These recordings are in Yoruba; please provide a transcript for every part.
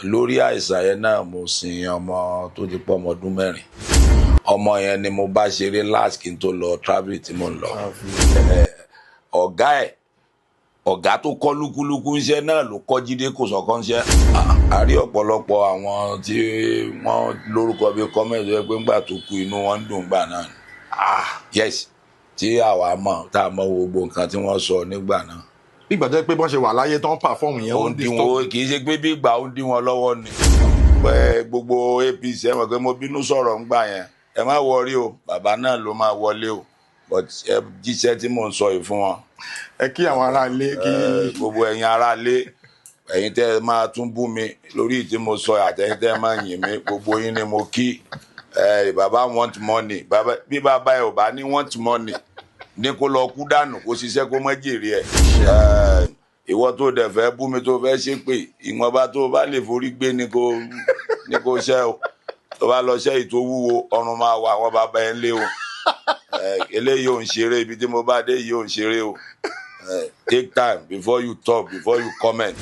Lórí àìsàn yẹn náà, mo sin ọmọ tó ti pọ̀ ọmọ ọdún 4. Ọmọ yẹn ni mo bá ṣeré last kí n tó lọ travel tí mo ń lọ. Ọ̀gá ẹ̀, ọ̀gá tó kọ́ Lúkúlúkú ńṣẹ́ náà ló kọ́ Jídé Kòsọ́kọ́ ńṣẹ́. A rí ọ̀pọ̀lọpọ̀ àwọn tí wọ́n lórúkọ bíi comment yẹ pé ńgbà tó kú, inú wọn ń dùn gbà náà ni. Yes, tí àwa mọ̀, tá a mọ̀ gbogbo nǹkan tí wọ́n sọ nígbà náà. Bí ìgbà tó yẹ pé bọ́n ṣe wà láyé tó ń perform yẹn, ó ó ń ń dín disturb. wọn, kì í ṣe pé bí ìgbà ó ń dín wọn lọ́wọ́ ni. Pé gbogbo APC, ẹ mọ̀ pé mo bínú sọ̀rọ̀ ńgbà yẹn. Ẹ má worry o, bàbá náà ló máa wọlé o, but ẹ jíṣẹ́ tí mò ń sọ yìí fún wọn. Ẹ kí àwọn ará ilé kí. Gbogbo ẹ̀yin ará ilé, ẹ̀yin tẹ́ ẹ máa tún bú mi lórí tí mo sọ, àtẹ̀yin tẹ́ ẹ máa yìn mí, gbogbo yín ni mo kí. Bàbá want money, bàbá bí bàbá ẹ ò bá ní want money ní, kó lọ kú dànù, kó ṣiṣẹ́ kó má jèrè ẹ̀. Ìwọ tó dẹ̀ fẹ́ bú mi, tó fẹ́ ṣépè, ìwọ̀nba tó bá lè forí gbé ní kó ṣẹ́ o. Tó bá lọ ṣẹ́ ìtò wúwo, ọrùn máa wà àwọn bàbá ẹ̀ ń lé o. Eléyìí ò ń ṣeré, ibi tí mo bá dé yìí ò ń ṣeré o. Take time before you talk, before you comment.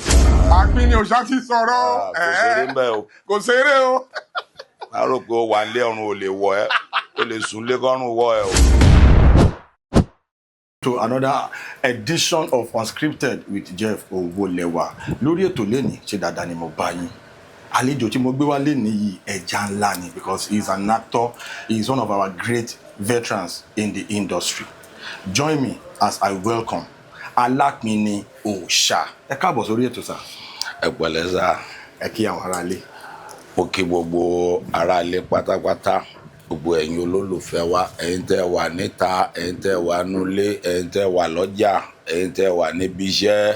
Àpín ni òṣà ti sọ̀rọ̀. Ah, kò ṣeré ń bẹ̀ o. Kò ṣeré o. Má rò pé ó wà nílé, ọ̀run ò lè wọ̀ ẹ́, ó lè sùn lé kọ́rùn wọ̀ ẹ́ o. To another edition of Unscripted with Jeff Owolewa. Lórí ètò lẹ́nìí, ṣe dáadáa ni mo bá yín? Àlejò tí mo gbé wá lẹ́nìí yìí, ẹja ńlá ni, because he is an actor, he is one of our great veterans in the industry. Join me as I welcome Alápinni Òòṣà. Ẹ káàbọ̀ sórí ètò, sir. Ẹ pẹ̀lẹ́ sá. Ẹ kí àwọn aráalé. Mo kí gbogbo aráalé pátápátá, gbogbo ẹ̀yin olólùfẹ́ wa, ẹ̀yin tẹ́ wà níta, ẹ̀yin tẹ́ wà nulẹ̀, ẹ̀yin tẹ́ wà lọ́jà, ẹ̀yin tẹ́ wà níbi iṣẹ́,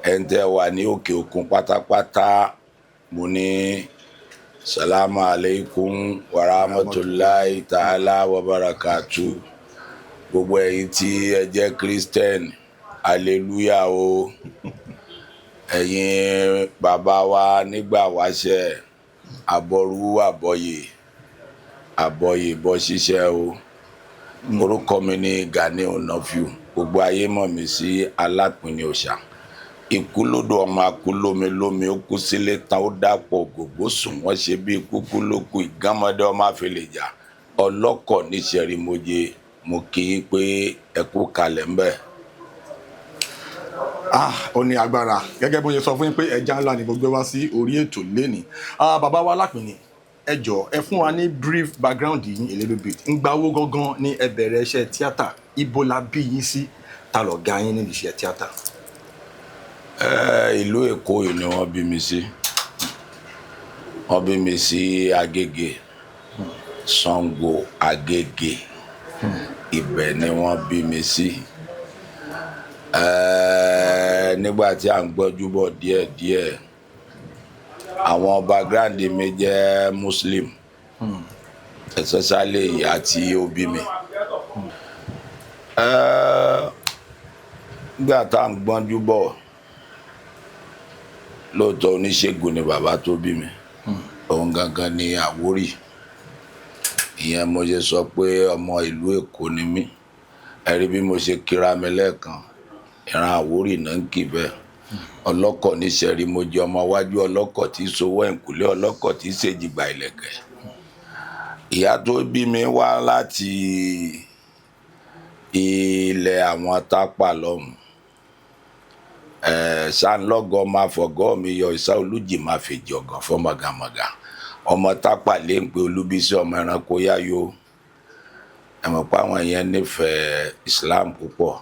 ẹ̀yin tẹ́ wà ní òkè òkun pátápátá. Mo ní salamu alaikum warahmatulahi ta'ala wa barakatu. Gbogbo ẹ̀yin tí ẹ jẹ́ Christian, hallelujah o. Ẹ̀yin bàbá wa nígbà wáṣẹ̀, àbọrú àbọyè, àbọyè bọ́ ṣiṣẹ́ o. Orúkọ mi ní Gani Onafiu, gbogbo ayé mọ̀ mí sí Alápinni Òòṣà. Ikú lódò, ọmọ akú lómi lómi, ó kú sílé tán, ó dàpọ̀ gbogbo sùn, wọ́n ṣe bí kúkú ló kú. Ìgánmọ́dé ọmọ àfẹlẹ̀jà ọlọ́kọ̀ níṣẹ́rìmọ́jẹ, mo kí i pé ẹ kú kalẹ̀ ńbẹ̀. Ah, ó ní agbára. Gẹ́gẹ́ bó ṣe sọ fún yín pé ẹja ńlá ni mo gbé wá sí orí ètò lénìí. Ah, bàbá wa Alápinni, ẹ jọ̀ọ́, ẹ fún wa ní brief background yín a little bit. Ńgbà wo gangan ni ẹ bẹ̀rẹ̀ iṣẹ́ tíátà? Ibo la bí yín sí? Ta lọ̀gá yín níbi iṣẹ́ tíátà? Ìlú Èkó yìí ni wọ́n bí mi sí. Wọ́n bí mi sí Agége, Ṣàngó Agége, ibẹ̀ ni wọ́n bí mi sí. Nígbà tí à ń gbọ́njú bọ̀ díẹ̀díẹ̀, àwọn background mi jẹ́ Muslim, especially ìyá tí ó bí mi. Nígbà tá à ń gbọ́njú bọ̀, lóòótọ́ oníṣègùn ni bàbá tó bí mi, òun gangan ni Àwórì. Ìyẹn mo ṣe sọ pé ọmọ ìlú Èkó ni mí. Ẹ rí bí mo ṣe kíra mi lẹ́ẹ̀kan, ìran Àwórì náà ń kì bẹ́ẹ̀. Ọlọ́kọ̀ níṣẹ́rí, mo jẹ́ ọmọ wájú ọlọ́kọ̀ tí í sowó ẹ̀ǹkùlé, ọlọ́kọ̀ tí í ṣèjìgbà ìlẹ̀kẹ̀. Ìyá tó bí mi wá láti ilẹ̀ àwọn Tápà lọ́hùn. Sanlọ́gọ́ máa fọ̀gọ́ mi yọ, ìsá olújì máa fèjì ọ̀gàn fọ́ mọ̀gàmọ̀gà. Ọmọ Tápà lè ń pe Olúbísí, ọmọ ẹranko yáyó. Ẹ mọ̀ pé àwọn yẹn nífẹ̀ẹ́ Islam púpọ̀.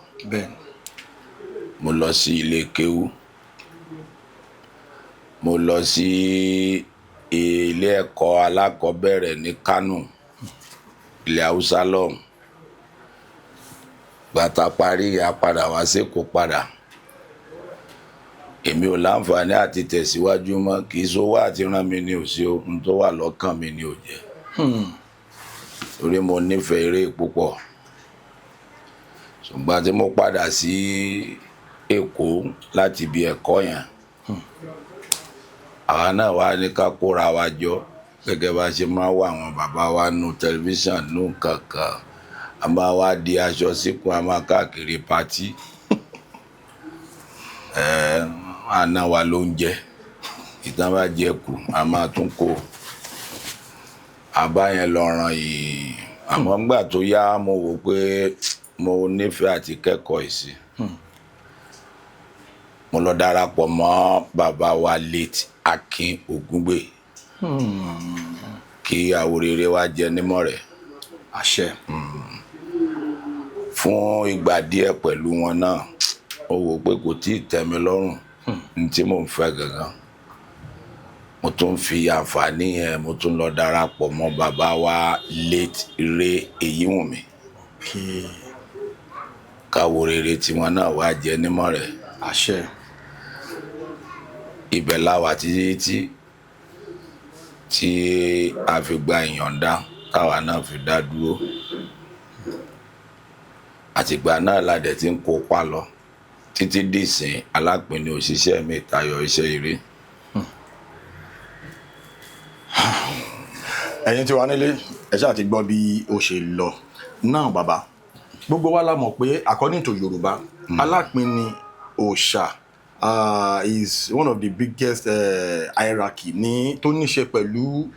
Mo lọ sí ilé kéwú, mo lọ sí ilé ẹ̀kọ́ alákọ̀ọ́bẹ̀rẹ̀ ní Kánò, ilẹ̀ Haúsá lọ́hùn. Gbàtà parí, a padà wá sékòó padà. Èmi ò láǹfààní àti tẹ̀síwájú mọ́. Kì í sowó àti rán mi ní òsì, ohun tó wà lọ́kàn mi ní ò jẹ́, torí mo nífẹ̀ẹ́ eré púpọ̀. Ṣùgbọ́n tí mo padà sí Èkó láti ibi ẹ̀kọ́ yẹn, àwa náà wá ní ká kóra wa jọ gẹ́gẹ́ bá ṣe máa wà àwọn bàbá wa nu tẹlifíṣàn nù kankan. A máa wá di aṣọ síkùn, a máa káàkiri party, ẹ àná wa ló ń jẹ. Ìtàn bá jẹ kù, a máa tún kó. Àbá yẹn lọ ràn yìí. Àmọ́ ńgbà tó yá, mo wò pé mo nífẹ̀ẹ́ àti kẹ́kọ̀ọ́ ìsì. Mo lọ darapọ̀ mọ́ bàbá wa, late Akin Ògúngbè, kí àwòrere wa jẹ nímọ̀ rẹ̀. Àṣẹ. Fún ìgbà díẹ̀ pẹ̀lú wọn náà, ó wò pé kò tí ì tẹ́ mi lọ́rùn ní tí mò ń fẹ́ gangan. Mo tún fi àǹfààní yẹn, mo tún lọ darapọ̀ mọ́ bàbá wa, late Ray Èyíwùnmí, káwòrere tiwọn náà wá jẹ nímọ̀ rẹ̀. Àṣẹ. Ibẹ̀ la wà títí tí tí a fi gba ìyọ̀ǹda, táwa náà fi dá dúró. Àtìgbà náà la dẹ̀ ti ń kópa lọ títí dìsìn. Alápinni òṣìṣẹ́ mi tayọ iṣẹ́ eré. Ẹ̀yin tí wà nílé, ẹ ṣáà ti gbọ́ bí ó ṣe lọ náà. Bàbá, gbogbo wa la mọ̀ pé according to Yorùbá, Alápinni òòṣà is one of the biggest hierarchy ní tó ní ṣe pẹ̀lú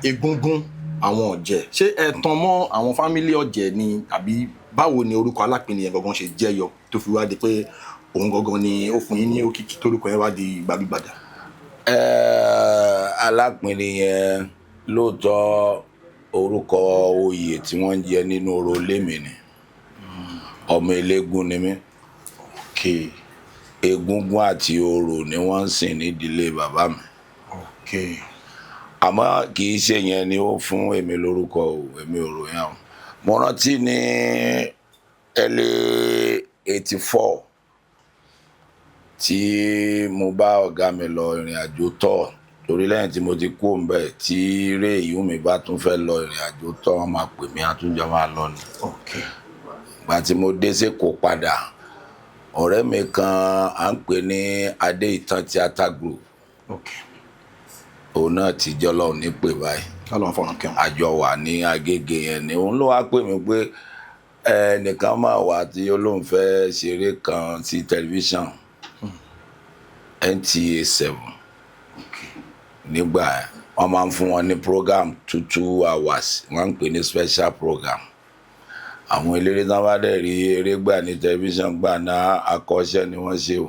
egúngún àwọn ọ̀jẹ̀. Ṣé ẹ tan mọ́ àwọn family ọ̀jẹ̀ ni, àbí báwo ni orúkọ Alápinni yẹn gangan ṣe jẹyọ tó fi wá di pé òun gangan ni ó fún yín ní òkìkí, torúkọ yẹn wá di gbajúgbajà? Alápinni yẹn, lóòótọ́, orúkọ oyè tí wọ́n ń jẹ nínú oró lémi ni. Ọmọ eléégún ni mí. Egúngún àti orò ni wọ́n ń sìn nídìílé bàbá mi. Àmọ́ kì í ṣe yẹn ni ó fún èmi lórúkọ o. Èmi ò rò yẹn o. Mo rántí ní early 84 tí mo bá ọ̀gá mi lọ ìrìn àjò tọ̀, torí lẹ́yìn tí mo ti kú òǹbẹ̀, tí eré ìyún mi bá tún fẹ́ lọ ìrìn àjò tọ̀, wọ́n máa pè mí, àtúnjọ máa lọ ni. Ìgbà tí mo dé s'Ékòó padà, ọ̀rẹ́ mi kan à ń pè ní Adé Ìtàn Theatre Group, òun náà ti jọ́ lọ́hùn ní pè báyìí. Ọlọ́run fọ̀run kẹ́wọn. Àjọ wà ní Agége yẹn ni. Òun ló wá pè mí pé ẹnìkan máa wà tí ó lóun fẹ́ ṣeré kan sí tẹlifíṣàn NTA 7. Nígbà yẹn, wọ́n máa ń fún wọn ní program 2 hours, wọ́n ń pè ní special program. Àwọn eléré tán bá dẹ̀ rí eré gbà ní tẹlifíṣàn gbà náà, akọ́ṣẹ́ ni wọ́n ṣe o.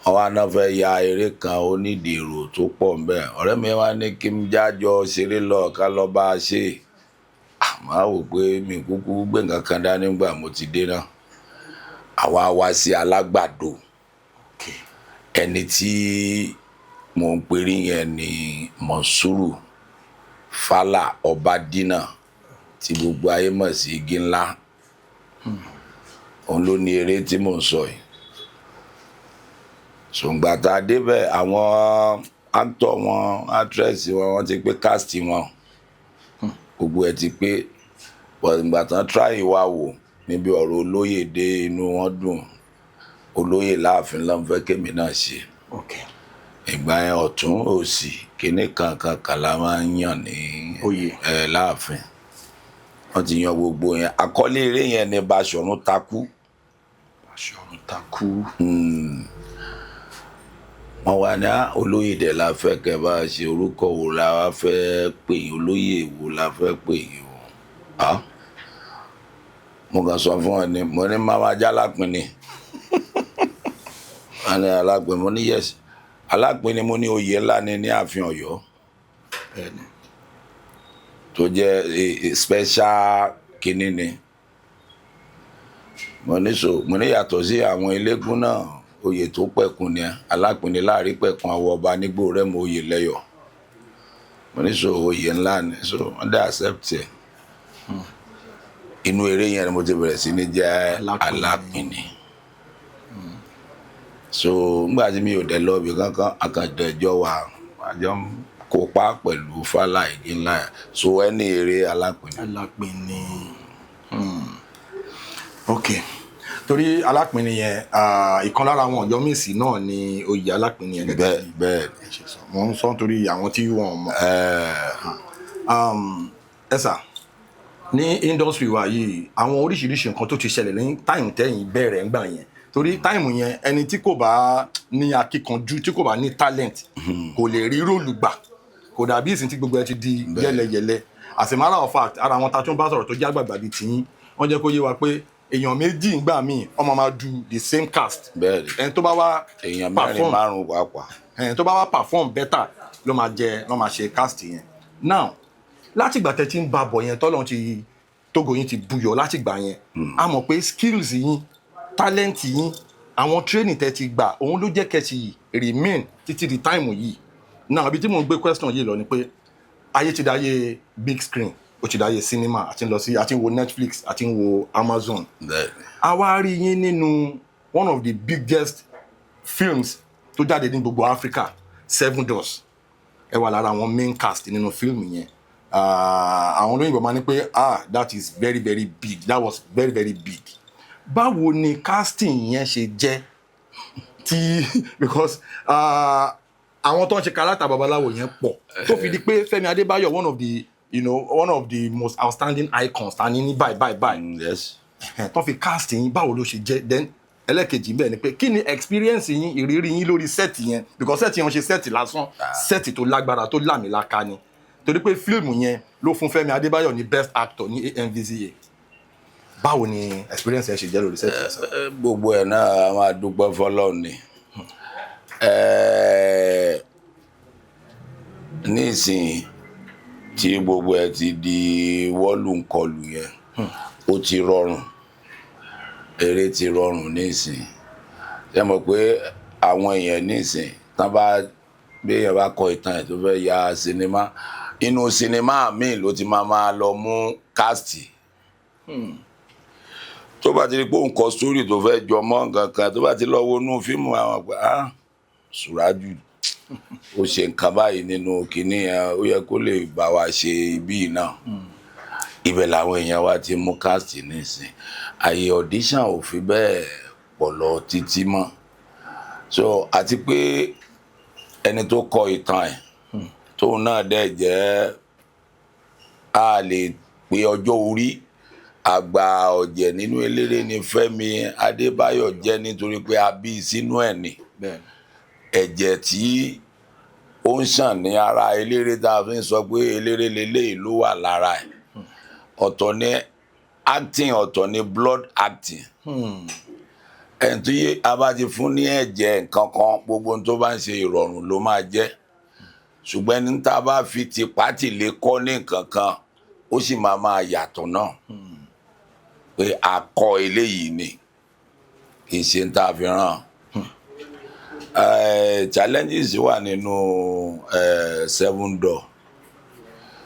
Wọ́n wá náà fẹ́ ya eré kan, ó nídìí èrò tó pọ̀ ńbẹ̀. Ọ̀rẹ́ mi wá ní kí n jájọ ṣeré lọ, ká lọ bá a ṣe. Màá wò pé mi kúkú gbé nǹkan kan dání nígbà mo ti dé náà. Àwa wá sí Alágbàdo. Ẹni tí mò ń perí yẹn ni Mọ̀súrù Fálà Ọbadínà, tí gbogbo ayé mọ̀ sí Igi Ńlá. Òun ló ní eré tí mò ń sọ yìí. Ṣùgbọ́n tá a débẹ̀, àwọn actor wọn, actress wọn, wọ́n ti pé cast wọn, gbogbo ẹ̀ ti pé. But ìgbà tán try wa wò níbi ọ̀rọ̀ olóyè dé, inú wọn dùn. Olóyè láàfin ló ń fẹ́ kémi náà ṣe. Ìgbà yẹn, ọ̀tún òsì kíní kankan kan la máa ń yàn ní oyè. Ẹ láàfin wọ́n ti yan gbogbo yẹn. Àkọlé eré yẹn ni Baṣọ̀run Takú. Baṣọ̀run Takú. Wọ́n wá ní, "Ah, olóyè dẹ̀ la fẹ́ kẹ́ bá a ṣe. Orúkọ wo la wá fẹ́ pè yín? Olóyè wo la fẹ́ pè yín o?" Ah, mo kàn sọ fún ọ ni, mo ní mama jálápin ni. Wọ́n ní Alápin. Mo ní yes, Alápin ni. Mo ní oyè ńlá ni ní ààfin Ọ̀yọ́ tó jẹ́ special kinní ni. Mo ní so, mo ní yàtọ̀ sí àwọn eléégún náà, oyè tó pẹ̀kun ni Alápinni láàrin pẹ̀kun àwọn ọba nígbò rẹ́mọ oyè lẹ́yọ̀. Mo ní so oyè ńlá ni. So wọ́n dẹ̀ accept ẹ̀. Inú eré yẹn ni mo ti bẹ̀rẹ̀ sí ní jẹ́ Alápinni. Alápinni. So nígbà tí mi ò dẹ̀ lọ ibì kankan, akàndẹ̀jọ wà, àjọ ń kópa pẹ̀lú Fálà Igi Ńlá yẹn. So ẹni eré Alápinni. Alápinni. Ok, torí Alápinni yẹn, ìkan lára àwọn Ọ̀yọ́mèsì náà ni oyè Alápinni yẹn gẹ́gẹ́ Bẹ́ẹ̀ bí bẹ́ẹ̀. ẹ ṣe sọ. Mo ń sọ nítorí àwọn tí wọn ò mọ̀. Ẹ sà, ní industry wa yìí, àwọn oríṣiríṣi nǹkan tó ti ṣẹlẹ̀ ní time tẹ́yìn bẹ̀rẹ̀ ńgbà yẹn. Torí time yẹn, ẹni tí kò bá ní akíkanjú, tí kò bá ní talent, kò lè rí role gbà. Kò dàbí ìsìn tí gbogbo ẹ ti di yẹlẹyẹlẹ. As a matter of fact, ara àwọn tá a tún bá sọ̀rọ̀ tó jẹ́ àgbààgbà bíi tiyín, wọ́n jẹ́ kó yé wa pé èèyàn méjì ń gbà míì, ọmọ máa du the same cast. Ẹni tó bá wá Èèyàn mẹ́rin, perform, márùn pàápàá. Ẹni tó bá wá perform better ló máa jẹ, ló máa ṣe cast yẹn. Now, látìgbà tẹ́ ti ń ba bọ̀ yẹn, tọ́lọ́run ti tógo yín ti buyọ̀ látìgbà yẹn, a mọ̀ pé skills yín, talent yín, àwọn training tẹ́ ti gbà, òun ló jẹ́ kẹ́ ti remain títí di time yìí. Now, ibi tí mò ń gbé question yìí lọ ni pé ayé ti dáyé big screen, ó ti dáyé cinema, àti ń lọ sí, àti ń wo Netflix, àti ń wo Amazon. A wá rí yín nínú one of the biggest films tó jáde ní gbogbo Africa, Seven Doors. Ẹ wà lára àwọn main cast nínú fíìmù yẹn. Ah, àwọn olóyìnbó máa ní pé, ah, that is very very big, that was very very big. Báwo ni casting yẹn ṣe jẹ́ tí, because àwọn tó ń ṣe character babaláwo yẹn pọ̀, tó fi di pé Fẹ́mi Adébáyọ̀, one of the you know one of the most outstanding icons ta ní ní báyìí báyìí báyìí, tó fi cast yín, báwo ló ṣe jẹ́? Then ẹlẹ́kejì bẹ́ẹ̀ ni pé, kí ni experience yín, ìrírí yín lórí set yẹn? Because set yẹn ń ṣe set lásán, set tó lágbára, tó lámìlaka ni, torí pé fíìmù yẹn ló fún Fẹ́mi Adébáyọ̀ ní best actor ní AMVCA. Báwo ni experience yẹn ṣe jẹ́ lórí set yẹn, sir? Gbogbo ẹ̀ náà, a máa dúpẹ́ fọlọ́run ni. Nísìnyí tí gbogbo ẹ̀ ti di wọ́lù-ǹkọlù yẹn, ó ti rọrùn, eré ti rọrùn nísìnyí. Ṣé mọ̀ pé àwọn èèyàn nísìnyí, tán bá bí èèyàn bá kọ ìtàn ẹ̀ tó fẹ́ ya sinimá, inú sinimá míì ló ti máa máa lọ mú cast. Tó bá ti rí pé òun kọ story tó fẹ́ jọ mọ́ nǹkan kan, tó bá ti lọ wo inú fíìmù, àwọn pé, ah, Sùrájù ó ṣe nǹkan báyìí nínú kinní yẹn, ó yẹ kó lè bá wa ṣe ibí yìí náà. Ibẹ̀ làwọn èèyàn wa ti mú cast nísìn. Àyè audition ò fi bẹ́ẹ̀ pọ̀ lọ títí mọ́. So àti pé ẹni tó kọ ìtàn ẹ̀, tóun náà dẹ̀ jẹ́, a lè pe ọjọ́ orí, àgbà ọ̀jẹ̀ nínú eléré ni Fẹ́mi Adébáyọ̀ jẹ́, nítorí pé a bí sínú ẹ̀ ni. Ẹ̀jẹ̀ tí ó ń ṣàn ní ara eléré tá a fi ń sọ pé eléré leléyìí ló wà lára ẹ̀. Ọ̀tọ̀ ni acting, ọ̀tọ̀ ni blood acting. Ẹni tí a bá ti fún ní ẹ̀jẹ̀ nǹkan kan, gbogbo ohun tó bá ń ṣe, ìrọ̀rùn ló máa jẹ́. Ṣùgbọ́n ẹni tá a bá fi tipátì lè kọ́ ní nǹkan kan, ó sì máa máa yàtọ̀ náà pé a kọ́ eléyìí ni, kì í ṣe ń tá a fi ràn. Challenges wà nínú Seven Door,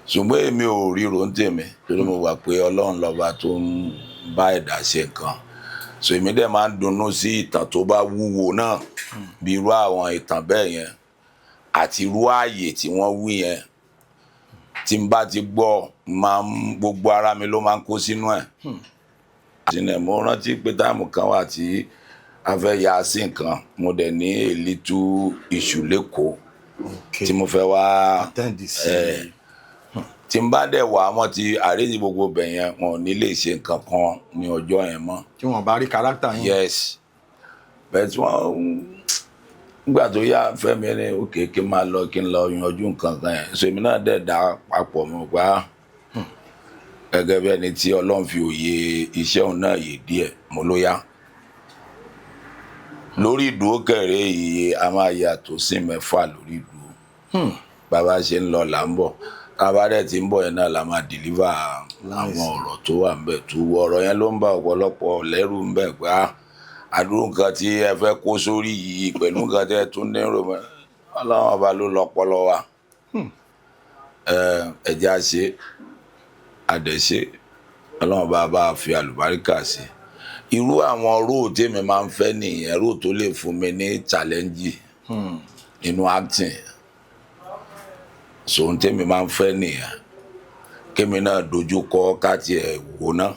ṣùgbọ́n èmi ò ríro ń tèmi, torí mo gbà pé Ọlọ́run lọ́ba tó ń bá ẹ̀dá ṣe nǹkan. So èmi dẹ̀ máa ń dunnú sí ìtàn tó bá wúwo náà, bí irú àwọn ìtàn bẹ́ẹ̀ yẹn àti irú ààyè tí wọ́n wí yẹn. Tí n bá ti gbọ́, máa ń gbogbo ara mi ló máa ń kó sínú ẹ̀. Sínú ẹ̀, mo rántí pé time kan wà tí a fẹ́ ya sí nǹkan, mo dẹ̀ ní a little issue l'Ékòó tí mo fẹ́ wá attend sí. Tí n bá dẹ̀ wá, wọ́n ti arrange gbogbo bẹ̀ yẹn, wọn ò ní lè ṣe nǹkan kan ní ọjọ́ yẹn mọ́. Tí wọ́n bá rí character yín. Yes, bẹ́ẹ̀ tí wọ́n nígbà tó yá, Fẹ́mi ní òkè kí n máa lọ, kí n lọ yanjú nǹkan kan yẹn. So èmi náà dẹ̀ dá papọ̀ mọ́ pa gẹ́gẹ́ bí ẹni tí Ọlọ́run fi òye iṣẹ́ òun náà yé díẹ̀. Mo ló yá lórí ìdúró kẹrẹ iye a máa yà tó sí 6 lórí ìdúró. Bàbá ṣe ń lọ là ń bọ̀, tá a bá dẹ̀ ti ń bọ̀ yẹn náà la máa deliver àwọn ọ̀rọ̀ tó wà ńbẹ̀. Tó wọ ọ̀rọ̀ yẹn ló ń bá ọ̀pọ̀lọpọ̀ lẹ́rù ńbẹ̀ pé, ah, àdúró nǹkan tí ẹ fẹ́ kó sórí yìí pẹ̀lú nǹkan tí ẹ tún ní rò mọ́. Ọlọ́run Ọba ló lọ́pọlọ wa. Ẹ jẹ́ á ṣe, àdẹ̀ṣe, Ọlọ́run bá bá fi àlùbáríkà sí. Irú àwọn role tèmi máa ń fẹ́ nìyẹn, role tó lè fún mi ní challenge nínú acting. So ohun tèmi máa ń fẹ́ nìyẹn, kémi náà dojú kọ ká tiẹ̀ wò ná.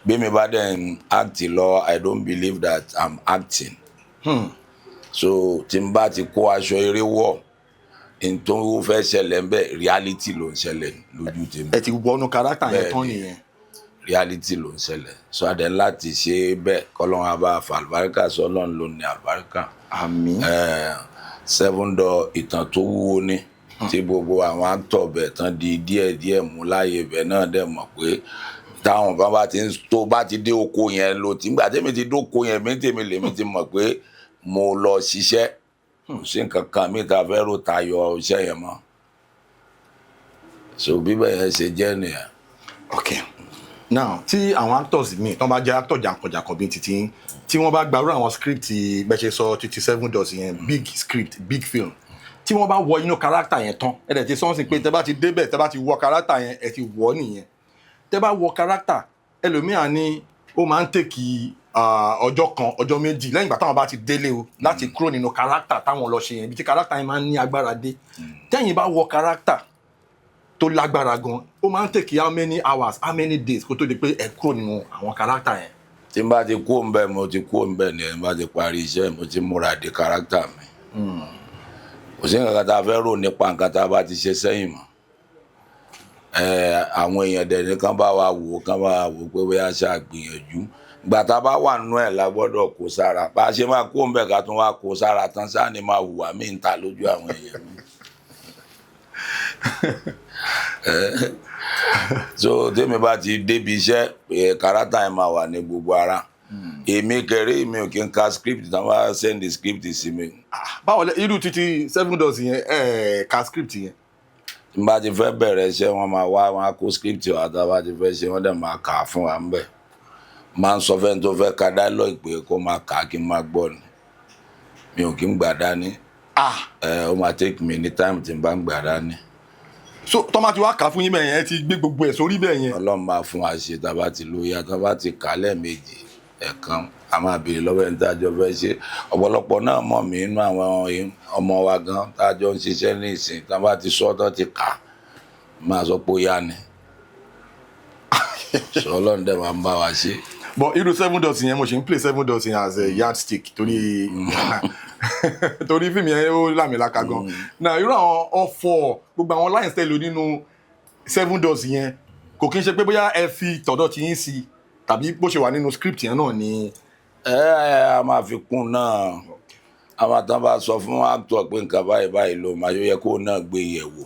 Bí mi bá dẹ̀ ń act lọ, I don't believe that I'm acting. So tí n bá ti kó aṣọ eré wọ̀, n tó fẹ́ ṣẹlẹ̀ ń bẹ̀, reality ló ń ṣẹlẹ̀ lójú tèmi. Ẹ ti wọnú character yẹn tán Bẹ́ẹ̀ni. nìyẹn. Reality ló ń ṣẹlẹ̀. So adẹ láti ṣe é bẹ́ẹ̀, kọ́lọ́run á bá fa àlùbáríkà sọ. Ọlọ́run ló ní àlùbáríkà. Àmín. Seven Door, ìtàn tó wúwo ní tí gbogbo àwọn actor bẹ̀ tán di díẹ̀ díẹ̀ mú láàyè bẹ̀ náà dẹ̀ mọ̀ pé táwọn bá bá ti ń tó bá ti dé oko yẹn ló ti gbà tèmi ti dóko yẹn mi tèmi lèmi ti mọ̀ pé mo lọ ṣiṣẹ́. Kò sí nǹkan kan mi ta fẹ́ rò tayọ iṣẹ́ yẹn mọ́. So bíbẹ̀ yẹn ṣe jẹ́ nìyẹn. Ok, now tí àwọn actors míì tán bá jẹ́ actor jàǹkànjàǹkàn bíi títí yín, tí wọ́n bá gbarú àwọn script bẹ́ẹ̀ ṣe sọ títí Seven Doors yẹn, big script, big film, tí wọ́n bá wọ inú character yẹn tán, ẹ dẹ̀ ti sọ́nsìn pé tẹ́ bá ti débẹ̀, tẹ́ bá ti wọ character yẹn, ẹ ti wọ̀ ọ́ nìyẹn. Tẹ́ bá wọ character, ẹlòmíà ní ó máa ń take ọjọ́ kan, ọjọ́ 2 lẹ́yìn ìgbà táwọn bá ti délé o láti kúrò nínú character táwọn lọ ṣe yẹn, ibi tí character yẹn máa ń ní agbára dé. Tẹ́yìn bá wọ character tó lágbára gan, ó máa ń take how many hours, how many days kó tó di pé ẹ kúrò nínú àwọn character yẹn? Tí n bá ti kú òǹbẹ, mo ti kú òǹbẹ ni. Ẹ bá ti parí iṣẹ́, mo ti múra de character mi. Kò sí nǹkan kan tá a fẹ́ rò nípa nǹkan tá a bá ti ṣe sẹ́yìn mọ́. Àwọn èèyàn dẹ̀ ní kán bá wa wò ó, kán bá wa wò ó pé bóyá ṣáà gbìyànjú. Ìgbà tá a bá wà nínú ẹ̀ la gbọ́dọ̀ kó sára. Bá a ṣe máa kó òǹbẹ, ká tún wá kó sára tán sáà ni máa hùwà mí ń ta lójú àwọn èèyàn mi. So tèmi bá ti débi iṣẹ́, character yẹn máa wà ní gbogbo ara èmi. Kẹrẹ, mi ò kí n ka script tí wọ́n bá send script sí mi. Báwo lẹ irú títí Seven Doors yẹn, ẹ ka script yẹn? Tí n bá ti fẹ́ bẹ̀rẹ̀ iṣẹ́, wọ́n máa wá, wọ́n á kó script wa. Tá a bá ti fẹ́ ṣe, wọ́n dẹ̀ máa kà á fún wa ńbẹ̀. Máa ń sọ fẹ́ni tó fẹ́ ka dialogue pé kó máa kà á kí n máa gbọ́ ni. Mi ò kí ń gbà dání. Ẹ ó máa take me ní time tí n bá ń gbà dání. So tọ́ máa ti wá kà á fún yín bẹ́ẹ̀ yẹn, ẹ ti gbé gbogbo ẹ̀ sórí bẹ́ẹ̀ yẹn? Ọlọ́run máa fún wa ṣe. Tá a bá ti lóya, tá a bá ti kà á lẹ́ẹ̀mejì, ẹ̀ẹ̀kan, a máa béèrè lọ́wọ́ ẹni tá a jọ fẹ́ ṣe. Ọ̀pọ̀lọpọ̀ náà mọ̀ mí inú àwọn ọmọ wa gan tá a jọ ń ṣiṣẹ́ ní ìsìn. Tá a bá ti sọ tán, ti kà á, máa sọ pé ó yá ni. Sọ Ọlọ́run dẹ̀ máa ń bá wa ṣe. But irú Seven Doors yẹn, mo ṣe ń play Seven Doors yẹn as a yardstick torí fíìmù yẹn ó làmìlaka gan. Now irú àwọn ọ̀fọ̀, gbogbo àwọn lines tẹ́ lò nínú Seven Doors yẹn, kò kí n ṣe pé bóyá ẹ fi tọ̀dọ̀ tí yín sí tàbí bó ṣe wà nínú script yẹn náà ni? Ẹ ẹ a máa fi kún náà. Àwọn àtàn bá sọ fún actor pé nǹkan báyìí báyìí ló máa yẹ kó náà gbé yẹ̀wò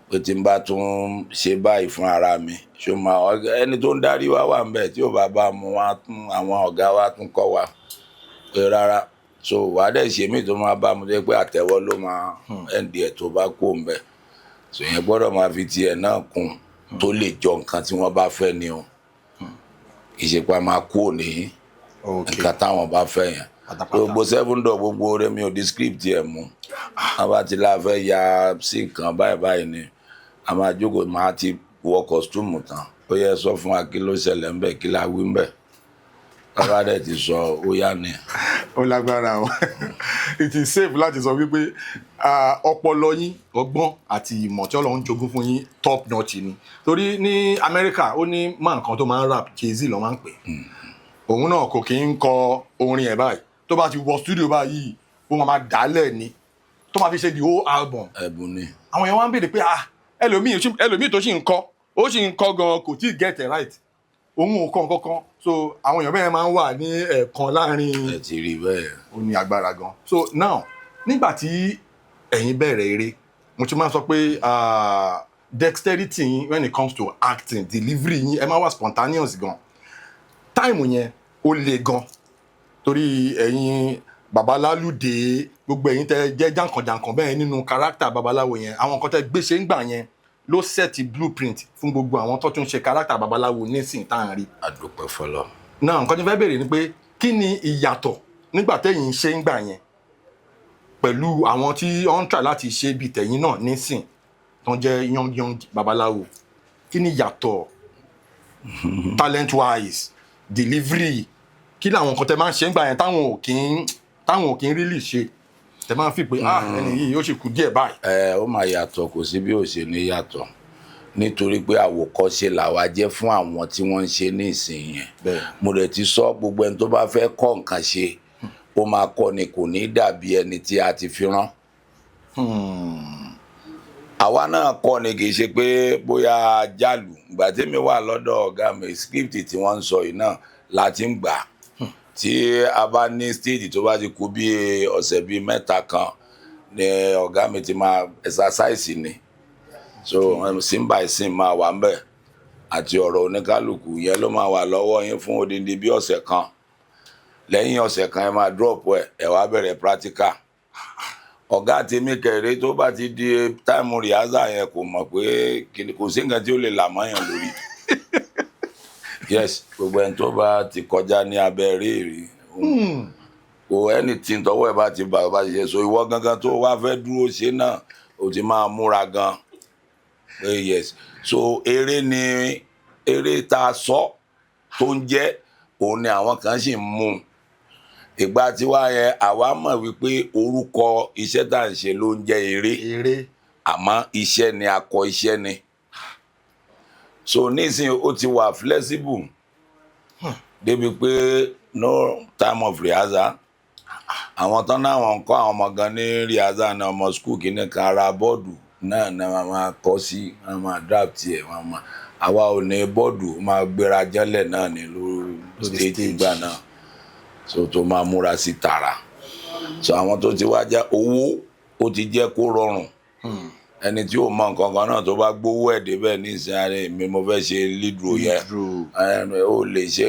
pé tí n bá tún ṣe báyìí fún ara mi, ṣó máa ẹni tó ń darí wa wà ń bẹ̀ tí ò bá bá mu wá tún àwọn ọ̀gá wa tún kọ́ wa pé rárá. So wàá dẹ̀ ṣe mí tó máa bá mu jẹ́ pé àtẹ̀wọ́ ló máa ẹ̀ǹdí ẹ̀ tó bá kó ń bẹ̀. So yẹn gbọ́dọ̀ máa fi tiẹ̀ náà kún tó lè jọ nǹkan tí wọ́n bá fẹ́ ni o. Ìṣèpá máa kú òní nǹkan táwọn bá fẹ́ yẹn. Pátápátá. Gbogbo Seven Door, gbogbo rẹ, mi ò di script yẹn mú. A bá ti la fẹ́ ya sí nǹkan báyìí báyìí ni a máa jókòó, máa ti wọ costume tán. Ó yẹ sọ fún wa kí ló ṣẹlẹ̀ ńbẹ̀, kí la wí ńbẹ̀. Bàbá dẹ̀ ti sọ, ó yá ni. Ó lágbára o. It is safe láti sọ wípé ọpọlọ yín, ọgbọ́n àti ìmọ̀ tí Ọlọ́run jogún fún yín, top notch ni. Torí ní Amẹ́ríkà, ó ní máa nǹkan tó máa ń rap, Jay-Z ló máa ń pè. Òun náà kò kí ń kọ orin ẹ̀ báyìí. Tó bá ti wọ studio báyìí, ó máa dálẹ̀ ni tó máa fi ṣe the whole album. Ẹ̀bùn ni. Àwọn èèyàn wá ń béèrè pé, ah, ẹlòmíì tó sì ń kọ, ó sì ń kọ gan, kò tí ì get it right, òun ò kọ nǹkan kan. So àwọn èèyàn bẹ́ẹ̀ máa ń wà ní ẹ̀ẹ̀kan láàrin. Ẹ ti rí bẹ́ẹ̀. Ó ní agbára gan. So now, nígbà tí ẹ̀yin bẹ̀rẹ̀ eré, mo ti máa ń sọ pé dexterity yín when it comes to acting, delivery yín, ẹ máa wà spontaneous gan. Time yẹn ó le gan torí ẹ̀yin babalálùdé, gbogbo ẹ̀yin tẹ́ jẹ́ jàǹkànjàǹkàn bẹ́ẹ̀ nínú character babaláwo yẹn, àwọn nǹkan tẹ́ gbé ṣe ń gbà yẹn ló set blueprint fún gbogbo àwọn tó tún ṣe character babaláwo nísìnyí tá à ń rí. Àdúpẹ́ fọlọ́. Náà nǹkan tí mo fẹ́ béèrè ni pé kí ni ìyàtọ̀ nígbà tẹ́yìn ṣe ń gbà yẹn pẹ̀lú àwọn tí wọ́n ń try láti ṣe bíi tẹ̀yìn náà nísìn tó ń jẹ́ young young babaláwo? Kí ni ìyàtọ̀ talent wise, delivery? Kí làwọn nǹkan tẹ́ máa ń ṣe ń gbà yẹn táwọn ò kí ń really ṣe, tẹ́ máa ń fi pé, ah, ẹni yìí ó sì kú díẹ̀ báyìí? Ẹ ó máa yàtọ̀, kò sí bí ó ṣe ní yàtọ̀, nítorí pé àwòkọ́ṣe làwa jẹ́ fún àwọn tí wọ́n ń ṣe ní ìsìn yẹn. Mo dẹ̀ ti sọ, gbogbo ẹni tó bá fẹ́ kọ́ nǹkan ṣe, ó máa kọ́ ni, kò ní dàbí ẹni tí a ti fi rán. Àwa náà kọ́ ni, kì í ṣe pé bóyá jálù. Ìgbà tí mi wà lọ́dọ̀ ọ̀gá mi, script tí wọ́n ń sọ yìí náà la ti ń gbà. Tí a bá ní stage, tó bá ti kú bí ọ̀sẹ̀ 3 kan ni ọ̀gá mi ti máa exercise ni. So scene by scene máa wà ń bẹ̀ àti ọ̀rọ̀ oníkálukú yẹn ló máa wà lọ́wọ́ yín fún odindi bí ọ̀sẹ̀ kan. Lẹ́yìn ọ̀sẹ̀ kan, ẹ máa drop ẹ̀, ẹ wá bẹ̀rẹ̀ practical. Ọ̀gá tèmi kẹrẹ, tó bá ti di time rehearsal yẹn, kò mọ̀ pé kò sí nǹkan tí ó lè là mọ́yàn lórí. Yes, gbogbo ẹni tó bá ti kọjá ní abẹ́ rèèrè kò, anything tọwọ́ ẹ̀ bá ti bà bá ti ṣe. So ìwọ gangan tó wá fẹ́ dúró ṣe náà, o ti máa múra gan pé yes. So eré ni eré tá a sọ tó ń jẹ́ òun ni àwọn kan sì ń mú un. Ìgbà tí wá yẹn, àwa mọ̀ wípé orúkọ iṣẹ́ tá à ń ṣe ló ń jẹ́ eré. Eré. Àmọ́ iṣẹ́ ni, akọ iṣẹ́ ni. So nísìnyí, ó ti wà flexible débi pé no time of rehearsal. Àwọn tán náà, wọn ń kọ́ àwọn ọmọ gan ní rehearsal náà, ọmọ school kìíní kan, ara board náà náà máa máa kọ́ sí, wọ́n máa draft ẹ̀, wọ́n máa. Àwa ò ní board, máa gbéra jẹ́lẹ̀ náà ní lórí lórí stage stage. Gbà náà, so tó máa múra sí tààrà. So àwọn tó ti wá já owó, ó ti jẹ́ kó rọrùn. Ẹni tí ò mọ nǹkan kan náà, tó bá gbówó ẹ̀ débẹ̀ nísìnyí, ààrẹ mi, mo fẹ́ ṣe lead role yẹn. Lead role. Ẹ, ó lè ṣe,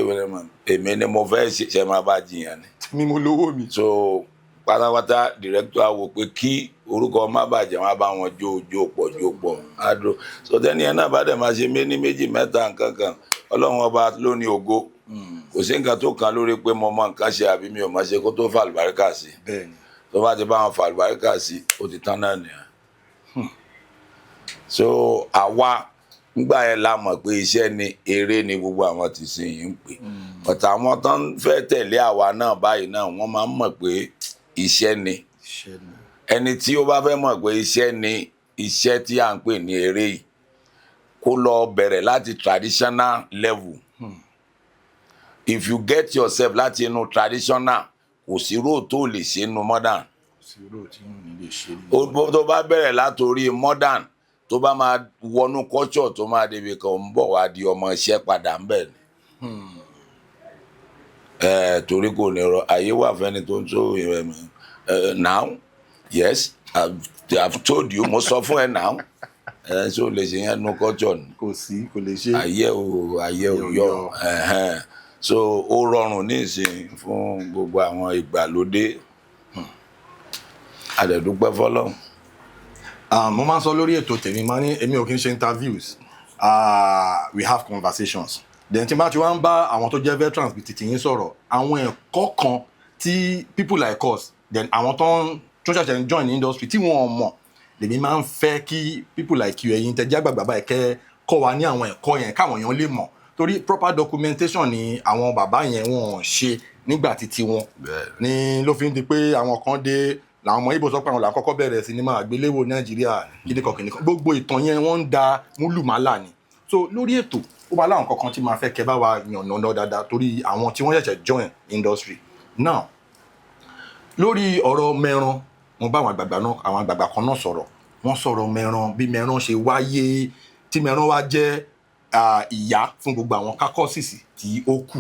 èmi ni mo fẹ́ ṣe, ṣe máa bá jiyàn ni. Mi mo lówó mi. So pátápátá, director á wò pé kí orúkọ má bàjẹ́, wọn á bá wọn jó jó pọ̀, jó pọ̀ á dúró. So tẹ́ni ẹ náà bá dẹ̀ máa ṣe méní, méjì, mẹ́ta, nǹkan kan, Ọlọ́run Ọba ló ní ògo. Kò sí nǹkan tó kan lórí pé mo mọ nǹkan ṣe àbí mi ò mọ̀ ṣe, kó tó fà àlùbáríkà sí. Tó bá ti bá wọn fà àlùbáríkà sí, ó ti tán náà nìyẹn. So àwa ngbà yẹn la mọ̀ pé iṣẹ́ ni, eré ni gbogbo àwọn tí sìn yìí ń pè. But àwọn tó ń fẹ́ tẹ̀lé àwa náà báyìí náà, wọ́n máa ń mọ̀ pé iṣẹ́ ni. Iṣẹ́ ni. Ẹni tí ó bá fẹ́ mọ̀ pé iṣẹ́ ni iṣẹ́ tí à ń pè ní eré yìí, kó lọ bẹ̀rẹ̀ láti traditional level. If you get yourself láti inú traditional, kò sí role tó lè ṣe inú modern. Sí role tí yóò ní lè ṣe ní. Tó bá bẹ̀rẹ̀ látòrí modern, tó bá máa wọnú culture, tó máa débi kan, ń bọ̀ wá di ọmọ iṣẹ́ padà ń bẹ̀ ni. Ẹ torí kò ní rọ àyè wà fẹ́ni tó ń tó ẹ now. Yes, I've told you, mo sọ fún ẹ now. Ẹ ṣó lè ṣe yẹn nu culture ni? Kò sí, kò lè ṣe. Ayé ò, ayé ò Ayé ò yọ. yọ. Ẹ̀hẹ́n. So ó rọrùn nísìnyí fún gbogbo àwọn ìgbàlódé. A dẹ̀ dúpẹ́ fọ́lọ́run. Ah, mo máa ń sọ lórí ètò tèmi, máa ní èmi ò kí ń ṣe interviews, we have conversations. Then tí n bá ti wá ń bá àwọn tó jẹ́ veterans bíi tìtì yín sọ̀rọ̀, àwọn ẹ̀kọ́ kan tí people like us, then àwọn tó ń tó ṣẹ̀ṣẹ̀ ń join the industry tí wọ́n mọ̀, lèmi máa ń fẹ́ kí people like you, ẹ̀yin tẹ́ jẹ́ àgbààgbà báyìí, kẹ́ kọ́ wa ní àwọn ẹ̀kọ́ yẹn káwọn èèyàn lè mọ̀, torí proper documentation ni àwọn bàbá yẹn wọ́n ṣe nígbà títí wọn ní ló fi ń di pé àwọn kan dé, làwọn ọmọ Ìgbò sọ pé àwọn làwọn kọ́kọ́ bẹ̀rẹ̀ sinimá àgbéléwò Nàìjíríà, kíníkan kíníkan. Gbogbo ìtàn yẹn, wọ́n ń da múlùmálà ni. So lórí ètò, ó máa láwọn kankan tí máa fẹ́ kẹ́ bá wa yànnàná dáadáa, torí àwọn tí wọ́n ṣẹ̀ṣẹ̀ join industry now. Lórí ọ̀rọ̀ mẹ́ran, mo bá àwọn àgbààgbà náà, àwọn àgbààgbà kan náà sọ̀rọ̀. Wọ́n sọ̀rọ̀ mẹ́ran, bí mẹ́ran ṣe wáyé, tí mẹ́ran wá jẹ́ ìyá fún gbogbo àwọn caucuses tí ó kù.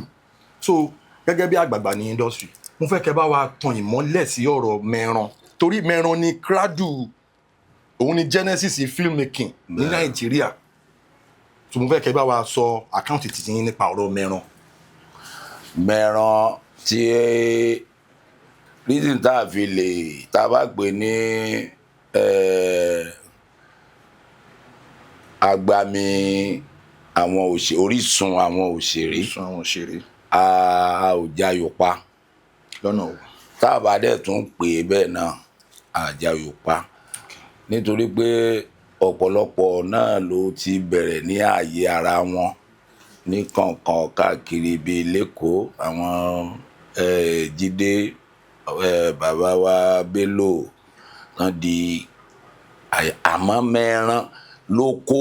So gẹ́gẹ́ bí àgbààgbà ní industry, mo fẹ́ kẹ́ bá wa tan ìmọ́lẹ̀ sí ọ̀rọ̀ mẹ́ran, torí mẹ́ran ni cradle, òun ni genesis filmmaking ní Nàìjíríà. So mo fẹ́ kẹ́ bá wa sọ account títí yín nípa ọ̀rọ̀ mẹ́ran. Mẹ́ran tí reason tá a fi lè tá a bá pè ní agbami àwọn òṣèré, orísun àwọn òṣèré, orísun àwọn òṣèré, a ò jayò pa. Lọ́nà wo? Tá a bá dẹ̀ tún pè é bẹ́ẹ̀ náà, a jayò pa, nítorí pé ọ̀pọ̀lọpọ̀ náà ló ti bẹ̀rẹ̀ ní ààyè ara wọn ní kọ̀ọ̀kan káàkiri, bíi lẹ́kọ̀ọ́ àwọn Jídé, bàbá wa Bello tán di. Àmọ́ mẹ́ran ló kó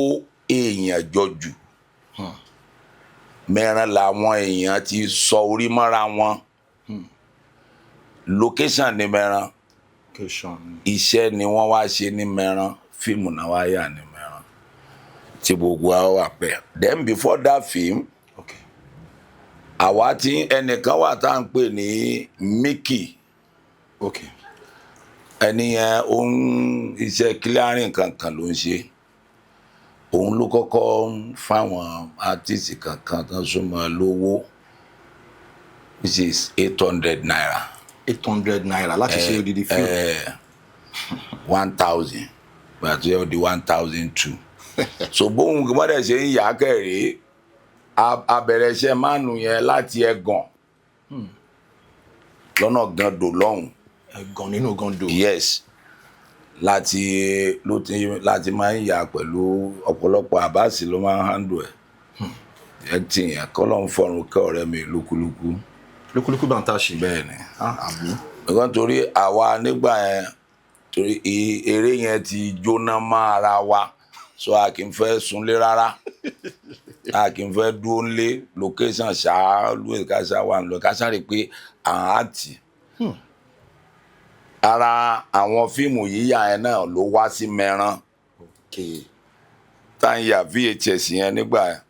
èèyàn jọ jù. Mẹ́ran làwọn èèyàn ti sọ orí mọ́ra wọn. Location ní mẹ́ran. Location. Iṣẹ́ ni wọ́n wá ṣe ní mẹ́ran. Fíìmù náà wá yà ní Mẹ́ran tí gbogbo wa wà pẹ́. Then before that film, àwa tí ẹnìkan wà tá à ń pè ní Mickey. Ẹni yẹn, ó ń iṣẹ́ clearing kankan ló ń ṣe. Òun ló kọ́kọ́ ń fáwọn artist kankan tó súnmọ́ lówó, which is ₦800. ₦800 láti ṣe odidi fíìmù? 1,000, gbàtí ó di 1,002. So bóun gbọ́dọ̀ ṣe ń yà á kẹrì, a bẹ̀rẹ̀ iṣẹ́ mánu yẹn láti Ẹ̀gàn lọ́nà Gando lọ́hùn. Ẹ̀gàn nínú Gando. Yes, láti ló ti láti máa ń yà pẹ̀lú ọ̀pọ̀lọpọ̀. Àbáàsì ló máa ń handle ẹ̀, acting yẹn. Kọ́lọ́ ń fọ̀run kẹ́ ọ̀rẹ́ mi lúkúlúkú. Lúkúlúkú bá ń tà ṣe. Bẹ́ẹ̀ ni. Ah, àmín. Nǹkan torí àwa nígbà yẹn, torí eré yẹn ti jóná mọ́ ara wa, so a kì í fẹ́ sunlé rárá, a kì í fẹ́ dúró nlé location ṣáá lóye, ká ṣáá wà nílò, ká ṣáà rí i pé à ń àtì ara. Àwọn fíìmù yíyà yẹn náà ló wá sí Mẹ́ran tá ń yà VHS yẹn nígbà yẹn.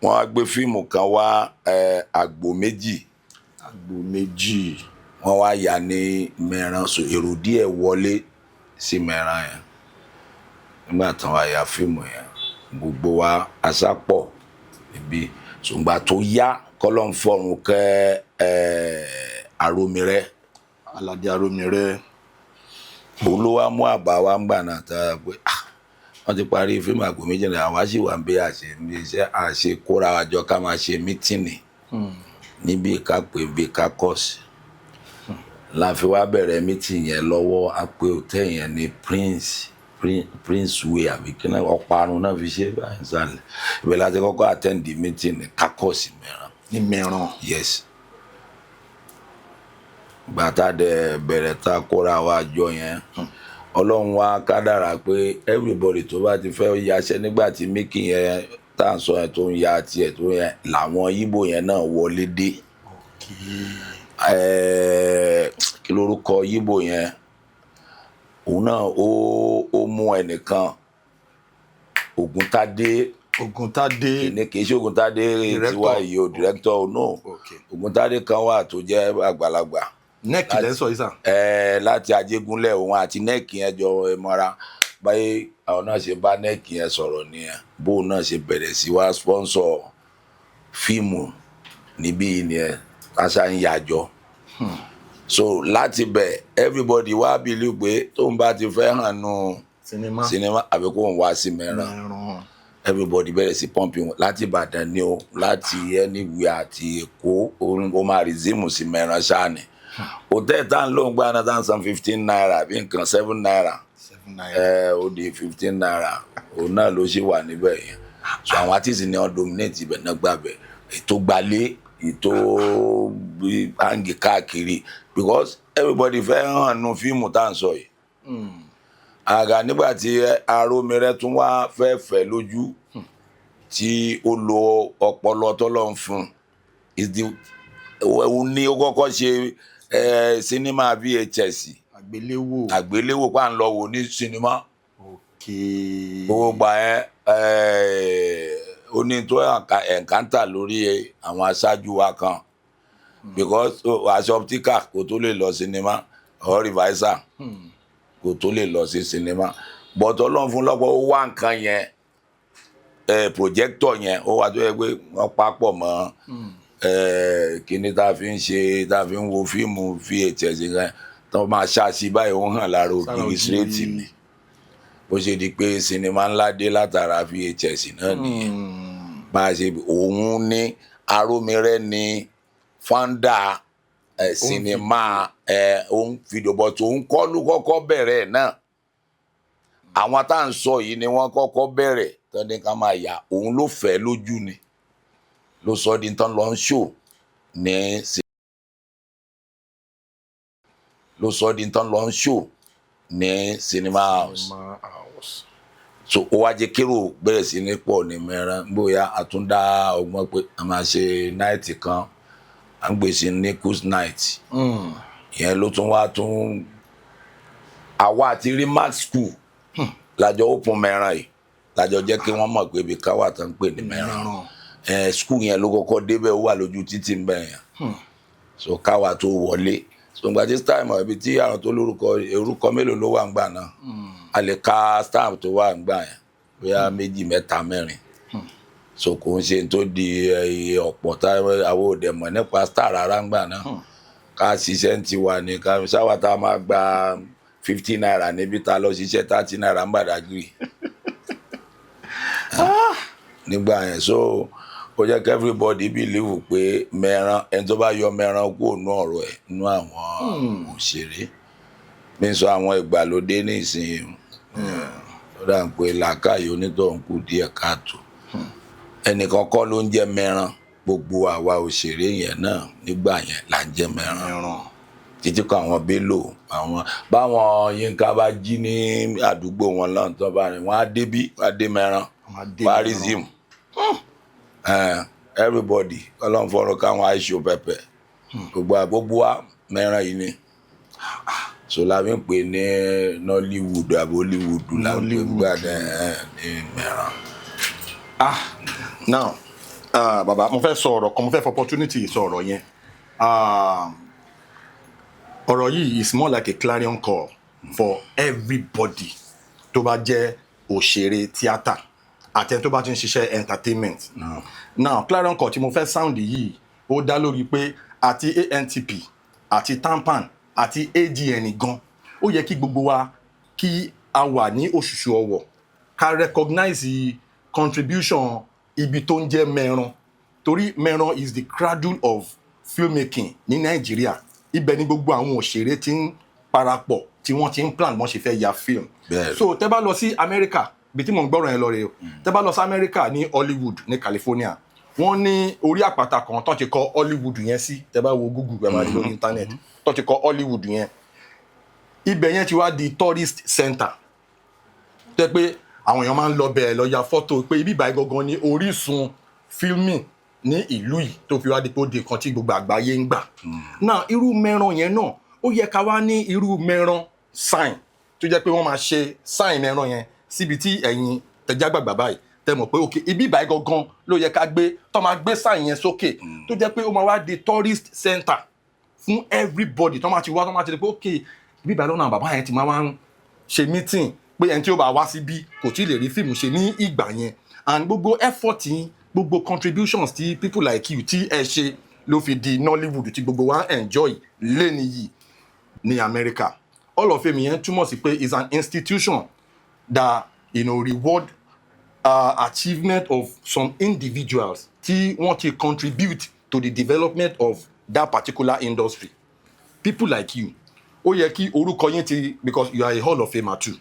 Wọ́n á gbé fíìmù kan wá, Àgbò Méjì. Àgbò Méjì. Wọ́n wá yà ní Mẹ́ran, so èrò díẹ̀ wọlé sí Mẹ́ran yẹn nígbà tí wọ́n ya fíìmù yẹn. Gbogbo wa asápọ̀ níbí. Ṣùgbọ́n tó yá, kọ́lọ́ ń fọ̀run kẹ́ Àròmírẹ́. Aládé Arómirẹ́. Òun ló wá mú àbá wa ń gbà náà tá a pé, ah, wọ́n ti parí fíìmù Àgbò Méjì náà, àwa sì wà ń bí àṣẹ iṣẹ́ àṣe kóra wa jọ ká máa ṣe meeting níbi ká pè bí ká kọ̀ sí la fi wá bẹ̀rẹ̀ meeting yẹn lọ́wọ́. A pé hotel yẹn ní Prince Way àbí kí náà, ọ̀parun náà fi ṣe báyìí sálẹ̀. Ibẹ̀ láti kọ́kọ́ attend the meeting ní kakọ́sì Mẹ́ran. Ní Mẹ́ran. Yes. Gbàtà dẹ̀ bẹ̀rẹ̀ ta kóra wa jọ yẹn, Ọlọ́run wa kádàrá pé everybody tó bá ti fẹ́ yaṣẹ́ nígbà tí Mickey yẹn tá à ń sọ yẹn tó ń ya tiẹ̀ tó yẹn, làwọn Yíbò yẹn náà wọlé dé. Kí lorúkọ Yíbò yẹn? Òun náà ó mú ẹnìkan, Ògúntádé. Ògúntádé. Ní kì í ṣe Ògúntádé tiwa yìí o, director o, no. Ògúntádé kan wà tó jẹ́ àgbàlagbà. Nẹ́ẹ̀kì lẹ́sọ̀ yìí sà. Ẹ láti Ajégúnlẹ̀, òun àti nẹ́ẹ̀kì yẹn jọ mọ́ra báyìí. Àwọn náà ṣe bá nẹ́ẹ̀kì yẹn sọ̀rọ̀ nìyẹn, bóun náà ṣe bẹ̀rẹ̀ sí wá sponsor fíìmù níbí nìyẹn, àṣà ń yàjọ. So láti bẹ̀, everybody wá believe pé tóun bá ti fẹ́ hàn nù sinimá, sinimá àbí kóun wá sí Mẹ́ran. Mẹ́ran. Everybody bẹ̀rẹ̀ sí pump wọn láti Ìbàdàn ni o, láti anywhere àti Èkó, ó máa resume sí Mẹ́ran ṣáà ni. Hotel tá ń lò ń gbà náà, tá ń san ₦15 bí nǹkan ₦7. ₦7. Ẹ ó di ₦15, òun náà ló ṣì wà níbẹ̀ yẹn. So àwọn artist ni wọ́n dominate ibẹ̀ náà, gbàbẹ̀ ètò gbalé, ètò hangi káàkiri, because everybody fẹ́ hàn nù fíìmù tá à ń sọ yìí. Àgà nígbà tí Arómirẹ́ tún wá fẹ́ fẹ́ lójú, tí ó lo ọpọlọ tọ́lọ́ ń fún un, òun ní ó kọ́kọ́ ṣe sinimá VHS. Àgbéléwò. Àgbéléwò pa ń lọ wò ní sinimá. Gbogbo gbà yẹn, ó ní tó encounter lórí àwọn aṣáájú wa kan, because aṣọ optical kò tó lè lọ sinimá or reviser kò tó lè lọ sí sinimá. But Ọlọ́run fún lọ́pọ̀, ó wá nǹkan yẹn, projector yẹn, ó wà tó yẹ pé wọ́n papọ̀ mọ́ kíní tá a fi ń ṣe, tá a fi ń wo fíìmù VHS yẹn, tó máa ṣáàṣì báyìí, ó hàn lára ògiri straight ni. Bó ṣe di pé sinimá ńlá dé látara VHS náà nìyẹn. Bá a ṣe, òun ní Arómirẹ́ ní founder sinimá òun fídíò, but òun kọ́ ló kọ́kọ́ bẹ̀rẹ̀ náà. Àwọn tá à ń sọ yìí ni wọ́n kọ́kọ́ bẹ̀rẹ̀ tán ní ká máa yà. Òun ló fẹ́ lójú ni ló sọ di tán lọ ń ṣò ní, ló sọ di tán lọ ń ṣò ní cinema house. Cinema house. So ó wá jẹ́ kérò bẹ̀rẹ̀ sí ní pọ̀ ní Mẹ́ran. Bóyá àtúndá ọgbọ́n pé a máa ṣe night kan, à ń gbèsè ní cruise night yẹn, ló tún wá tún àwa àti Remax School. Lájọ open Mẹ́ran yìí, lájọ jẹ́ kí wọ́n mọ̀ pé ibi kan wà tó ń pè ní Mẹ́ran. Mẹ́ran. Ẹ school yẹn ló kọ́kọ́ débẹ̀, ó wà lójú títì ń bẹ̀ yẹn, so káwa tó wọlé. So ìgbà tí star mọ̀ ibi tí àwọn tó lórúkọ, orúkọ mélòó ló wà ń gbà náà? A lè ka star tó wà ń gbà yẹn bóyá méjì, mẹ́ta, mẹ́rin. So kò ń ṣe tó di ọ̀pọ̀ tá àwọn òde mọ̀ nípa star rárá ń gbà náà. Ká ṣiṣẹ́ ń tiwa ni, ká sáwà tá a máa gba ₦50 níbi tá a lọ ṣiṣẹ́ ₦30 ń Badagry nígbà yẹn. So ó jẹ́ kí everybody believe pé Mẹ́ran, ẹni tó bá yọ Mẹ́ran kúrò nú ọ̀rọ̀ ẹ̀ nú àwọn òṣèré mi sọ àwọn ìgbàlódé nísìnyí, ó dà ń pé làákàyè onítọ̀hún kù díẹ̀ káàtó. Ẹnìkan kọ́ ló ń jẹ́ Mẹ́ran, gbogbo àwa òṣèré yẹn náà nígbà yẹn là ń jẹ́ Mẹ́ran. Mẹ́ran. Títí kan àwọn Bello, àwọn báwọn Yínká bá jí ní àdúgbò wọn náà, tó bá rìn, wọn á débí, wọn á dé Mẹ́ran. Wọ́n á dé wọn á Mẹ́ran. Rí zim. Everybody, Ọlọ́run fọ́rọ̀ káwọn àìṣò pẹpẹ, gbogbo wa Mẹ́ran yìí ni. So la fi ń pè ní Nollywood àbí Hollywood la ń pè Nollywood. Gbà ní Mẹ́ran. Ah, now, bàbá, mo fẹ́ sọ ọ̀rọ̀ kan, mo fẹ́ fọ opportunity sọ ọ̀rọ̀ yẹn. Ọ̀rọ̀ yìí is more like a clarion call for everybody tó bá jẹ́ òṣèré tíátà àti ẹni tó bá ti ń ṣiṣẹ́ entertainment. Now, clarion call tí mo fẹ́ sound yìí, ó dá lórí pé àti ANTP àti TAMPAN àti AGN gan, ó yẹ kí gbogbo wa kí a wà ní òṣùṣù ọwọ̀, ká recognize contribution ibi tó ń jẹ́ Mẹ́ran, torí Mẹ́ran is the cradle of filmmaking ní Nàìjíríà. Ibẹ̀ ni gbogbo àwọn òṣèré ti ń parapọ̀, tí wọ́n ti ń plan bọ́n ṣe fẹ́ ya film. So tẹ́ bá lọ sí Amẹ́ríkà, ibi tí mò ń gbọ́rọ̀ yẹn lọ rèé o, tẹ́ bá lọ sí Amẹ́ríkà ní Hollywood ní California, wọ́n ní orí àpáta kan tó ti kọ Hollywood yẹn sí. Tẹ́ bá wo Google, ẹ máa rí lórí internet tó ti kọ Hollywood yẹn. Ibẹ̀ yẹn ti wá di tourist center, tẹ́ pé àwọn èèyàn máa ń lọ bẹ̀ẹ̀ lọ ya fọ́tò pé ibi ìbàyí gangan ni orísun filming ní ìlú yìí, tó fi wá di pé ó di nǹkan tí gbogbo àgbáyé ń gbà. Náà irú Mẹ́ran yẹn náà, ó yẹ ká wá ní irú Mẹ́ran sign tó jẹ́ pé wọ́n máa ṣe sign Mẹ́ran yẹn síbi tí ẹ̀yin tẹ̀já gbàgbà báyìí tẹ mọ̀ pé ok, ibi ìbàyí gangan ló yẹ ká gbé, tó máa gbé sign yẹn sókè, tó jẹ́ pé ó máa wá di tourist center fún everybody tó máa ti wá, tó máa ti di pé ok, ibi ìbàyí lọ́nà bàbá yẹn ti máa wá ń ṣe meeting, pé ẹni tí ó bá wá síbí kò tí ì lè rí fíìmù ṣe ní ìgbà yẹn. And gbogbo effort yín, gbogbo contributions tí people like you tí ẹ ṣe ló fi di Nollywood tí gbogbo wa enjoy lẹ́ni yìí ní America. Hall of Fame yẹn túmọ̀ sí pé is an institution that reward achievement of some individuals tí wọ́n ti contribute to the development of that particular industry. People like you, ó yẹ kí orúkọ yín ti, because you are a Hall of Famer too,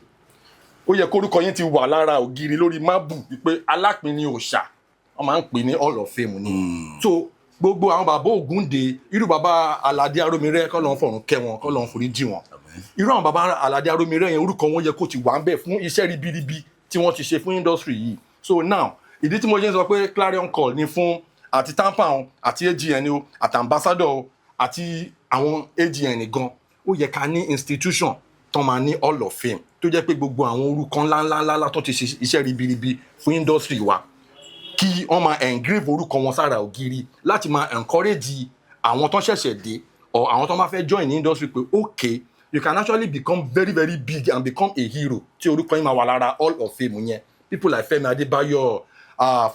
ó yẹ kí orúkọ yín ti wà lára ògiri lórí mábù wípé Alápinni Òòṣà, wọ́n máa ń pè ní Hall of Fame ni. So gbogbo àwọn bàbá Ògúndé, irú bàbá Aládé Arómirẹ́, kọ́ lọ́n fọ̀run kẹ́ wọn, kọ́ lọ́n forí jì wọ́n, irú àwọn bàbá Aládé Arómirẹ́ yẹn, orúkọ wọn yẹ kó ti wà ń bẹ̀ fún iṣẹ́ ribiribi tí wọ́n ti ṣe fún industry yìí. So now, ìdí tí mo ṣe ń sọ pé clarion call ni fún àti TAMPAN o, àti AGN o, àti ambassador o, àti àwọn AGN gan, ó yẹ ká ní institution tó máa ní Hall of Fame, tó jẹ́ pé gbogbo àwọn orúkọ ńláńláńlá tó ti ṣe iṣẹ́ ribiribi fún industry wa, kí wọ́n máa engrave orúkọ wọn sára ògiri láti máa encourage àwọn tó ṣẹ̀ṣẹ̀ dé or àwọn tó máa fẹ́ join the industry pé okay, you can actually become very very big and become a hero tí orúkọ yín máa wà lára Hall of Fame yẹn. People like Fẹ́mi Adébáyọ̀,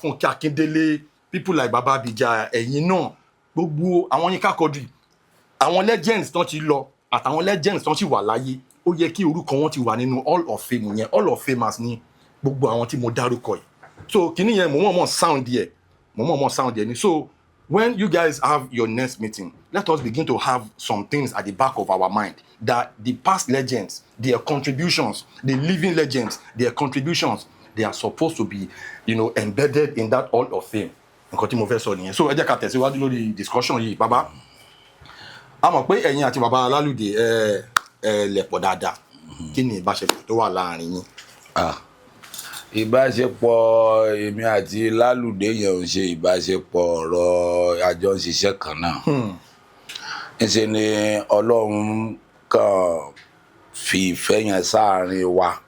Fúnkẹ́ Akíndélé, people like Baba Abija, ẹ̀yin náà, gbogbo àwọn Yínká Quadri, àwọn legends tán ti lọ àtàwọn legends tán sì wà láyé, ó yẹ kí orúkọ wọn ti wà nínú Hall of Fame yẹn. Hall of Famers ní gbogbo àwọn tí mo dárúkọ yìí. So kìíní yẹn, mo mọ̀ mọ̀ sound yẹ, mo mọ̀ mọ̀ sound yẹ ni. So when you guys have your next meeting, let us begin to have some things at the back of our mind that the past legends, their contributions, the living legends, their contributions, they are supposed to be embedded in that Hall of Fame. Nǹkan tí mo fẹ́ sọ nìyẹn. So ẹ jẹ́ ká tẹ̀síwájú lórí discussion yìí. Bàbá, a mọ̀ pé ẹ̀yin àti bàbá Alálùdé ẹ ẹ lẹ̀pọ̀ dáadáa. Kí ni ìbáṣepọ̀ tó wà láàrin yín? Ah, ìbáṣepọ̀ èmi àti Lálùdé yẹn ò ń ṣe ìbáṣepọ̀ ọ̀rọ̀ àjọ ń ṣiṣẹ́ kan náà. Ńṣe ni Ọlọ́run kàn fi ìfẹ́ yẹn sáàárín wa.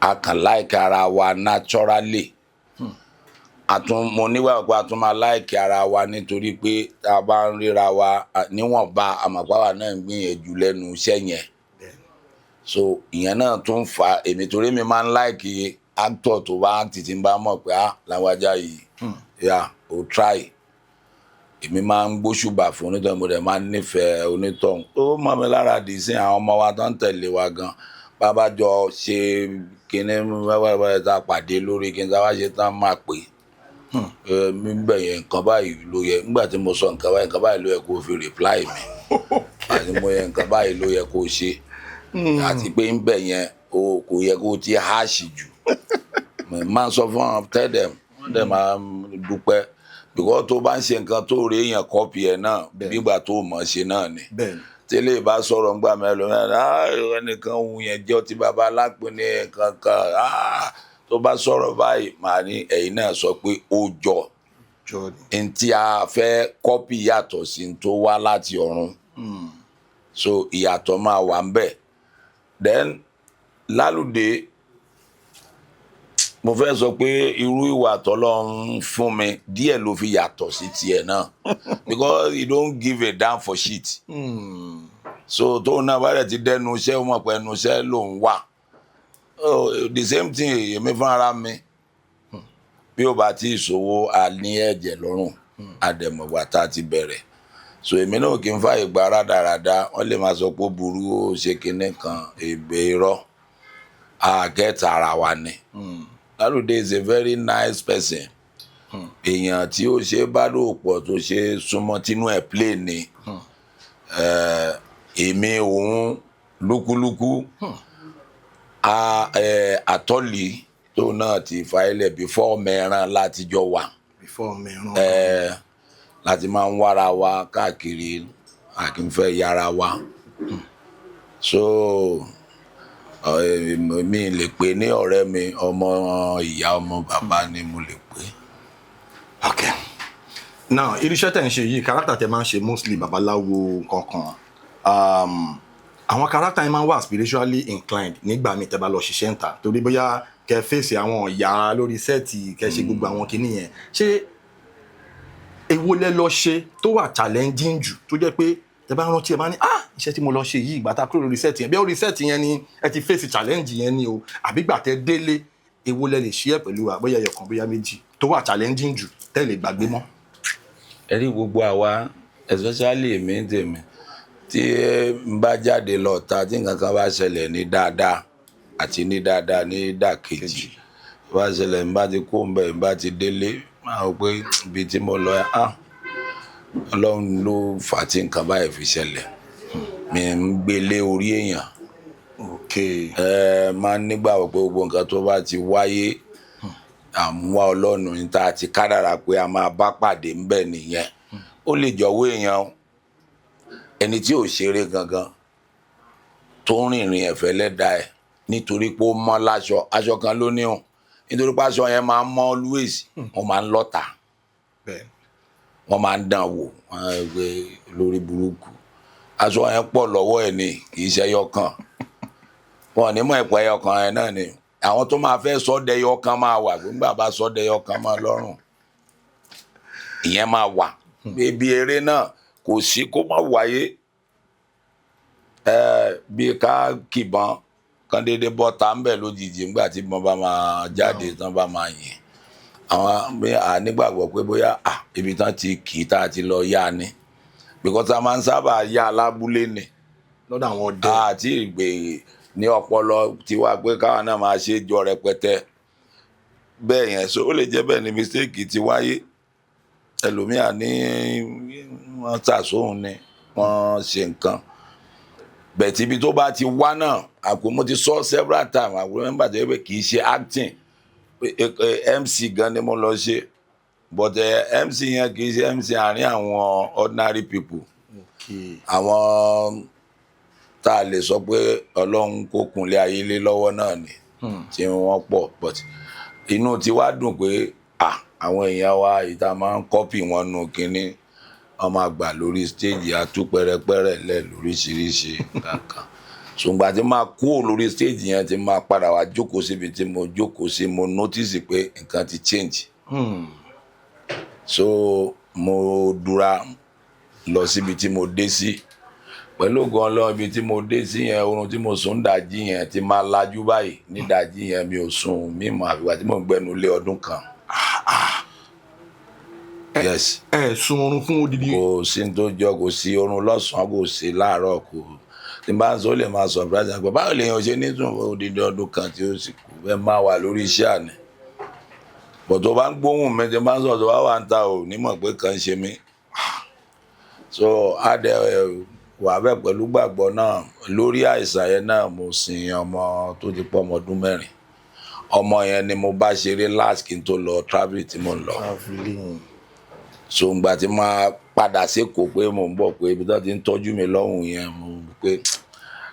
A kàn like ara wa naturally. Àtún mo nígbà pé a tún máa like ara wa nítorí pé tá a bá ń ríra wa níwọ̀nba, àmọ̀páwa náà ń gbìyànjú lẹ́nu iṣẹ́ yẹn. So ìyẹn náà tún fà èmi, torí mi máa ń like actor tó bá act tí n bá mọ̀ pé, ah, láwájá yìí, yà ó try. Èmi máa ń gbóṣùbà fún onítọ̀hún, mo dẹ̀ máa ń nífẹ̀ẹ́ onítọ̀hún. Ó mọ̀ mi lára dì sí àwọn ọmọ wa tó ń tẹ̀lé wa gan. Bàbá jọ ṣe kinní wẹ́wẹ́wẹ́, tá a pàdé lórí kinní, tá a bá ṣe tán, máa pè é mi bẹ̀ yẹn, nǹkan báyìí ló yẹ. Nígbà tí mo sọ nǹkan báyìí, nǹkan báyìí ló yẹ kó fi reply mi, àti mo yẹ nǹkan báyìí ló yẹ kó ṣe, àti pé ń bẹ̀ yẹn o kò yẹ kó ti harsh jù. Mo máa ń sọ fún wọn, tell them, wọ́n dẹ̀ máa ń dúpẹ́, because tó bá ń ṣe nǹkan tó rí èèyàn copy ẹ̀ náà, nígbà tó mọ̀ ṣe náà ni. Tẹ́lẹ̀ bá sọ̀rọ̀ ńgbà mẹ́lò náà, ẹnìkan òun yẹn jẹ́ ọtí bàbá alápín ní kankan, tó bá sọ̀rọ̀ báyìí, màá ní ẹ̀yin náà sọ pé ó jọ. Jọ ni. N tí a fẹ́ copy yàtọ̀ sí n tó wá láti ọ̀run, so ìyàtọ̀ máa wà ń bẹ̀. Then lálùdé, mo fẹ́ sọ pé irú ìwà tọ́lọ́run fún mi díẹ̀ ló fi yàtọ̀ sí tiẹ̀ náà, because you don't give a damn for shit. So tóun náà bá dẹ̀ ti dẹnu iṣẹ́, ó mọ̀ pé ẹnu iṣẹ́ lòun wà. Oh, the same thing èmi fúnra mi, bí ó bá ti ṣòwò, a ní ẹ̀jẹ̀ lọ́rùn, àdẹ̀mọ̀gbà tá a ti bẹ̀rẹ̀. So èmi náà kì í fàyè gba rádaràda. Wọ́n lè máa sọ pé ó burú, ó ṣe kinní kan, ègbè irọ́, àgẹ́ta ara wa ni. Lálùdé is a very nice person, èèyàn tí ó ṣe bá lò pọ̀, tó ṣe súnmọ́, tínú ẹ̀ play ni. Èmi òun lúkúlúkú àtọ́lì tó náà ti fa ilẹ̀ before mẹ́ran láti jọ wà. Before mẹ́rán. Láti máa ń wára wa káàkiri, a kì í fẹ́ yára wa. So mi lè pè ní ọ̀rẹ́ mi, ọmọ ìyá ọmọ bàbá ni mo lè pè. Ok, now irú iṣẹ́ tẹ̀ ń ṣe yìí, character tẹ̀ máa ń ṣe mostly babaláwo kankan, àwọn character yẹn máa ń wà spiritually inclined nígbà míì tẹ́ bá lọ ṣiṣẹ́ ń ta, torí bóyá kẹ́ fèsì àwọn ìyá lórí set, kẹ́ ṣe gbogbo àwọn kinní yẹn. Ṣé èwo lẹ lọ ṣe tó wà challenging jù, tó jẹ́ pé tẹ́ bá rántí, ẹ bá ní, "Ah, iṣẹ́ tí mo lọ ṣe yìí," ìgbà tá a kúrò lórí set yẹn, bí orí set yẹn ni ẹ ti fèsì challenge yẹn ni o, àbí gbà tẹ́ délé? Èwo lẹ lè ṣe ẹ pẹ̀lú wa, bóyá ẹyọkan, bóyá méjì, tó wà challenging jù tẹ́ lè gbàgbé mọ́? Ẹ rí gbogbo àwa, especially èmi ń tèmi, tí n bá jáde lọ ta, tí nǹkan kan bá ṣẹlẹ̀ ní dáadáa àti ní dáadáa ní dàkejì bá ṣẹlẹ̀, n bá ti kó ń bẹ̀, n bá ti délé, máa rò pé ibi tí mo lọ, ah, Ọlọ́run ló fà á tí nǹkan báyìí fi ṣẹlẹ̀. Mi ń gbélé orí èèyàn. Ẹ máa ń nígbàgbọ́ pé gbogbo nǹkan tó bá ti wáyé, àmúwá Ọlọ́run ní, tá a ti kádàrá pé a máa bá pàdé ńbẹ̀ nìyẹn. Ó lè jọ̀wọ́ èèyàn o. Ẹni tí ò ṣeré gangan, tó ń rìnrìn ẹ̀fẹ́ lẹ́dàá ẹ̀, nítorí pé ó mọ́ láṣọ, aṣọ kan ló ní o, nítorí pé aṣọ yẹn máa ń mọ́ always, wọ́n máa ń lọ́ta, wọ́n máa ń dán wò, wọ́n á gbé lórí burúkú. Aṣọ yẹn pọ̀ lọ́wọ́ ẹ̀ ni, kì í ṣe ẹyọ kan. Wọn ò ní mọ̀ ẹ̀pọ̀ ẹyọ kan yẹn náà ni. Àwọn tó máa fẹ́ sọ́dẹ̀yọ kan máa wà gbígbà bá sọ́dẹ̀yọ kan máa lọ́rùn, ìyẹn máa wà. Ibi eré náà kò sí kó má wáyé. Bí ká kìbọn kan déédéé bọ́ ta ń bẹ̀ lójijì, nígbà tí ìbọn bá máa jáde tán, bá máa yìn àwọn, bí a nígbàgbọ́ pé bóyá ibi tán ti kì í tá a ti lọ yá ni, because a máa ń sábà yá lábúlé ni. Lọ́dọ̀ àwọn ọdẹ. Àti ìgbè ní ọpọlọ tiwa pé káwọn náà máa ṣe jọ rẹpẹtẹ bẹ́ẹ̀ yẹn. So ó lè jẹ́ bẹ́ẹ̀ ni mistake ti wáyé. Ẹlòmíà ní wọ́n ṣàṣóhun ni wọ́n ṣe nǹkan bẹ̀tí, ibi tó bá ti wá náà, àpò mo ti sọ several times, àpò mẹ́mbà tó yẹ pé kì í ṣe acting, MC gan ni mo lọ ṣe, but MC yẹn kì í ṣe MC àárín àwọn ordinary people, àwọn tá a lè sọ pé Ọlọ́run kó kunlé ayé lé lọ́wọ́ náà ni tí wọ́n pọ̀. But inú tí wàá dùn pé àwọn èèyàn wa ìta máa ń copy wọn nù kínní, wọ́n máa gbà lórí stage, àtú pẹrẹpẹrẹ lẹ̀ lóríṣiríṣi kankan. Ṣùgbọ́n àti máa kúrò lórí stage yẹn, tí máa padà wá jókòó síbi tí mo jókòó sí, mo notice pé nǹkan ti change. So mo dúra lọ síbi tí mo dé sí pẹ̀lú ògo Ọlọ́run. Ibi tí mo dé sí yẹn, oorun tí mo sùn dájí yẹn, ti máa lajú báyìí ní dájí yẹn, mi ò sùn mímọ́ àfìgbà tí mò ń gbẹnu lé ọdún kan. Yes. Ẹ sun oorun fún odidi? Kò sí ní tó jọ, kò sí oorun lọ́sàn-án, kò sí láàárọ̀. Kò tí n bá ń sọ, ó lè máa surprise àgbà. Báwo lèèyàn ṣe ní sùn fún odidi ọdún kan tí ó sì kú bẹ́ẹ̀, máa wà lórí iṣẹ́ àná? Bọ̀ tó bá ń gbóhùn mi tí n bá ń sọ̀rọ̀, tó bá wà ń ta ò nímọ̀ pé kàn ń ṣe mí. So á dẹ̀ wà bẹ́ẹ̀ pẹ̀lú gbàgbọ́ náà. Lórí àìsàn yẹn náà, mo sin ọmọ tó ti pọ̀ ọmọ ọdún 4. Ọmọ yẹn ni mo bá ṣeré last kí n tó lọ travel tí mo ń lọ. Travelling. So ngbà tí máa padà sékòó pé mò ń bọ̀, pé ibi tó ti ń tọ́jú mi lọ́hùn yẹn, mo pé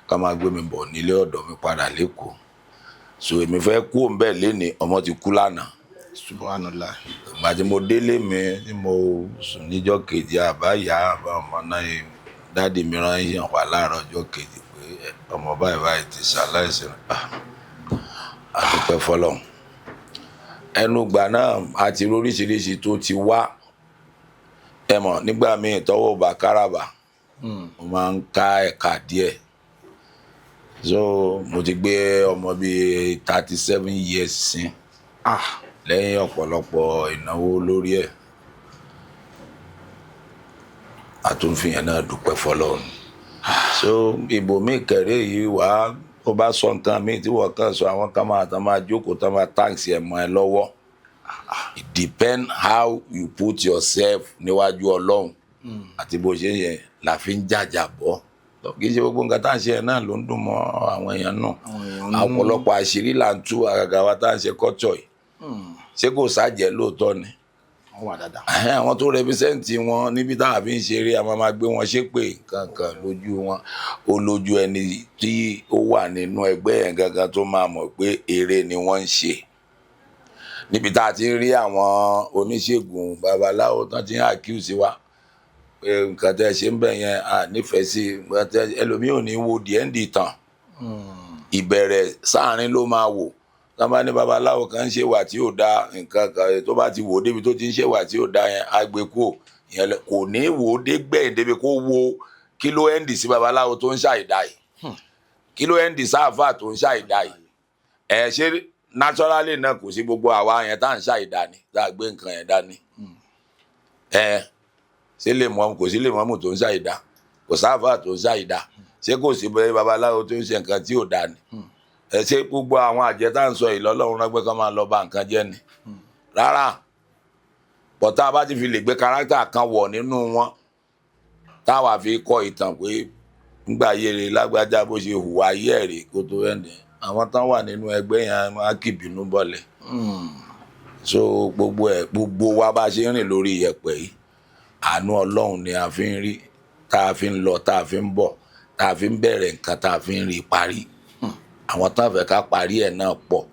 ká máa gbé mi bọ̀ nílé ọ̀dọ̀ mi padà lẹ́kọ̀ọ́. So èmi fẹ́ kú òun bẹ́ẹ̀ lénìí, ọmọ ti kú lánàá. Subhanallah. Ìgbà tí mo délé mi tí mo sùn níjọ́ kejì, àbá ìyá àbá ọmọ náà yìí, daddy mi rán yàn wá láàárọ̀ ọjọ́ kejì pé ọmọ báyìí báyìí ti ṣaláìsí. Ah, a dúpẹ́ fọ́lọ́run. Ẹnu ìgbà náà, a ti rí oríṣiríṣi tó ti wá. Ẹ mọ̀, nígbà míì tọ́wọ́ ò bá káràbà, mo máa ń ká ẹ̀ka díẹ̀. So mo ti gbé ọmọ bíi 37 years sí lẹ́yìn ọ̀pọ̀lọpọ̀ ìnáwó lórí ẹ̀. Àtúnfìyẹn náà dúpẹ́ fọ́lọ́run. So ibòmíì kẹrẹ yìí wá, ó bá sọ nǹkan míì tí wọ́n kàn sọ, àwọn kan máa tán máa jókòó tán máa táǹsì ẹ̀ mọ́ ẹ lọ́wọ́. It depend how you put yourself níwájú Ọlọ́run àti bó ṣe yẹn la fi ń jàjà bọ́. Kì í ṣe gbogbo nǹkan tá à ń ṣe yẹn náà ló ń dùn mọ́ àwọn èèyàn náà. Àwọn èèyàn nù. Ọ̀pọ̀lọpọ̀ àṣírí là ń tú, àgàgà wa tá à ń ṣe culture yìí. Ṣé kò sájẹ́ lóòótọ́ ni? Wọ́n wà dáadáa. Ẹhẹ́n, àwọn tó represent wọn níbi táwa fi ń ṣeré, a máa máa gbé wọn ṣépè kankan lójú wọn. Ó lójú ẹni tí ó wà nínú ẹgbẹ́ yẹn gangan tó máa mọ̀ pé eré ni wọ́n ń ṣe. Níbi tá a ti ń rí àwọn oníṣègùn babaláwo tán ti ń accuse wa pé nǹkan tẹ́ ẹ ṣe ń bẹ̀ yẹn, a nífẹ̀ẹ́ sí nǹkan tẹ́. Ẹlòmíì ò ní wo the end ìtàn, ìbẹ̀rẹ̀ sáàrin ló máa wò. Tá bá ní babaláwo kan ń ṣe wà tí ò da nǹkan kan, tó bá ti wò ó débi tó ti ń ṣe wà tí ò da yẹn, á gbé kúrò. Ìyẹn kò ní wò ó dé gbẹ̀yìn débi kó wo kí ló end sí babaláwo tó ń ṣàìdá yìí, kí ló end sáàfà tó ń ṣàìdá yìí. Ẹ ṣe naturally náà, kò sí gbogbo àwa yẹn tá à ń ṣàìdá ni tá a gbé nǹkan yẹn dání. Ẹ ṣé lè mọ, kò sí lè mọ́mù tó ń ṣàìdá, kò sáàfà tó ń ṣàìdá. Ṣé kò sí bẹ́ẹ̀ babaláwo tó ń ṣe nǹkan tí ò dá ni? Ẹ ṣé gbogbo àwọn àjẹ́ tá à ń sọ yìí lọ́lọ́run rán pé kán máa lọ ba nǹkan jẹ́ ni? Rárá. Bọ̀tá bá ti fi lè gbé character kan wọ̀ nínú wọn, táwa fi kọ ìtàn pé ńgbà yẹrẹ lágbájá bó ṣe hùwà ayé ẹ̀ rè kó tó ẹ̀ǹdẹ̀, àwọn tán wà nínú ẹgbẹ́ yẹn á kìbínú bọ̀lẹ̀. So gbogbo ẹ̀, gbogbo wa bá ṣe ń rìn lórí iyẹ̀pẹ̀ yìí, àánú Ọlọ́run ni a fi ń rí, tá a fi ń lọ, tá a fi ń bọ̀, tá a fi ń bẹ̀rẹ̀ nǹkan, tá a fi ń rí parí. Àwọn tán fẹ́ ká parí ẹ̀ náà pọ̀.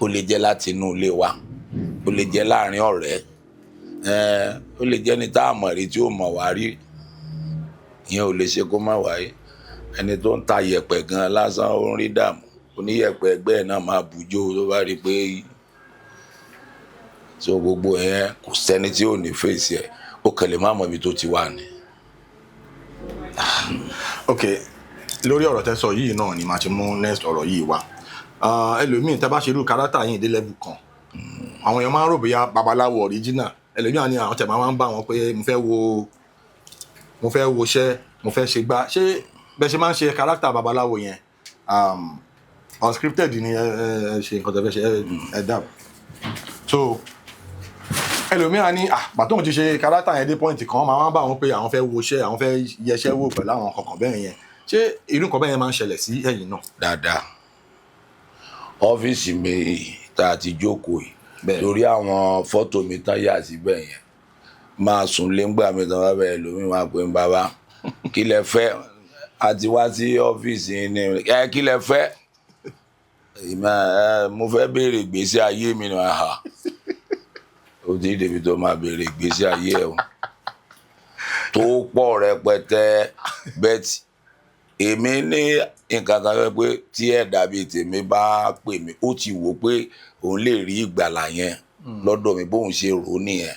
Ó lè jẹ́ láti inú ilé wa, ó lè jẹ́ láàrin ọ̀rẹ́, ó lè jẹ́ ní tá a mọ̀ rí tí ó mọ̀ wá rí. Ìyẹn ò lè ṣe kó má wáyé. Ẹni tó ń ta yẹ̀pẹ̀ gan lásán, ó ń rí dààmú. Oníyẹ̀pẹ̀ ẹgbẹ́ ẹ̀ náà máa bùjó tó bá rí i pé. So gbogbo yẹn, kò sẹ́ni tí ò ní fèsì ẹ̀, ó kàn lè má mọ ibi tó ti wà ní. Ok, lórí ọ̀rọ̀ tẹ́ sọ yìí náà ni màá ti mú next ọ̀rọ̀ yìí wá. Ah, ẹlòmíì, tẹ́ bá ṣe irú character yìí dé level kan, àwọn èèyàn máa ń rò bóyá babaláwo original. Ẹlòmíì á ní àwọn tẹ̀ máa ń bá wọn pé mo fẹ́ wo iṣẹ́, mo fẹ́ ṣe gbá. Ṣé bẹ́ẹ̀ ṣe máa ń ṣe character babaláwo yẹn, unscripted ni? Ẹ ṣe nǹkan tẹ́ fẹ́ ṣe, ẹ dab. So ẹlòmíì á ní pàtó òun ti ṣe character yẹn dé point kan, máa wá bá wọn pé àwọn fẹ́ wo iṣẹ́, àwọn fẹ́ yẹṣẹ́ wò pẹ̀lú àwọn kankan bẹ́ẹ̀ yẹn. Ṣé irú nǹkan bẹ́ẹ̀ yẹn máa ń ṣẹlẹ̀ sí ẹ̀yin náà? Dáadáa. Ọ́fíìsì mi tá a ti jókòó yìí, torí àwọn fọ́tò mi tán yà síbẹ̀ yẹn, máa sùn lé ńgbà mi tán bá bẹ̀rẹ̀ lómi máa pè ń, "Bàbá, kí lẹ fẹ́? A ti wá sí ọ́fíìsì yín ní ẹ, kí lẹ fẹ́?" Ìmọ̀ ẹ, mo fẹ́ béèrè ìgbésí ayé mi ni. Àhà, ó ti débi tó máa béèrè ìgbésí ayé ẹ o, tó pọ̀ rẹpẹtẹ. Bẹ́ẹ̀ Èmi ní nǹkan kan tó pé tí ẹ̀dá bíi tèmi bá pè mí, ó ti wò pé òun lè rí ìgbàlà yẹn lọ́dọ̀ mi, bóun ṣe rò ó nìyẹn.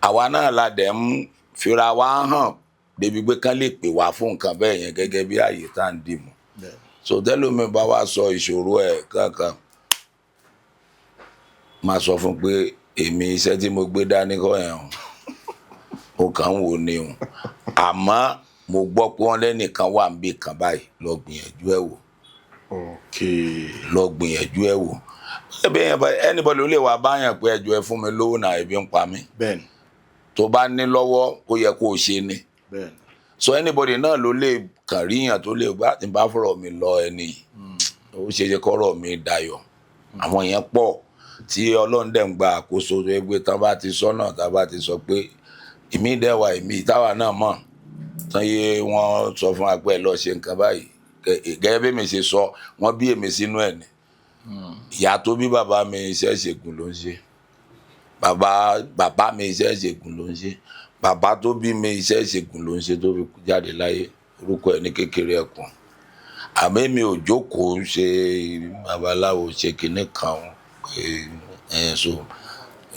Àwa náà la dẹ̀ ń fira wa hàn débi pé kán lè pè wá fún nǹkan bẹ́ẹ̀ yẹn, gẹ́gẹ́ bí ààyè tá à ń dì mú. So tẹ́lómi bá wá sọ ìṣòro ẹ̀ kankan, máa sọ fún pé èmi, iṣẹ́ tí mo gbé dání kọ́ yẹn o, mo kàn ń wò ni o, àmọ́ mo gbọ́ pé wọ́n lẹ́nìkan wà níbì kan báyìí, lọ gbìyànjú ẹ̀ wò. Lọ gbìyànjú ẹ̀ wò. Ẹbí yẹn bá anybody ló lè wá báyàn pé ẹjọ́, ẹ fún mi lówó náà, ebi ń pa mí. Tó bá ní lọ́wọ́, ó yẹ kó o ṣe ni. So anybody náà ló lè kàn ríyàn tó lè bá tí n bá fọ̀rọ̀ mi lọ ẹni yìí, ó ṣe é ṣe kọ́rọ̀ mi dayọ̀. Àwọn yẹn pọ̀ tí Ọlọ́run dẹ̀ ń gba àkóso, tó yẹ pé tán bá ti sọ náà, tá bá ti sọ pé èmi dẹ̀ wà, èmi táwa náà mọ̀ tán yé, wọ́n sọ fún wa pé ẹ lọ ṣe nǹkan báyìí. Gẹ́gẹ́ bí èmi ṣe sọ, wọ́n bí èmi sínú ẹ̀ ni. Ìyá tó bí bàbá mi, iṣẹ́ ìṣègùn ló ń ṣe. Bàbá bàbá mi, iṣẹ́ ìṣègùn ló ń ṣe. Bàbá tó bí mi, iṣẹ́ ìṣègùn ló ń ṣe tó fi jáde láyé. Orúkọ ẹ̀ ní Kékeré Ẹkùn. Àmọ́ èmi ò jókòó ṣe babaláwo, ṣe kinní kan pé ẹ so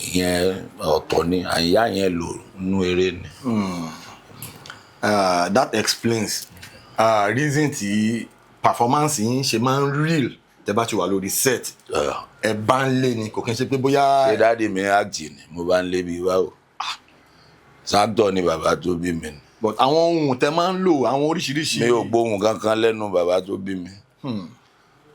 ìyẹn ọ̀tọ̀ ni, àyà yẹn lò nínú eré ni. That explains reason tí performance yín ṣe máa ń real tẹ́ bá ti wà lórí set. Ẹ bá ń lé ni, kò kí n ṣe pé bóyá. Ṣé daddy mi act ni? Mo bá ń lé bíi báwo? Sáńtọ̀ ni bàbá tó bí mi ni. But àwọn ohun tẹ́ máa ń lò, àwọn oríṣiríṣi. Mi ò gbóhùn kankan lẹ́nu bàbá tó bí mi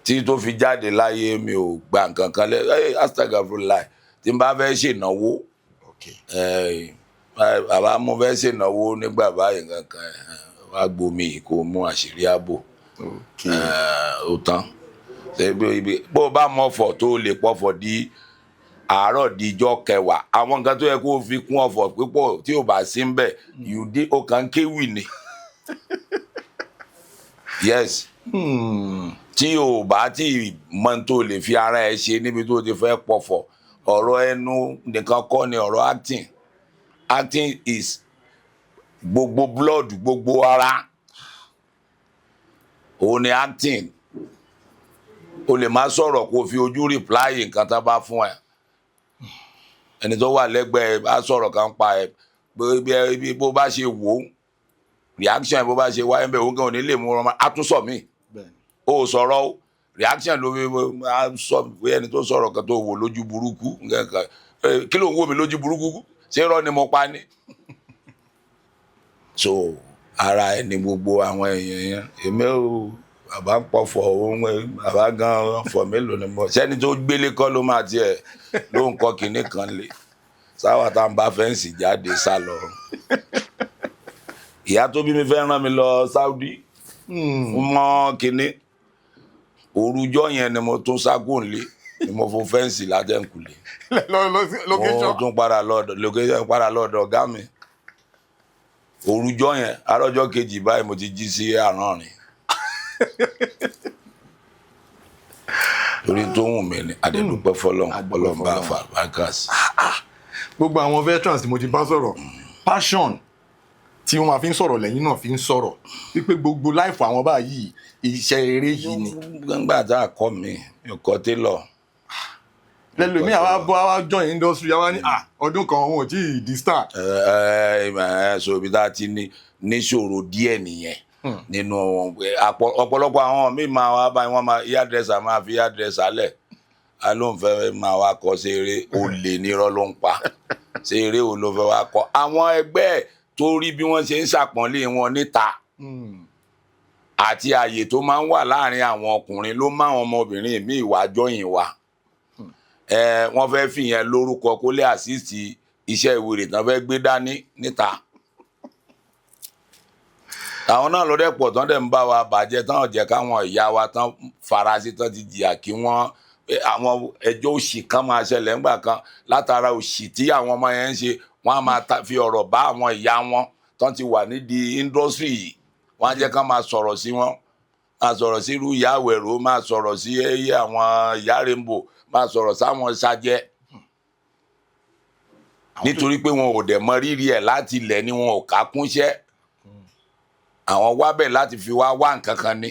tí tó fi jáde láyé. Mi ò gba nǹkan kan lẹ́ ẹ, astagfirullah. Tí n bá fẹ́ ṣènáwó, bàbá, mo fẹ́ ṣènáwó nígbà báyìí kankan, wá gbomi yìí kó mú àṣírí ààbò. Ó tán. Ṣé bó o bá mọ̀fọ̀ tó o lè pọ̀fọ̀ di àárọ̀ di ijọ́ kẹwàá, àwọn nǹkan tó yẹ kó o fi kún ọ̀fọ̀ pípọ̀ tí ò bá sí ń bẹ̀, you dey, ó kàn ń kéwì ni. Yes, tí o bá tí mọ tó lè fi ara ẹ ṣe níbi tó ti fẹ́ pọ̀fọ̀. Ọ̀rọ̀ ẹnu nìkan kọ́ ni ọ̀rọ̀ acting. Acting is gbogbo blood, gbogbo ara, òun ni acting. O lè má sọ̀rọ̀, kó o fi ojú reply nǹkan tá a bá fún ẹ. Ẹni tó wà lẹ́gbẹ̀ẹ́ bá sọ̀rọ̀ kan pa ẹ bí bó bá ṣe wò ó, reaction bó bá ṣe wáyé bẹ́ẹ̀, òun kan ò ní lè mú ọmọ àtúnṣọ mi. Ó sọ̀rọ̀ o, reaction ló fi á sọ pé ẹni tó sọ̀rọ̀ kan tó wò lójú burúkú nǹkan kan, kí ló ń wò mí lójú burúkú? Ṣé irọ́ ni mo pa ni? So ara ẹni gbogbo àwọn èèyàn yẹn, èmi ò, bàbá ń pọ̀fọ̀ òun, bàbá gan fọ̀ mélòó ni mo sẹ́ni tó gbélé kọ́ ló máa tiẹ̀ ló ń kọ́ kinní kan lé sáwà tá à ń bá fence jáde sá lọ. Ìyá tó bí mi fẹ́ rán mi lọ Saudi mọ́ kinní. Òrùjọ́ yẹn ni mo tún sá kúrò nílé, ni mo fo fence látẹ̀kùlé. Lọ lọ sí location. Mo tún padà lọ́dọ̀ location, padà lọ́dọ̀ ọ̀gá mi. Òrùjọ́ yẹn, àárọ̀jọ́ kejì báyìí, mo ti jí sí àránrìn torí tó wù mí ni. Àdẹ̀dúpẹ́ fọlọ́run. Adúpẹ́ Ọlọ́run bá fọ́lọ́run. fa àbáríkà sí. Gbogbo àwọn veterans tí mo ti bá sọ̀rọ̀, passion tí wọ́n máa fi ń sọ̀rọ̀ lẹ́yìn náà fi ń sọ̀rọ̀ wípé gbogbo life àwọn báyìí, iṣẹ́ eré yìí ni. Nígbà tá a kọ́ mi, mi ò kọ́ tailor. Lẹ́lòmíì àwa bọ́, àwa join industry, àwa ní ah, ọdún kan, òun ò tí ì di star. Ẹ ẹ, so ibi tá a ti ní níṣòro díẹ̀ nìyẹn nínú ọ̀pọ̀lọpọ̀ àwọn míì máa wá báyìí, wọ́n máa hairdresser, máa fi hairdresser lẹ̀, a ló ń fẹ́ máa wá kọ́ sí eré. Olè nírọ́ ló ń pa. Ṣé eré wo ló fẹ́ wá kọ́? Àwọn ẹgbẹ́ ẹ̀ tó rí bí wọ́n ṣe ń ṣàpọ́nlé wọn níta àti ààyè tó máa ń wà láàrin àwọn ọkùnrin ló má àwọn ọmọbìnrin míì wá jọyìn wa. Ẹ wọ́n fẹ́ fìyẹn lórúkọ kó lè assist iṣẹ́ ìwéré tán fẹ́ gbé dání níta. Àwọn náà ló dẹ̀ pọ̀ tán dẹ̀ ń bá wa bàjẹ́, tán jẹ́ káwọn ìyá wa tán farasí, tán ti jìyà, kí wọ́n àwọn ẹjọ́ òṣì kan máa ṣẹlẹ̀ ńgbà kan látara òṣì tí àwọn ọmọ yẹn ń ṣe. Wọ́n á máa fi ọ̀rọ̀ bá àwọn ìyá wọn tán ti wà nídìí industry yìí, wọ́n á jẹ́ ká máa sọ̀rọ̀ sí wọn, máa sọ̀rọ̀ sí irú ìyá àwẹ̀rò, máa sọ̀rọ̀ sí àwọn ìyá Rainbow, máa sọ̀rọ̀ sáwọn ṣajẹ́, nítorí pé wọn ò dẹ̀ mọ rírì ẹ̀ láti ilẹ̀ ni, wọn ò ká kúnṣẹ́. Àwọn wá bẹ̀ láti fi wá wá nǹkan kan ni.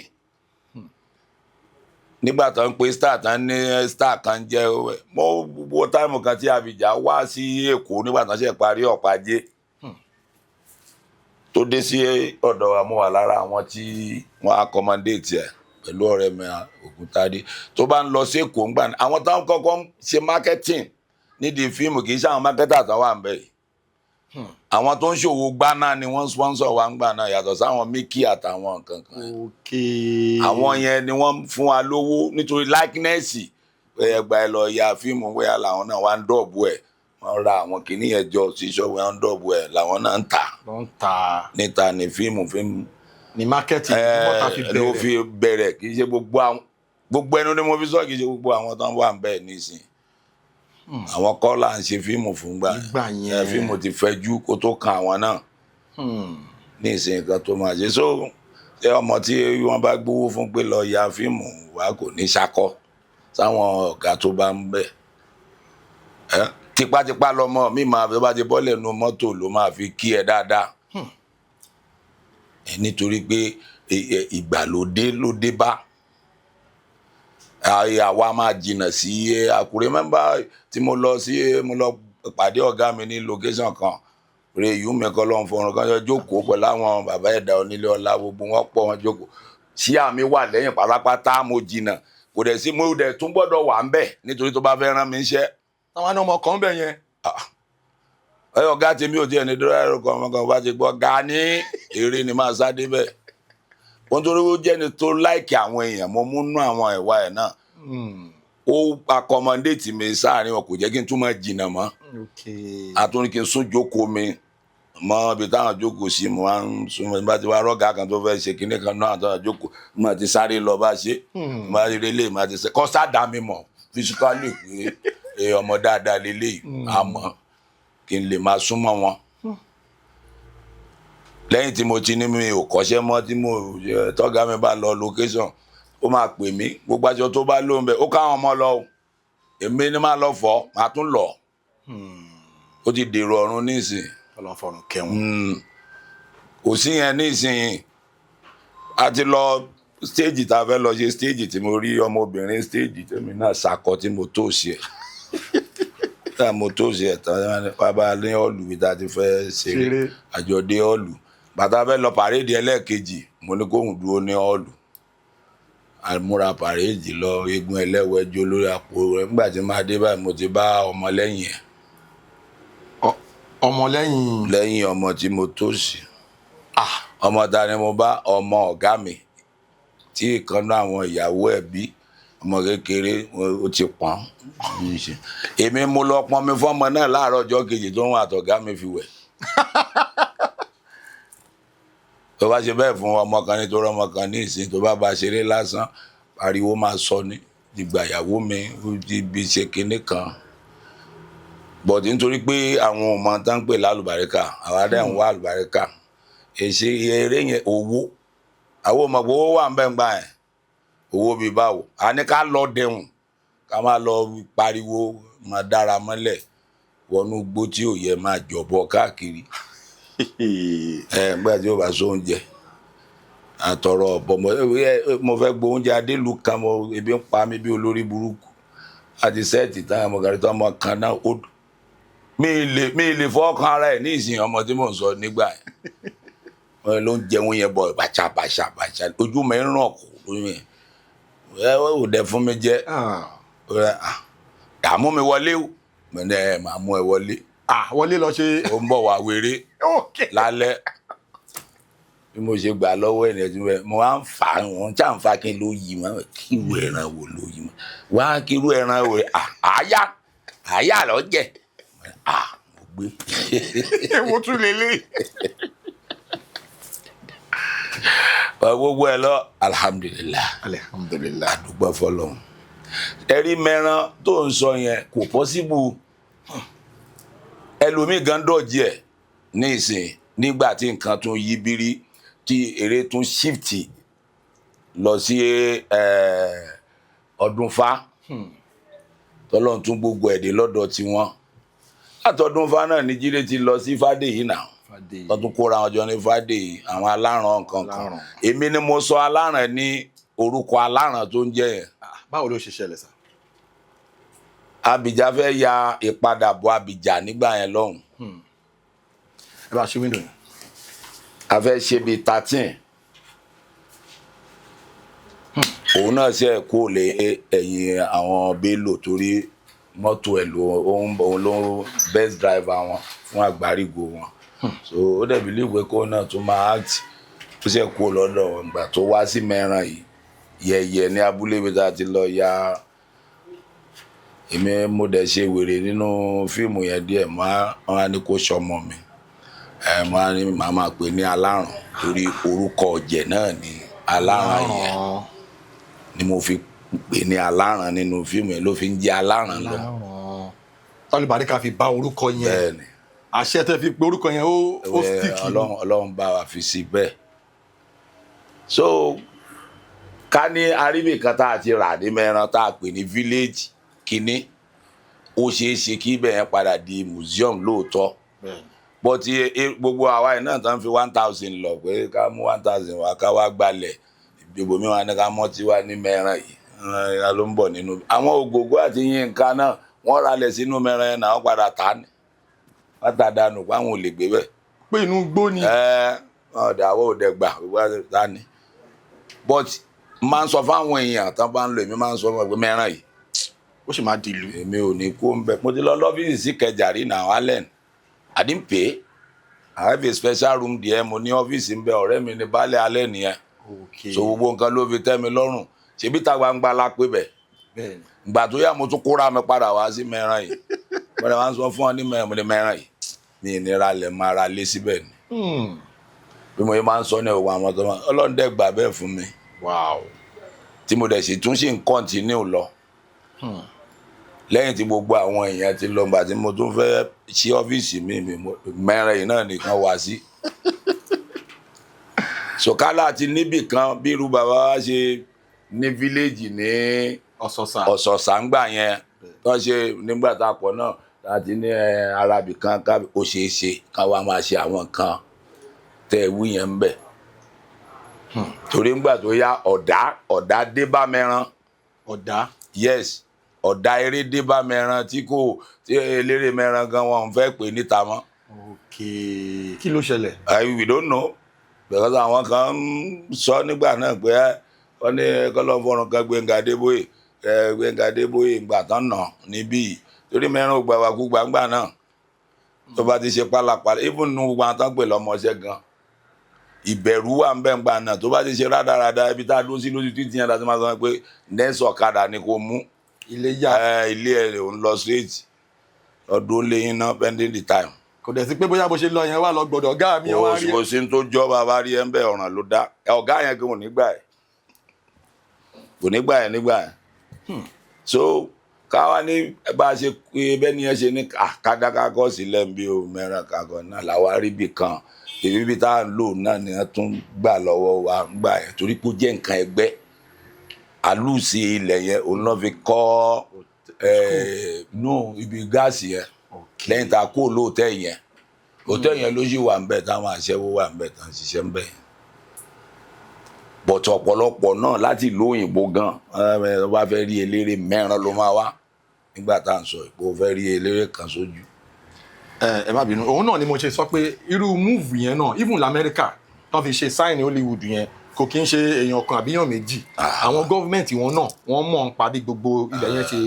Nígbà tó ń pe star tán ní star kan jẹ́, mo wo time kan tí Abidjan wá sí Èkó nígbà tó ń ṣe parí Ọ̀pájé, tó dé sí ọ̀dọ̀ wa, mo wà lára àwọn tí wọ́n accommodate ẹ̀ pẹ̀lú ọ̀rẹ́ mi Ògúntádé. Tó bá ń lọ sí Èkó ńgbà náà, àwọn táwọn kọ́kọ́ ń ṣe marketing nídìí fíìmù, kì í ṣe àwọn marketer tó wà ń bẹ̀ yìí, àwọn tó ń ṣòwò gbaná ni wọ́n sponsor wa ń gbà náà, yàtọ̀ sáwọn Mickey àtàwọn nǹkan kan. Àwọn yẹn ni wọ́n fún wa lówó nítorí likeness, ẹgbà ẹ lọ ya fíìmù, bóyá làwọn náà wá ń dọ̀bù ẹ̀, wọ́n ra àwọn kìíní yẹn jọ sí ṣọ́ọ̀bù, wọn ń dọ̀bù ẹ̀, làwọn náà ń tà Ló ń ta. Níta ní fíìmù fíìmù Ní marketing mọ́ta fi ló bẹ̀rẹ̀. fi bẹ̀rẹ̀. Kì í ṣe gbogbo àwọn, gbogbo ẹnu ni mo fi sọ, kì í ṣe gbogbo àwọn tó ń wà ń bẹ̀ nísìn, àwọn kọ́ là ń ṣe fíìmù fún gbà. Nígbà yẹn. Fíìmù ti fẹjú kó tó kan àwọn náà ní ìsìn nǹkan tó máa ṣe. So ṣé ọmọ tí wọ́n bá gbowó fún pé lọ ya fíìmù wa kò ní ṣakọ sáwọn ọ̀gá tó bá ń bẹ̀ ẹ́? Tipátipá lọmọ mi máa fi bá ti bọ́lẹ̀ nu mọ́tò ló máa fi kí ẹ dáadáa ẹ, nítorí pé ìgbàlódé ló dé bá. Àwa máa jìnnà sí Àkúrẹ́ mẹ́mbà tí mo lọ sí, mo lọ pàdé ọ̀gá mi ní location kan rè yú mi kọ́ lọ́n fọrùn kan, jókòó pẹ̀lú àwọn bàbá ẹ̀dá onílé ọlá, gbogbo wọn pọ̀, wọn jókòó sí àmì wà lẹ́yìn pátápátá. Mo jìnnà, kò dẹ̀ sí, mo dẹ̀ tún gbọ́dọ̀ wà ń bẹ̀ nítorí tó bá fẹ́ rán mi iṣẹ́. Táwọn náà ọmọ kan bẹ̀ yẹn. Ẹ ọ̀gá tèmi ò tiẹ̀ ní dúró kan, ọmọ kan bá ti gbọ́ Gani eré ni máa sá débẹ̀ wọ́n, torí ó jẹ́ni tó like àwọn èèyàn. Mo múnú àwọn ìwà ẹ̀ náà, ó accommodate mi sáàrin wọn, kò jẹ́ kí n tún máa jìnnà mọ́. Àtúndì kí n sún jókòó mi mọ ibi táwọn jókòó sí, mo máa ń sún bá ti wá rọ́gà kan tó fẹ́ ṣe kinní kan náà, àtàwọn jókòó mo ti sáré lọ bá ṣe, mo ti relé, mo ti ṣe kọ́ sádà mi mọ̀ physically pé ọmọ dáadáa lélẹ́yìí, àmọ́ kí n lè máa súnmọ́ wọn. Lẹ́yìn tí mo ti ní mi ò kọ́ṣẹ́ mọ́, tí mo tọ́gá mi bá lọ location, ó máa pè mí, gbogbo aṣọ tó bá lóun bẹ́ẹ̀, ó káwọn ọmọ lọ o, èmi ni máa lọ fọ̀, máa tún lọ. Ó ti dèrò ọ̀run nísìn. Ọlọ́run fọ̀run kẹwọn. Kò sí yẹn nísìnyí. A ti lọ stage tá a fẹ́ lọ ṣe, stage tí mo rí ọmọbìnrin, stage tèmi náà ṣakọ tí mo tó ṣe ẹ̀, tá mo tó ṣe ẹ̀ tán, bàbá ní hall bí tá a ti fẹ́ ṣeré, àjọdé hall. Bàtà fẹ́ lọ parade ẹlẹ́ẹ̀kejì, mo ní kóhùn dúró ní hall, àmúra parade lọ, eégún ẹlẹ́wẹ̀ẹ́jọ lórí àpò rẹ̀. Nígbà tí máa dé báyìí, mo ti bá ọmọ lẹ́yìn ẹ̀. Ọmọ lẹ́yìn? Lẹ́yìn ọmọ tí mo tó sí. Ọmọ ta ni mo bá? Ọmọ ọ̀gá mi tí ìkànnú àwọn ìyàwó ẹ̀ bí ọmọ kékeré, ó ti pọ́n. Èmi mo lọ pọn mi fọ́mọ náà láàárọ̀ ọjọ́ kejì tó ń wà àtọ̀gá mi fi wẹ̀. Tó bá ṣe bẹ́ẹ̀ fún ọmọ kan nítorí ọmọ kan ní ìsìn, tó bá bá ṣeré lásán, ariwo máa sọ ní ìgbà ìyàwó mi, ó ti bí ṣe kinní kan bọ̀dí, nítorí pé àwọn ọmọ tá ń pè lálùbáríkà, àwa dẹ̀ ń wá àlùbáríkà. Èsì eré yẹn, owó, àwọn ọmọ owó wà ń bẹ̀ ń gbà yẹn. Owó bíi báwo? A ní ká lọ dẹ̀hùn, ká máa lọ pariwo, máa dára mọ́lẹ̀ wọnú igbó tí ò yẹ, máa jọ̀bọ káàkiri ẹ. Nígbà tí ó bá sóúnjẹ àtọrọ ọ̀bọ, mo fẹ́ gbọ́ oúnjẹ adélu kan, mo ebi ń pa mí bí olórí burúkú àti set táwọn ọmọ gàrí tó ọmọ kan náà ó mi lè fọkàn ara ẹ̀ ní ìsìn. Ọmọ tí mò ń sọ nígbà yẹn, wọn ló ń jẹun yẹn bọ bàṣà bàṣà bàṣà, ojú mi ń ràn kó lóyún yẹn, ẹ ò dẹ fún mi jẹ, dààmú mi wọlé o, mo ní ẹ máa mú ẹ wọlé. Ah, wọlé lọ ṣe. Ó ń bọ̀ wá wéré lálẹ́. Bí mo ṣe gbà lọ́wọ́ ẹ̀ ní mo wá ń fà á, wọ́n tí à ń fa kí n ló yí wọn, kí irú ẹran wo ló yí wọn wá, kí irú ẹran wo? Àyà àyà lọ jẹ, mo gbé. Èwo tún lélẹ̀? Gbogbo ẹ lọ, alhamdulilah. Alhamdulilah. Àdúgbò fọlọ́run. Ẹ̀rí mẹ́ran tó ń sọ yẹn kò possible. Ẹlòmíì gan dọ̀jì ẹ̀ ní ìsìn nígbà tí nǹkan tún yí bírí, tí eré tún shift lọ sí ọdún fa tọ́lọ́run tún gbogbo ẹ̀dẹ́ lọ́dọ̀ tiwọn. Látọdún fa náà ní Jídé ti lọ sí Fádèyí náà. Fàdèyí. Tó tún kóra wọn jọ ní Fàdèyí, àwọn aláràn nǹkan kan. Aláràn. Èmi ni mo sọ aláràn ní orúkọ aláràn tó ń jẹ́ yẹn. Ah, báwo ló ṣe ṣẹlẹ̀ sà? Abìjà fẹ́ ya ìpadàbọ̀ Abìjà nígbà yẹn lọ́hùn. Ẹ bá ṣí window yẹn. A fẹ́ ṣe bíi 13, òun náà ṣe kó lè ẹ̀yìn àwọn Bello torí mọ́tò ẹ̀ ló òun ló best driver wọn fún àgbárígò wọn, so ó dẹ̀ believe pé kóun náà tún máa act. Ó ṣe kó lọ́dọ̀ wọn. Ìgbà tó wá sí mẹ́ran yìí, yẹ̀yẹ̀ ní abúlé bí tá a ti lọ ya, èmi mo dẹ̀ ṣe wèrè nínú fíìmù yẹn díẹ̀. Mọ́ wọn á ní kó sọmọ mi ẹ, mọ́ á ní màá máa pè ní alárùn torí orúkọ ọ̀jẹ̀ náà ní alárùn yẹn ni mo fi pè ní aláràn nínú fíìmù yẹn, ló fi ń jẹ́ aláràn lọ. Aláràn tálùbáríkà fi bá orúkọ yẹn. Bẹ́ẹ̀ ni. Àṣẹ tẹ fi pé orúkọ yẹn, ó stick ni. Ọlọ́run bá wa fi sí bẹ́ẹ̀. So ká ní aríbì kan tá a ti rà ní mẹ́ran tá a pè ní village kínní, ó ṣeé ṣe kí ibẹ̀ yẹn padà di museum lóòótọ́. Bẹ́ẹ̀ni. But gbogbo àwa yìí náà tán fi 1,000 lọ pé ká mú 1,000 wá, ká wá gbalẹ̀ ìdìbò mi wá ní ká mọ́ tí wá ní mẹ́ran yìí ẹ ló ń bọ̀ nínú àwọn Ògògó àti Yínká náà, wọ́n ralẹ̀ sínú mẹ́ran yẹn náà, wọ́n padà tà á ní wọ́n tà dànù pé àwọn ò lè gbé bẹ́ẹ̀. Pé inú gbó ni. Ẹ ọ̀dà àwọn ò dẹ̀ gbà wọ́n ta ni, but máa ń sọ fáwọn èèyàn tán bá ń lò, èmi máa ń sọ fún wọn pé mẹ́ran yìí ó sì máa dìlú. Èmi ò ní kó ń bẹ. Mo ti lọ lọ́fíìsì sí Kẹjà rí náà, Allen. I didn't pay. I have a special room there. Mo ní ọ́fíìsì ń bẹ. Ọ̀rẹ́ mi ní baálé Allen yẹn. So gbogbo nǹkan ló fi tẹ́ mi lọ́rùn. Ṣebí ta gbangba la pé bẹ̀. Ìgbà tó yá, mo tún kóra mi padà wá sí mẹ́ran yìí. Mo dẹ̀ wá ń sọ fún ọ ní mẹ́ran, mo ní mẹ́ran yìí mi ìnira lẹ̀ máa ra lé síbẹ̀ ni. Bí mo yẹ máa ń sọ ní òwò àwọn tó máa, Ọlọ́run dẹ̀ gbà bẹ́ẹ̀ fún mi tí mo dẹ̀ sì tún ṣì ń continue lọ lẹ́yìn tí gbogbo àwọn èèyàn ti lọ. Gbà tí mo tún fẹ́ ṣí ọ́fíìsì mi, mẹ́rin yìí náà nìkan wá sí sọ̀kálà ti níbì kan bí irú bàbá wa ṣe ní village ní Ọ̀sọ̀sà. Ọ̀sọ̀sà ńgbà yẹn tó ṣe nígbà tá a pọ̀ náà láti ní ẹ, arábì kan ká ó ṣeé ṣe ká wá máa ṣe àwọn nǹkan tẹ́ ẹ wí yẹn ń bẹ̀, torí ńgbà tó yá, ọ̀dà dé bá mẹ́ran. Ọ̀dà. Yes, ọ̀dà eré dé bá mẹ́ran tí kò tí eléré mẹ́ran gan wọn ò fẹ́ pè níta mọ́. Ok, kí ló ṣẹlẹ̀? We don't know, because àwọn kan ń sọ nígbà náà pé wọ́n ní kọ́lọ́fọ́run kan Gbẹ̀ngà Adébóyè, Gbẹ̀ngà Adébóyè ìgbà tán nà níbí yìí, torí mẹ́rin ò gbà wá kú gbàngbà náà tó bá ti ṣe pálapàla, even nu gbogbo àwọn tán pè lọ́mọṣẹ́ gan, ìbẹ̀rù wà ń bẹ̀ ń gbà náà. Tó bá ti ṣe rádaràda, ibi tá a dúró sí lójú títì yẹn láti máa sọ pé nẹ́ẹ̀sì ọ̀kadà ni kò mú. Ilé yá. Ilé ẹ̀ ò ń lọ straight ọdún lẹ́yìn náà pending the time. Kò dẹ̀ sí pé bóyá bó ṣe lọ yẹn wà lọ gbọ́dọ̀ ọ̀gá mi wá rí. Kò sí tó jọ. Bàbá rí ẹ ń bẹ, ọ̀ràn ló dá ọ̀gá yẹn kò ní gbà ẹ̀, kò ní gbà ẹ̀ nígbà yẹn. So káwa ní bá a ṣe pé bẹ́ẹ̀ ni ẹ ṣe ní kádàkákọ́ sílẹ̀ ń bí o mẹ́ran kakọ náà làwa rí bì kan, èmi bí tá à ń lò náà ni wọ́n tún gbà lọ́wọ́ wa gbà yẹn, torí pé ó jẹ́ nǹkan ẹgbẹ́ àlùsí ilẹ̀ yẹn, òun náà fi kọ́ no ibi gáàsì yẹn lẹ́yìn tá a kó lóòótẹ́ yẹn. Hòtẹ́ẹ̀lì yẹn ló sì wà ń bẹ̀ táwọn aṣẹ́wó wà ń bẹ̀ tán ṣiṣẹ́ ń bẹ̀ yẹn, bọ̀tọ̀ ọ̀pọ̀lọpọ̀ náà láti ìlú òyìnbó gan ẹ bá fẹ́ rí eléré mẹ́ran ló máa wá nígbà tá à ń sọ ìpò fẹ́ rí eléré kan sójú. Ẹ má bínú, òun náà ni mo ṣe sọ pé irú move yẹn náà, even lamẹ́ríkà tó fi ṣe sign Hollywood yẹn, kò kí ń ṣe èèyàn kan àbíyàn méjì. Àwọn gọ́ọ̀mẹ̀ntì wọn náà, wọ́n mọ̀ ń pa bí gbogbo ilẹ̀ yẹn ṣe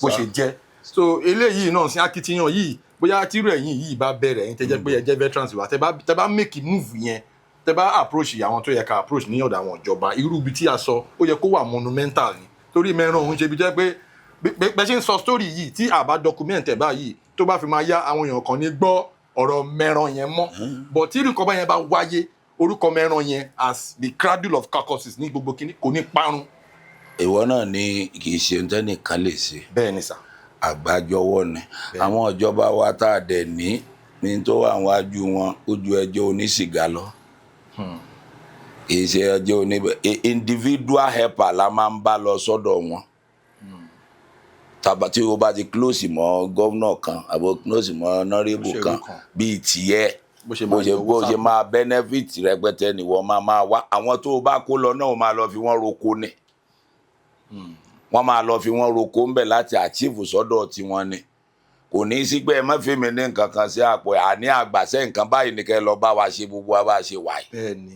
bó ṣe jẹ́. So eléyìí náà sí akitiyan yìí, bóyá tírú ẹ̀yìn yìí bá bẹ̀rẹ̀, ẹ̀yin tẹ́ jẹ́ pé ẹ jẹ́ veterans wa, tẹ́ bá make move yẹn, tẹ́ bá approach àwọn tó yẹ ká approach ní ọ̀dọ̀ àwọn ìjọba, irú ibi tí a sọ, ó yẹ kó wà monumental ni, torí mẹ́ràn òun ṣe ibi jẹ́ pé bẹ́ẹ̀ ṣe ń sọ story yìí, tí a bá document ẹ̀ báyìí, tó bá fi máa yá, àwọn èèyàn kan ní gbọ́ ọ̀rọ̀ mẹ́ràn yẹn mọ́. But tí irú nǹkan báyẹn bá wáyé, orúkọ mẹ́ràn yẹn as the cradle of caucuses ní gbogbo kínní kò ní parun. Ìwọ náà ní kì í ṣe tẹ́nìkan lè ṣe. Bẹ́ẹ̀ ni sà. Àgbájọwọ́ ni. Àwọn ìjọba wa tá a dẹ̀ ní ní tó wà wájú wọn, ó ju ẹjọ́ onísìgá lọ, kì í ṣe ẹjọ́ oníbẹ̀. Individual helper la máa ń bá lọ sọ́dọ̀ wọn. Tàbá tí o bá ti close mọ́ gómìnà kan àbò close mọ́ honourable Òṣèlú kan kan. bíi tiẹ̀. Bó ṣe bó máa ṣe yọ owó bó ṣe sápò. máa benefit rẹpẹtẹ ni wọ́n máa máa wá. Àwọn tó o bá kó lọ náà, ó máa lọ fi wọ́n roko ni. Wọ́n máa lọ fi wọ́n roko ńbẹ̀ láti achieve sọ́dọ̀ tiwọn ni. Kò ní í sí pé ẹ má fi mi ní nǹkan kan sí àpò àní àgbàṣe nǹkan báyìí ní kẹ́ ẹ lọ bá wa ṣe gbogbo wa bá a ṣe wà yìí. Bẹ́ẹ̀ ni.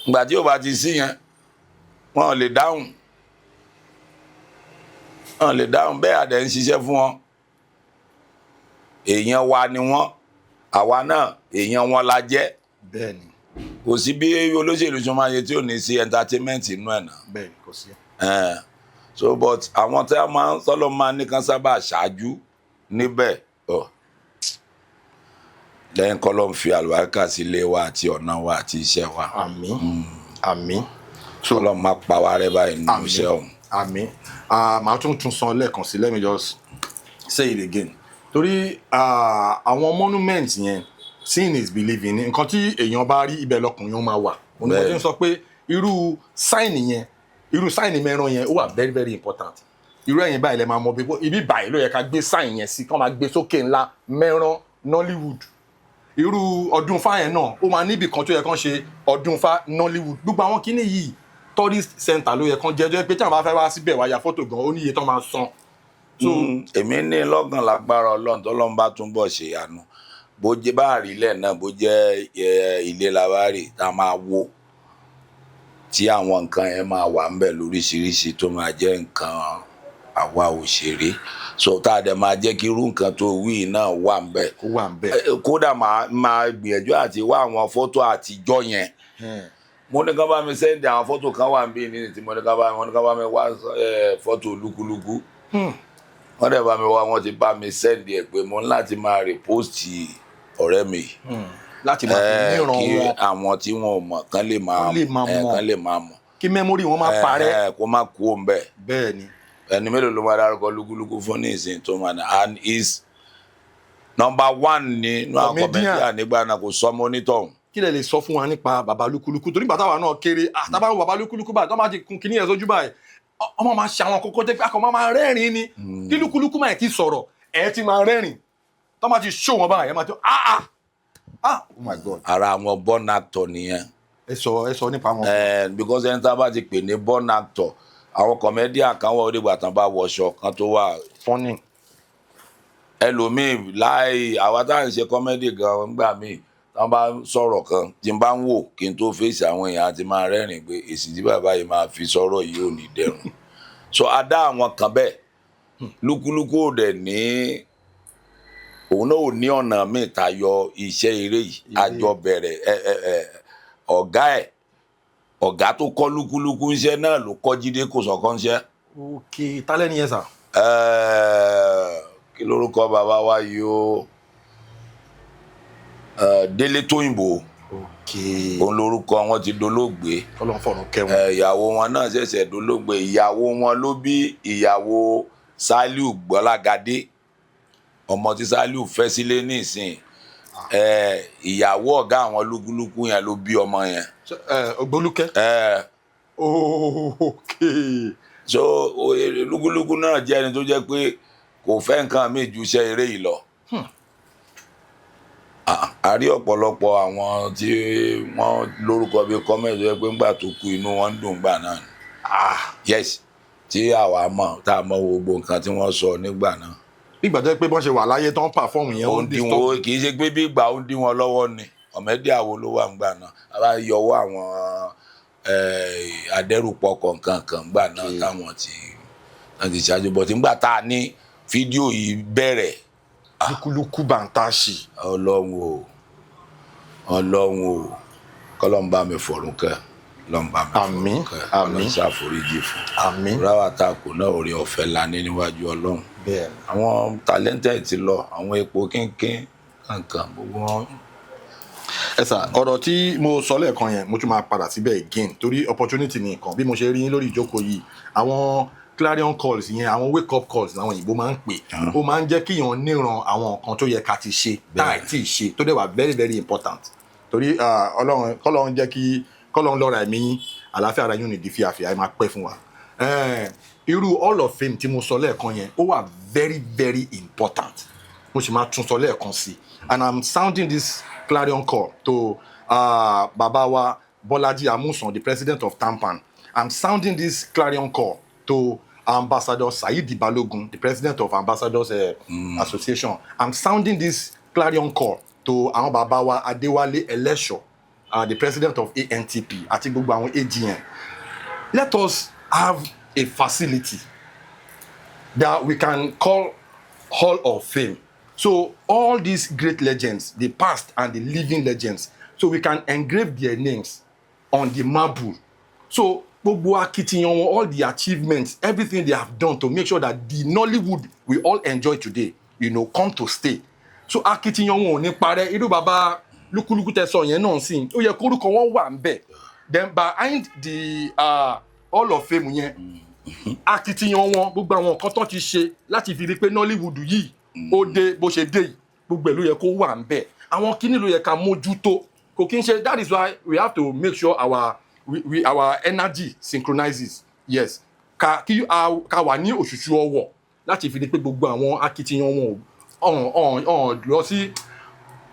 Ìgbà tí ò bá ti sí yẹn, wọn ò lè dáhùn, wọn ò lè dáhùn. Bẹ́ẹ̀ àdẹ̀ ń ṣiṣẹ́ fún wọn. Èèyàn wa ni wọ́n, àwa náà èèyàn wọn la jẹ́. Bẹ́ẹ̀ ni. Kò sí bí olóṣèlú ṣe máa ṣe tí ò ní sí entertainment inú ẹ̀ náà. Bẹ́ẹ̀ ni, kò sí. So but àwọn tí a máa ń sọ́lọ́ máa ní kan sábà ṣáájú níbẹ̀ ọ̀ lẹ́yìn kọ́ ló ń fi àlùbáríkà sí ilé wa àti ọ̀nà wa àti iṣẹ́ wa. Àmín, àmín. So Ọlọ́run má pa wá rẹ́ báyìí nínú iṣẹ́ ọ̀hún. Àmín. Ah, màá tún tún sọ lẹ́ẹ̀kan sí. Let me just say it again, torí àwọn monument yẹn, seeing is believing. Nǹkan tí èèyàn bá rí, ibẹ̀ lọkùnrin ó máa wà. Òun ni mo ti ń sọ pé irú sign yẹn, irú sign mẹ́ran yẹn, ó wà very very important. Irú ẹ̀yìn báyìí lẹ máa mọ bí ibi báyìí ló yẹ ká gbé sign yẹn sí, kí wọ́n máa gbé sókè ńlá, mẹ́ran Nollywood. Irú ọdún fá yẹn náà, ó máa níbì kan tó yẹ kán ṣe ọdún fá Nollywood. Gbogbo àwọn kíní yìí, tourist center ló yẹ kán jẹ́, jẹ́ pé tí àwọn bá fẹ́ wá síbẹ̀ wá ya fọ́tò gan, ó níye tán máa san. So Èmi ní lọ́gàn lágbára Ọlọ́run, tọ́lọ́run bá túnbọ̀ ṣèyanu, bó jẹ́ bá rí ilẹ̀ náà, bó jẹ́ ilé la bá rí tá a máa wó, tí àwọn nǹkan yẹn máa wà ń bẹ̀ lóríṣiríṣi, tó máa jẹ́ nǹkan àwa òṣèré, so tá a dẹ̀ máa jẹ́ kí irú nǹkan tó wí náà wà ń bẹ̀. Kó wà ń bẹ̀. Kódà máa gbìyànjú àti wá àwọn fọ́tò àtijọ́ yẹn. Mo ní kán bá mi send àwọn fọ́tò kan wà níbí ní tí mo ní kán bá mo ní kán bá mi wá fọ́tò lúkúlúkú. Wọ́n dẹ̀ bá mi wá, wọ́n ti bá mi send ẹ̀ pé mo ní láti máa repost ọ̀rẹ́ mi láti máa fi níran kí wọn, àwọn tí wọn ò mọ̀ kán lè máa Kán lè máa mọ̀. Kán lè máa mọ̀. Kí memory wọn má parẹ́. Kó má kú òun bẹ́ẹ̀. Bẹ́ẹ̀ ni. Ẹni mélòó ló máa dárúkọ lúkúlúkú fún ní ìsìn tó máa ní and is number one ní inú àwọn Comedian. comedian nígbà náà, kò sọmọ onítọ̀hún. Kí lẹ lè sọ fún wa nípa bàbá Lúkúlúkú? Torí bàtà wa náà kéré, àtàbà bàbá Lúkúlúkú báyìí, tó máa ti kun kíní ẹ̀ sójú báyìí, ọmọ máa ṣe àwọn kókó tẹ́ pé akọ máa rẹ́rìn-ín ni. Kí Lúkúlúkú máa ti sọ̀rọ̀, ẹ̀ ti máa rẹ́rìn. Tó máa ti ṣó wọn báyìí, ẹ̀ máa tó ah ah ah, oh my God. Ara àwọn born actor nìyẹn. Ẹ sọ nípa wọn. Because ẹni tá a bá ti pè ní born actor, àwọn comedian kan wọ́n, ó dìgbà tán bá wọṣọ kan tó wà Funny. Ẹlòmíì láì, àwa tá à ń ṣe comedy gan, nígbà míì tán bá sọ̀rọ̀ kan tí n bá ń wò kí n tó fèsì, àwọn èèyàn á ti máa rẹ́rìn pé èsì tí bàbá yìí máa fi sọ̀rọ̀ yìí ò ní dẹrùn. So a dá àwọn kan bẹ́ẹ̀. Lúkúlúkú ò dẹ̀ ní, òun náà ò ní ọ̀nà míì tayọ iṣẹ́ eré yìí. Àjọ bẹ̀rẹ̀ ẹ ẹ ẹ ọ̀gá ẹ̀, ọ̀gá tó kọ́ Lúkúlúkú ńṣẹ́ náà ló kọ́ Jídé Kòsọ́kọ́ ńṣẹ́. Ok, tálẹ́ nìyẹn sà? Kí lórúkọ bàbá wa yìí o? Délé Tóyìnbó. Òun lórúkọ wọn, ti dolóògbé. Ọlọ́run fọ̀run kẹ́ wọn. Ìyàwó wọn náà ṣẹ̀ṣẹ̀ dolóògbé. Ìyàwó wọn ló bí ìyàwó Saliu Gbọ́lágadé, ọmọ tí Saliu fẹ́ sílé nísìn. Ìyàwó ọ̀gá àwọn lúkúlúkú yẹn ló bí ọmọ yẹn. Ògbólúkẹ́. Ok. So lúkúlúkú náà jẹ́ ẹni tó jẹ́ pé kò fẹ́ nǹkan míì ju iṣẹ́ eré yìí lọ. A rí ọ̀pọ̀lọpọ̀ àwọn tí wọ́n lórúkọ bíi comedy tó jẹ́ pé ńgbà tó kú, inú wọn ń dùn gbà náà ni. Yes, tí àwa mọ̀, tá a mọ̀ gbogbo nǹkan tí wọ́n sọ nígbà náà. Nígbà tó yẹ pé bọ́n ṣe wà láyé tó ń pàfọ́ọ̀mù yẹn, ó ó ń ń dín disturb. wọn, kì í ṣe pé bí ìgbà ó ń dín wọn lọ́wọ́ ni. Ọ̀mẹ́dì àwo ló wà ńgbà náà, a bá yọwọ́ àwọn adẹ́rùpọ̀kọ̀ nǹkan kan ńgbà náà táwọn ti wọ́n ti ṣáájú bọ̀ tí ńgbà tá a ní fídíò yìí bẹ̀rẹ̀. Lúkúlúkú bàǹtàṣì. Ọlọ́run o, Ọlọ́run o, kọ́lọ́n bá mi fọ̀run kẹ́, Ọlọ́run bá mi Àmín, fọ̀run kẹ́. Àmín. Ọlọ́run ṣàforíjì fún. Àmín. Ráwà tá a kò náà, orí ọ̀fẹ́ la ní níwájú Ọlọ́run. Bẹ́ẹ̀. Àwọn talented ti lọ, àwọn epo kínkín kankan gbogbo wọn. Ẹ sà, ọ̀rọ̀ tí mo sọ lẹ́ẹ̀kan yẹn, mo tún máa padà síbẹ̀ again, torí opportunity ni nǹkan. Bí mo ṣe rí yín lórí ìjókòó yìí, àwọn clarion calls yẹn, àwọn wake up calls làwọn òyìnbó máa ń pè. Ó máa ń jẹ́ kíyàn níran àwọn nǹkan tó yẹ ká ti ṣe tá à tí ì ṣe, tó dẹ̀ wà very very important, torí Ọlọ́run, kọ́lọ́run jẹ́ kí kọ́lọ́run lọ́ra ẹ̀mí yín, àlàáfíà ara yín ò ní di fíafíà, ẹ máa pẹ́ fún wa. Irú hall of fame tí mo sọ lẹ́ẹ̀kan yẹn, ó wà very very important. Mo sì máa tún sọ lẹ́ẹ̀kan sí, and I'm sounding this clarion call to bàbá wa Bọ́lájí Amusan, the president of TAMPAN. I'm sounding this clarion call to Ambassador Saheed Balogun, the president of Ambassadors Association. I'm sounding this clarion call to àwọn bàbá wa Adéwálé Ẹlẹ́ṣọ̀, the president of ANTP, àti gbogbo àwọn AGN. Let us have a facility that we can call Hall of Fame. So all these great legends, the past and the living legends, so we can engrave their names on the marble. So gbogbo akitiyan wọn, all the achievements, everything they have done to make sure that the Nollywood we all enjoy today come to stay. So akitiyan wọn ò ní parẹ́. Irú bàbá Lúkúlúkú tẹ sọ yẹn náà sí, ó yẹ kórúkọ wọn wà ń bẹ̀. Then behind the Hall of Fame yẹn, akitiyan wọn, gbogbo àwọn nǹkan tó ti ṣe láti fi rí i pé Nollywood yìí ó dé bó ṣe dé yìí, gbogbo ẹ̀ ló yẹ kó wà ń bẹ̀. Àwọn kíní ló yẹ ká mójútó. Kò kí n ṣe. That is why we have to make sure our energy synchronizes. Yes, ká kí a ká wà ní òṣùṣù ọwọ̀ láti fi rí i pé gbogbo àwọn akitiyan wọn ò ọ̀n ọ̀n lọ sí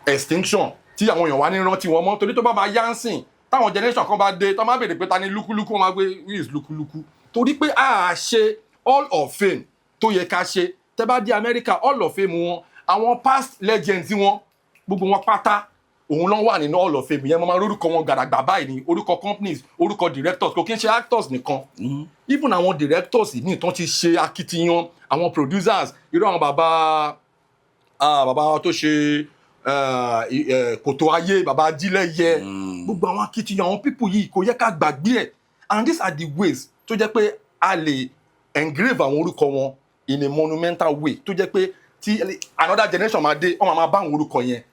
extinction, tí àwọn èèyàn wá ní rántí wọn mọ́, torí tó bá máa yá ń sìn, táwọn generation kan bá dé, tó máa béèrè pé ta ni Lúkúlúkú, wọn máa gbé, "Who is Lúkúlúkú?" Torí pé a ṣe Hall of Fame tó yẹ ká ṣe. Tẹ́ bá dé Amẹ́ríkà, Hall of Fame wọn, àwọn past legends wọn, gbogbo wọn pátá òun ló wà nínú Hall of Fame yẹn. Mo máa lórúkọ wọn gàdàgbà báyìí ní orúkọ companies, orúkọ directors. Kò kí n ṣe actors nìkan, even àwọn directors ní ìtàn ti ṣe akitiyan, àwọn producers, irú àwọn bàbá, bàbá tó ṣe Kòtò Ayé, bàbá Ajílẹ̀yẹ, gbogbo àwọn akitiyan àwọn people yìí, kò yẹ ká gbàgbé ẹ̀. And these are the ways tó jẹ́ pé a lè engrave àwọn orúkọ wọn in a monumental way, tó jẹ́ pé tí another generation máa dé, wọ́n máa bá àwọn orúkọ yẹn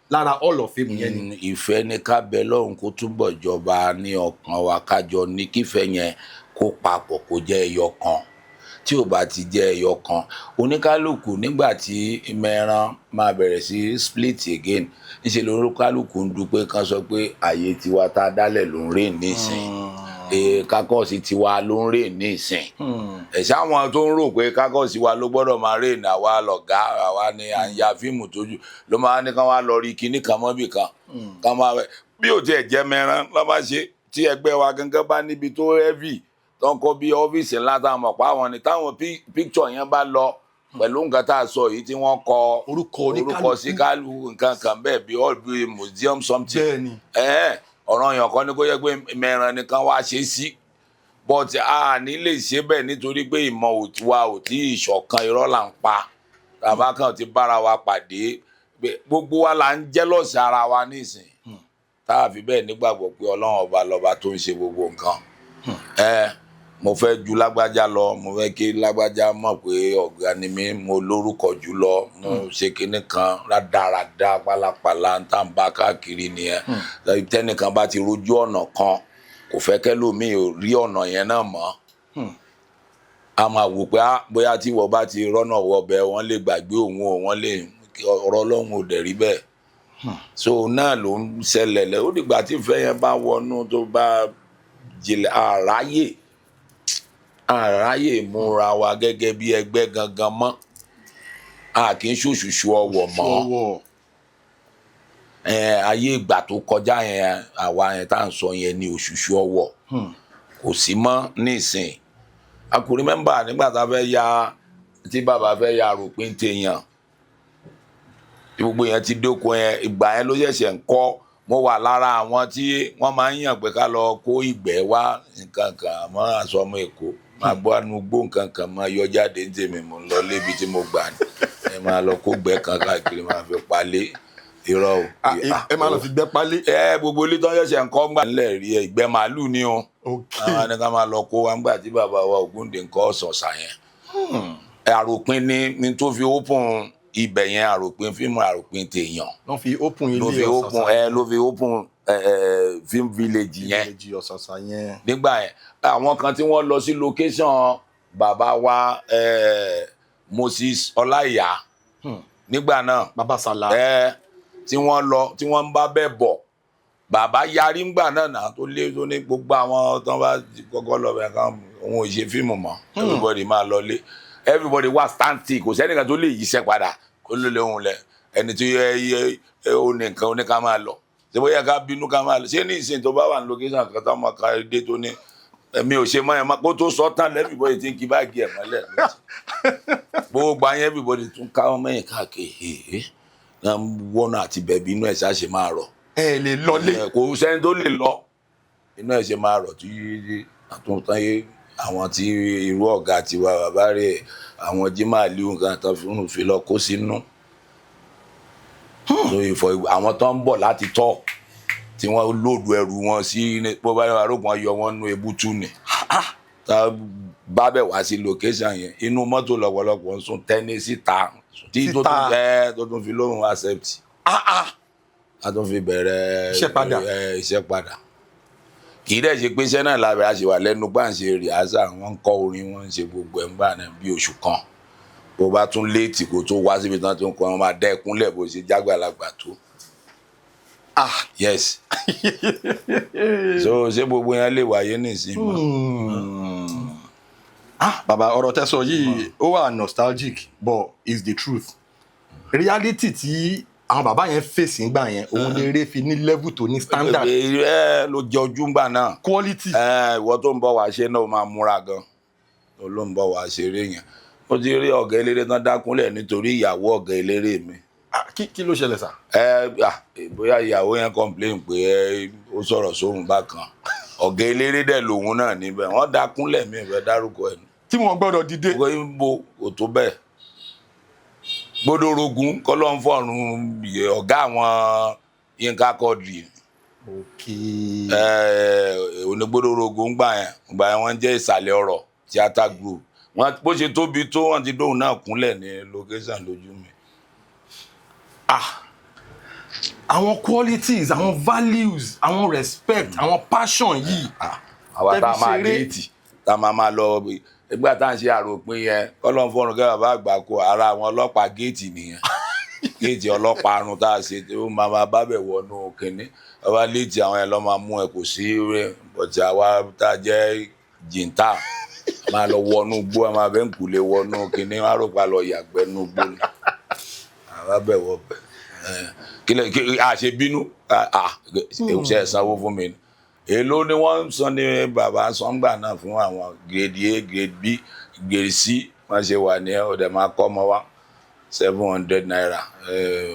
lára Hall of Fame yẹn ni. Ìfẹ́ ní ká bẹ lọ́hùn kó túbọ̀ jọba ní ọkàn wa, kájọ ní kífẹ́ yẹn kó papọ̀, kó jẹ́ ẹyọ kan. Tí ò bá ti jẹ́ ẹyọ kan, oníkálukú, nígbà tí mẹ́ran máa bẹ̀rẹ̀ sí split again, níṣẹ́ lóníkálukú ń dúpẹ́ kan sọ pé àyè tiwa tá a dálẹ̀ ló ń rè nísìn, caucus tiwa ló ń rè nísìn. Ẹ̀ṣẹ́ àwọn tó ń rò pé caucus wa ló gbọ́dọ̀ máa rè ní, àwa lọ̀gá, àwa ni à ń ya fíìmù tójú ló máa ní kán wá lọ rí kinní kan mọ́bì kan kán máa bí ò tiẹ̀ jẹ́ mẹ́ran lọ́ bá ṣe. Tí ẹgbẹ́ wa gangan bá níbi tó heavy tó ń kọ́ bí ọ́fíìsì ńlá táwọn mọ̀ pa àwọn ni, táwọn picture yẹn bá lọ pẹ̀lú nǹkan tá a sọ yìí tí wọ́n kọ orúkọ orúkọ sí kálukú, nǹkan kan bẹ́ẹ̀ bí all bí museum something. Bẹ́ẹ̀ni. Ọ̀ràn yàn kan ní kó yẹ pé mẹ́ran nìkan wá ṣe sí, but a ní lè ṣe bẹ́ẹ̀ nítorí pé ìmọ̀ wa ò tí ì ṣọ̀kan. Irọ́ là ń pa. Tàbá kan ti bára wa pàdé, gbogbo wa là ń jealous ara wa nísìn, tá a fi bẹ́ẹ̀ nígbàgbọ́ pé Ọlọ́run ọba lọ́ba tó ń ṣe gbogbo nǹkan. Ẹ mo fẹ́ ju lágbájá lọ, mo fẹ́ kí lágbájá mọ̀ pé ọ̀gá ni mí, mo lórúkọ jù lọ, mo ṣe kinní kan rádaràda, pálapàla ń tà ń bá káàkiri nìyẹn. Tẹnìkan bá ti rojú ọ̀nà kan, kò fẹ́ kẹ́lòmíì ò rí ọ̀nà yẹn náà mọ́. A máa wò pé bóyá tí wọ́n bá ti rọ́nà wọbẹ̀, wọ́n lè gbàgbé òun o, wọ́n lè ọ̀rọ̀ Ọlọ́run ò dẹ̀ rí bẹ́ẹ̀. So náà ló ń ṣẹlẹ̀ lẹ́. Ó dìgbà tí ìfẹ́ yẹn bá wọnú, tó bá jinlẹ̀, àráyè àráyè múra wa gẹ́gẹ́ bí ẹgbẹ́ gangan mọ́, a kì í ṣòṣùṣù ọwọ̀ mọ́. Ọwọ́. Ayé ìgbà tó kọjá yẹn, àwa yẹn tá à ń sọ yẹn ní òṣùṣù ọwọ̀, kò sí mọ́ nísìn. A kò remember nígbà tá a fẹ́ ya, tí bàbá fẹ́ ya ròpin téèyàn, tí gbogbo yẹn ti dóko yẹn, ìgbà yẹn ló ṣẹ̀ṣẹ̀ ń kọ́. Mo wà lára àwọn tí wọ́n máa ń yàn pé ká lọ kó ìgbẹ́ wá, nǹkan kan, àmọ́ aṣọ ọmọ Èkó máa gbọ́ àánú gbó, nǹkan kan máa yọ jáde ní tèmi. Mo ń lọ lébi tí mo gbà ní ẹ máa lọ kó gbẹ́ kan káàkiri, máa fi palẹ̀. Irọ́ o. Ẹ máa lọ fi gbẹ́ pálí. Ẹ gbogbo ilé tó ń ṣẹ̀ṣẹ̀ ń kọ́ ńgbà nílẹ̀ rí ẹ, ìgbẹ́ màálù ni o. Àwọn ní ká máa lọ kó wa ńgbà tí bàbá wa Ògúndé ń kọ́ ọ̀sọ̀ọ̀sà yẹn. Àròpin ní tó fi open ibẹ̀ yẹn, àròpin fíìmù, àròpin tèèyàn. Wọ́n fi open ló ilé fi open Ọ̀sàsà. Ẹ ló fi open ẹ ẹ film village yẹn. Village Ọ̀sàsà yẹn. Nígbà yẹn, àwọn kan tí wọ́n lọ sí location bàbá wa Moses Ọláìyá nígbà náà, Bàbá Sàlá. Tí wọ́n lọ, tí wọ́n ń bá bẹ́ẹ̀ bọ̀, bàbá yarí ńgbà náà náà tó lé tó ní gbogbo àwọn tó bá kọ́kọ́ lọ bẹ̀ kan, òun ò ṣe fíìmù mọ́, everybody máa lọ lé, everybody wà standstill, kò sẹ́nìkan tó lè yíṣẹ́ padà. Kó ló lè hùn lẹ ẹni tí yẹ yẹ ó ní nǹkan ó ní ká máa lọ. Ṣé bóyá ká bínú ká máa lọ? Ṣé ní ìsìn tó bá wà ní location kan táwọn kan dé tó ní èmi ò ṣe mọ́ ẹ̀ mọ́, kó tó sọ tán, everybody ti ń kí báàgì ẹ̀ mọ́lẹ̀. Gbogbo àyẹn, everybody tún káwọn mẹ́yìn káàkiri náà, wọ́nà àti bẹ̀bí, inú ẹ̀ ṣáà ṣe máa rọ̀. Ẹ lè lọlé. Ẹ, kò sẹ́ni tó lè lọ, inú ẹ̀ ṣe máa rọ̀ tí àtúntàn yé àwọn tí irú ọ̀gá tiwa, bàbá rẹ̀, àwọn Jimoh Aliu, nǹkan tó fi ń fi lọ kó sínú. So ìfọ̀ àwọn tó ń bọ̀ láti tọ̀ tí wọ́n load ẹrù wọn sí, bó bá yọ arógun yọ wọn nú ebútú ni, tá a bá bẹ̀ wá sí location yẹn, inú mọ́tò lọ́pọ̀lọpọ̀ ń sùn, tẹ́ni síta tí tó tún Síta. ẹ tó tún fi lóhùn accept, a tún fi bẹ̀rẹ̀ Iṣẹ́ padà. Ẹ, iṣẹ́ padà. Kì í dẹ̀ ṣe pé iṣẹ́ náà lábẹ́, a ṣe wà lẹ́nu gbà ń ṣe rehearsal, wọ́n ń kọ́ orin, wọ́n ń ṣe gbogbo ẹ̀ ń gbà náà bí oṣù kan. Bó bá tún late kó tó wá síbi tán tó ń kọ́, wọn máa dẹ́kunlẹ̀ bó ṣe jágbàlagbà tó. Yes, so ṣé gbogbo yẹn lè wáyé nísìnyí mọ́? Ah, bàbá, ọ̀rọ̀ tẹ́ sọ yìí, ó wà nostalgic, but it's the truth. Reality tí àwọn bàbá yẹn fèsì ńgbà yẹn, òun lè eré fi ní level tó ní standard. Ẹ ló jẹ ojú ńgbà náà. Quality. Ẹ, ìwọ tó ń bọ̀ wá ṣe náà, ó máa múra gan tó ló ń bọ̀ wá ṣeré yẹn. Mo ti rí ọ̀gá eléré tán dákúnlẹ̀ nítorí ìyàwó ọ̀gá eléré mi. Ah, kí ló ṣẹlẹ̀ sà? Ẹ, ah, bóyá ìyàwó yẹn complain pé ẹ ó sọ̀rọ̀ sóhun bákan, ọ̀gá eléré dẹ̀ lòun náà níbẹ̀, wọ́n dákúnlẹ̀, mi ìfẹ́ dárúkọ ẹ̀ ní. Tí wọ́n gbọ́dọ̀ dìde. Gbogbo yín bo kò tó bẹ́ẹ̀ gbódòrógún kọ́lọ́ ń fọ̀run ọ̀gá àwọn Yínká Quadri. Onígbódòrógún gbà yẹn, gbà yẹn wọ́n jẹ́ Ìsàlẹ̀ Ọ̀rọ̀ theatre group. Wọ́n bó ṣe tóbi tó, wọ́n ti dóhùn náà kúnlẹ̀ ní location lójú mi. Ah, àwọn qualities, àwọn values, àwọn respect, àwọn passion yìí. Àwa tá a Tẹ́bí máa ṣeré. late, tá a máa máa lọ nígbà tá à ń ṣe àròpin yẹn, kọ́lọ́n fọ́run kẹ́ bàbá àgbà kó ara àwọn ọlọ́pàá géètì nìyẹn, géètì ọlọ́pàá arun tá a ṣe tí ó máa máa bábẹ̀ wọnú kínní. Bàbá late, àwọn yẹn lọ́ máa mú ẹ, kò sí rẹ bọ̀tí àwa tá a jẹ́ jìntà, a máa lọ wọnú gbó, a máa bẹ́ ń kúlẹ̀ wọnú kínní, wọn á rò pa lọ yàgbẹ́ nú gbó ni, àwa bẹ̀ wọ bẹ̀ kílẹ̀ kí a ṣe bínú ṣe é sanwó fún mi ni. Èló ni wọ́n ń san ní bàbá sọ́ngbà náà fún àwọn grade A, grade B, grade C? Wọ́n ṣe wà ní ọ̀dẹ̀ máa kọ́ ọmọ wa ₦700,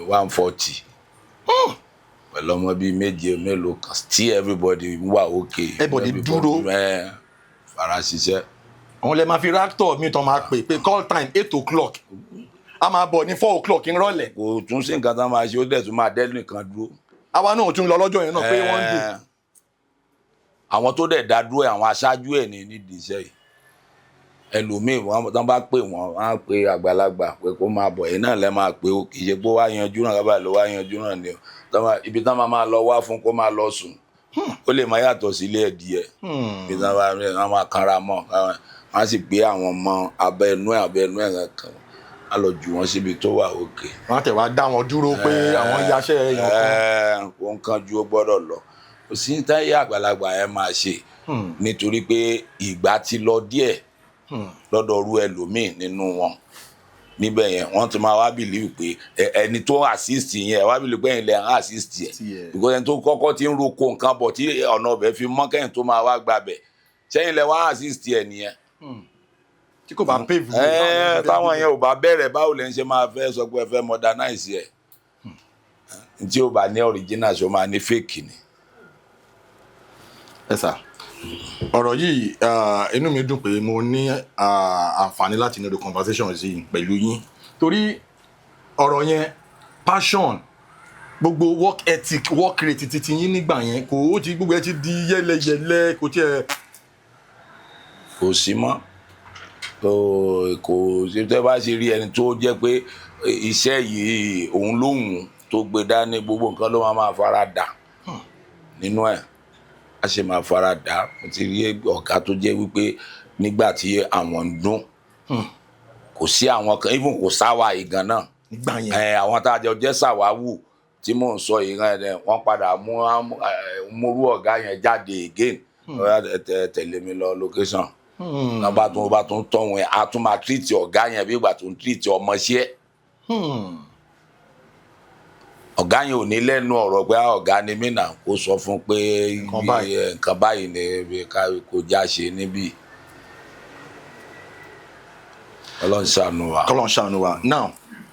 140, pẹ̀lú ọmọ bíi méje mélòó kan tí everybody wà okay. Everybody dúró. Fara ṣiṣẹ́. Àwọn lè máa fi actor mi tán máa pè pé call time 8 o'clock, a máa bọ̀ ní 4 o'clock nírọ̀lẹ́. Kò tún sí nǹkan tá máa ṣe, ó dẹ̀ tún máa dẹ́ nìkan dúró. Àwa náà tún lọ lọ́jọ́ yẹn náà pé wọ́n ń dè. Àwọn tó dẹ̀ dá dúró ẹ̀, àwọn aṣáájú ẹ̀ ní nídìí iṣẹ́ yìí. Ẹlòmíì, wọn tán bá pè wọ́n, wọ́n á pe àgbàlagbà pé kó máa bọ̀, èyí náà lẹ́ máa pé ó kì í ṣe pé ó wá yanjú náà, kábàá ló wá yanjú náà ni o. Ibi tán máa máa lọ wá fún kó máa lọ sùn, ó lè máa yàtọ̀ sí ilé ẹ̀dìyẹ. Ibi tán bá rí, wọ́n máa kanra mọ́, wọ́n á sì gbé àwọn ọmọ abẹ́ inú ẹ̀ kankan, á lọ jù wọ́n síbi tó wà òkè. Wọ́n á tẹ̀ wá dá wọn dúró pé àwọn yaṣẹ́ èèyàn kan. Ó ń kánjú, ó gbọ́dọ̀ lọ. Kò sí táyé àgbàlagbà yẹn máa ṣe, nítorí pé ìgbà ti lọ díẹ̀ lọ́dọ̀ ọrú ẹlòmíì nínú wọn níbẹ̀ yẹn. Wọ́n ti máa wá believe pé ẹni tó assist yẹn, wá believe pé ẹ̀yin lẹ ń assist yẹn, because ẹni tó kọ́kọ́ ti ń roko nǹkan bọ̀ tí ọ̀nà ọbẹ̀ fi mọ́ kẹ́yìn tó máa wá gbabẹ̀ sẹ́yìn lẹ wá assist yẹn nìyẹn. Tí kò bá pave way. Ẹ táwọn yẹn ò bá bẹ̀rẹ̀, báwo lẹ ń ṣe máa fẹ́ sọ pé ẹ fẹ́ modernize ẹ̀? Tí ó bá ní original, ṣó máa ní fake ni. Ẹ sà, ọ̀rọ̀ yìí, inú mi dùn pé mo ní àǹfààní láti ní the conversation yìí pẹ̀lú yín, torí ọ̀rọ̀ yẹn, passion, gbogbo work ethic, work rate titi yín nígbà yẹn, kò ó ti gbogbo ẹ ti di yẹlẹyẹlẹ, kò tiẹ̀. Kò sí mọ́, kò sí. Tẹ́ bá ṣe rí ẹni tó jẹ́ pé iṣẹ́ yìí òun lóhùn tó gbé dání, gbogbo nǹkan ló máa máa fara dà nínú ẹ̀, a ṣe máa fara dà. Mo ti rí ọ̀gá tó jẹ́ wípé nígbà tí àwọn ń dún, kò sí àwọn kan, even kò sáwà ìgàn náà. Nígbà yẹn. Ẹ, àwọn tá a jọ jẹ́ sàwáwù tí mò ń sọ yìí gan ẹ, wọ́n padà mú múrú ọ̀gá yẹn jáde again. Ẹ tẹ̀lé mi lọ location náà, bá tún tọ́ wọn, a tún máa treat ọ̀gá yẹn bí ìgbà tó ń treat ọmọọṣẹ́. Ọ̀gá yẹn ò ní lẹ́nu ọ̀rọ̀ pé, "Ah, ọ̀gá ni mí nà," kó sọ fún pé Nǹkan báyìí. Nǹkan báyìí ni bí ká kó já ṣe níbí. Ọlọ́run ṣàánú wa. Kọ́lọ́n ṣàánú wa. Now,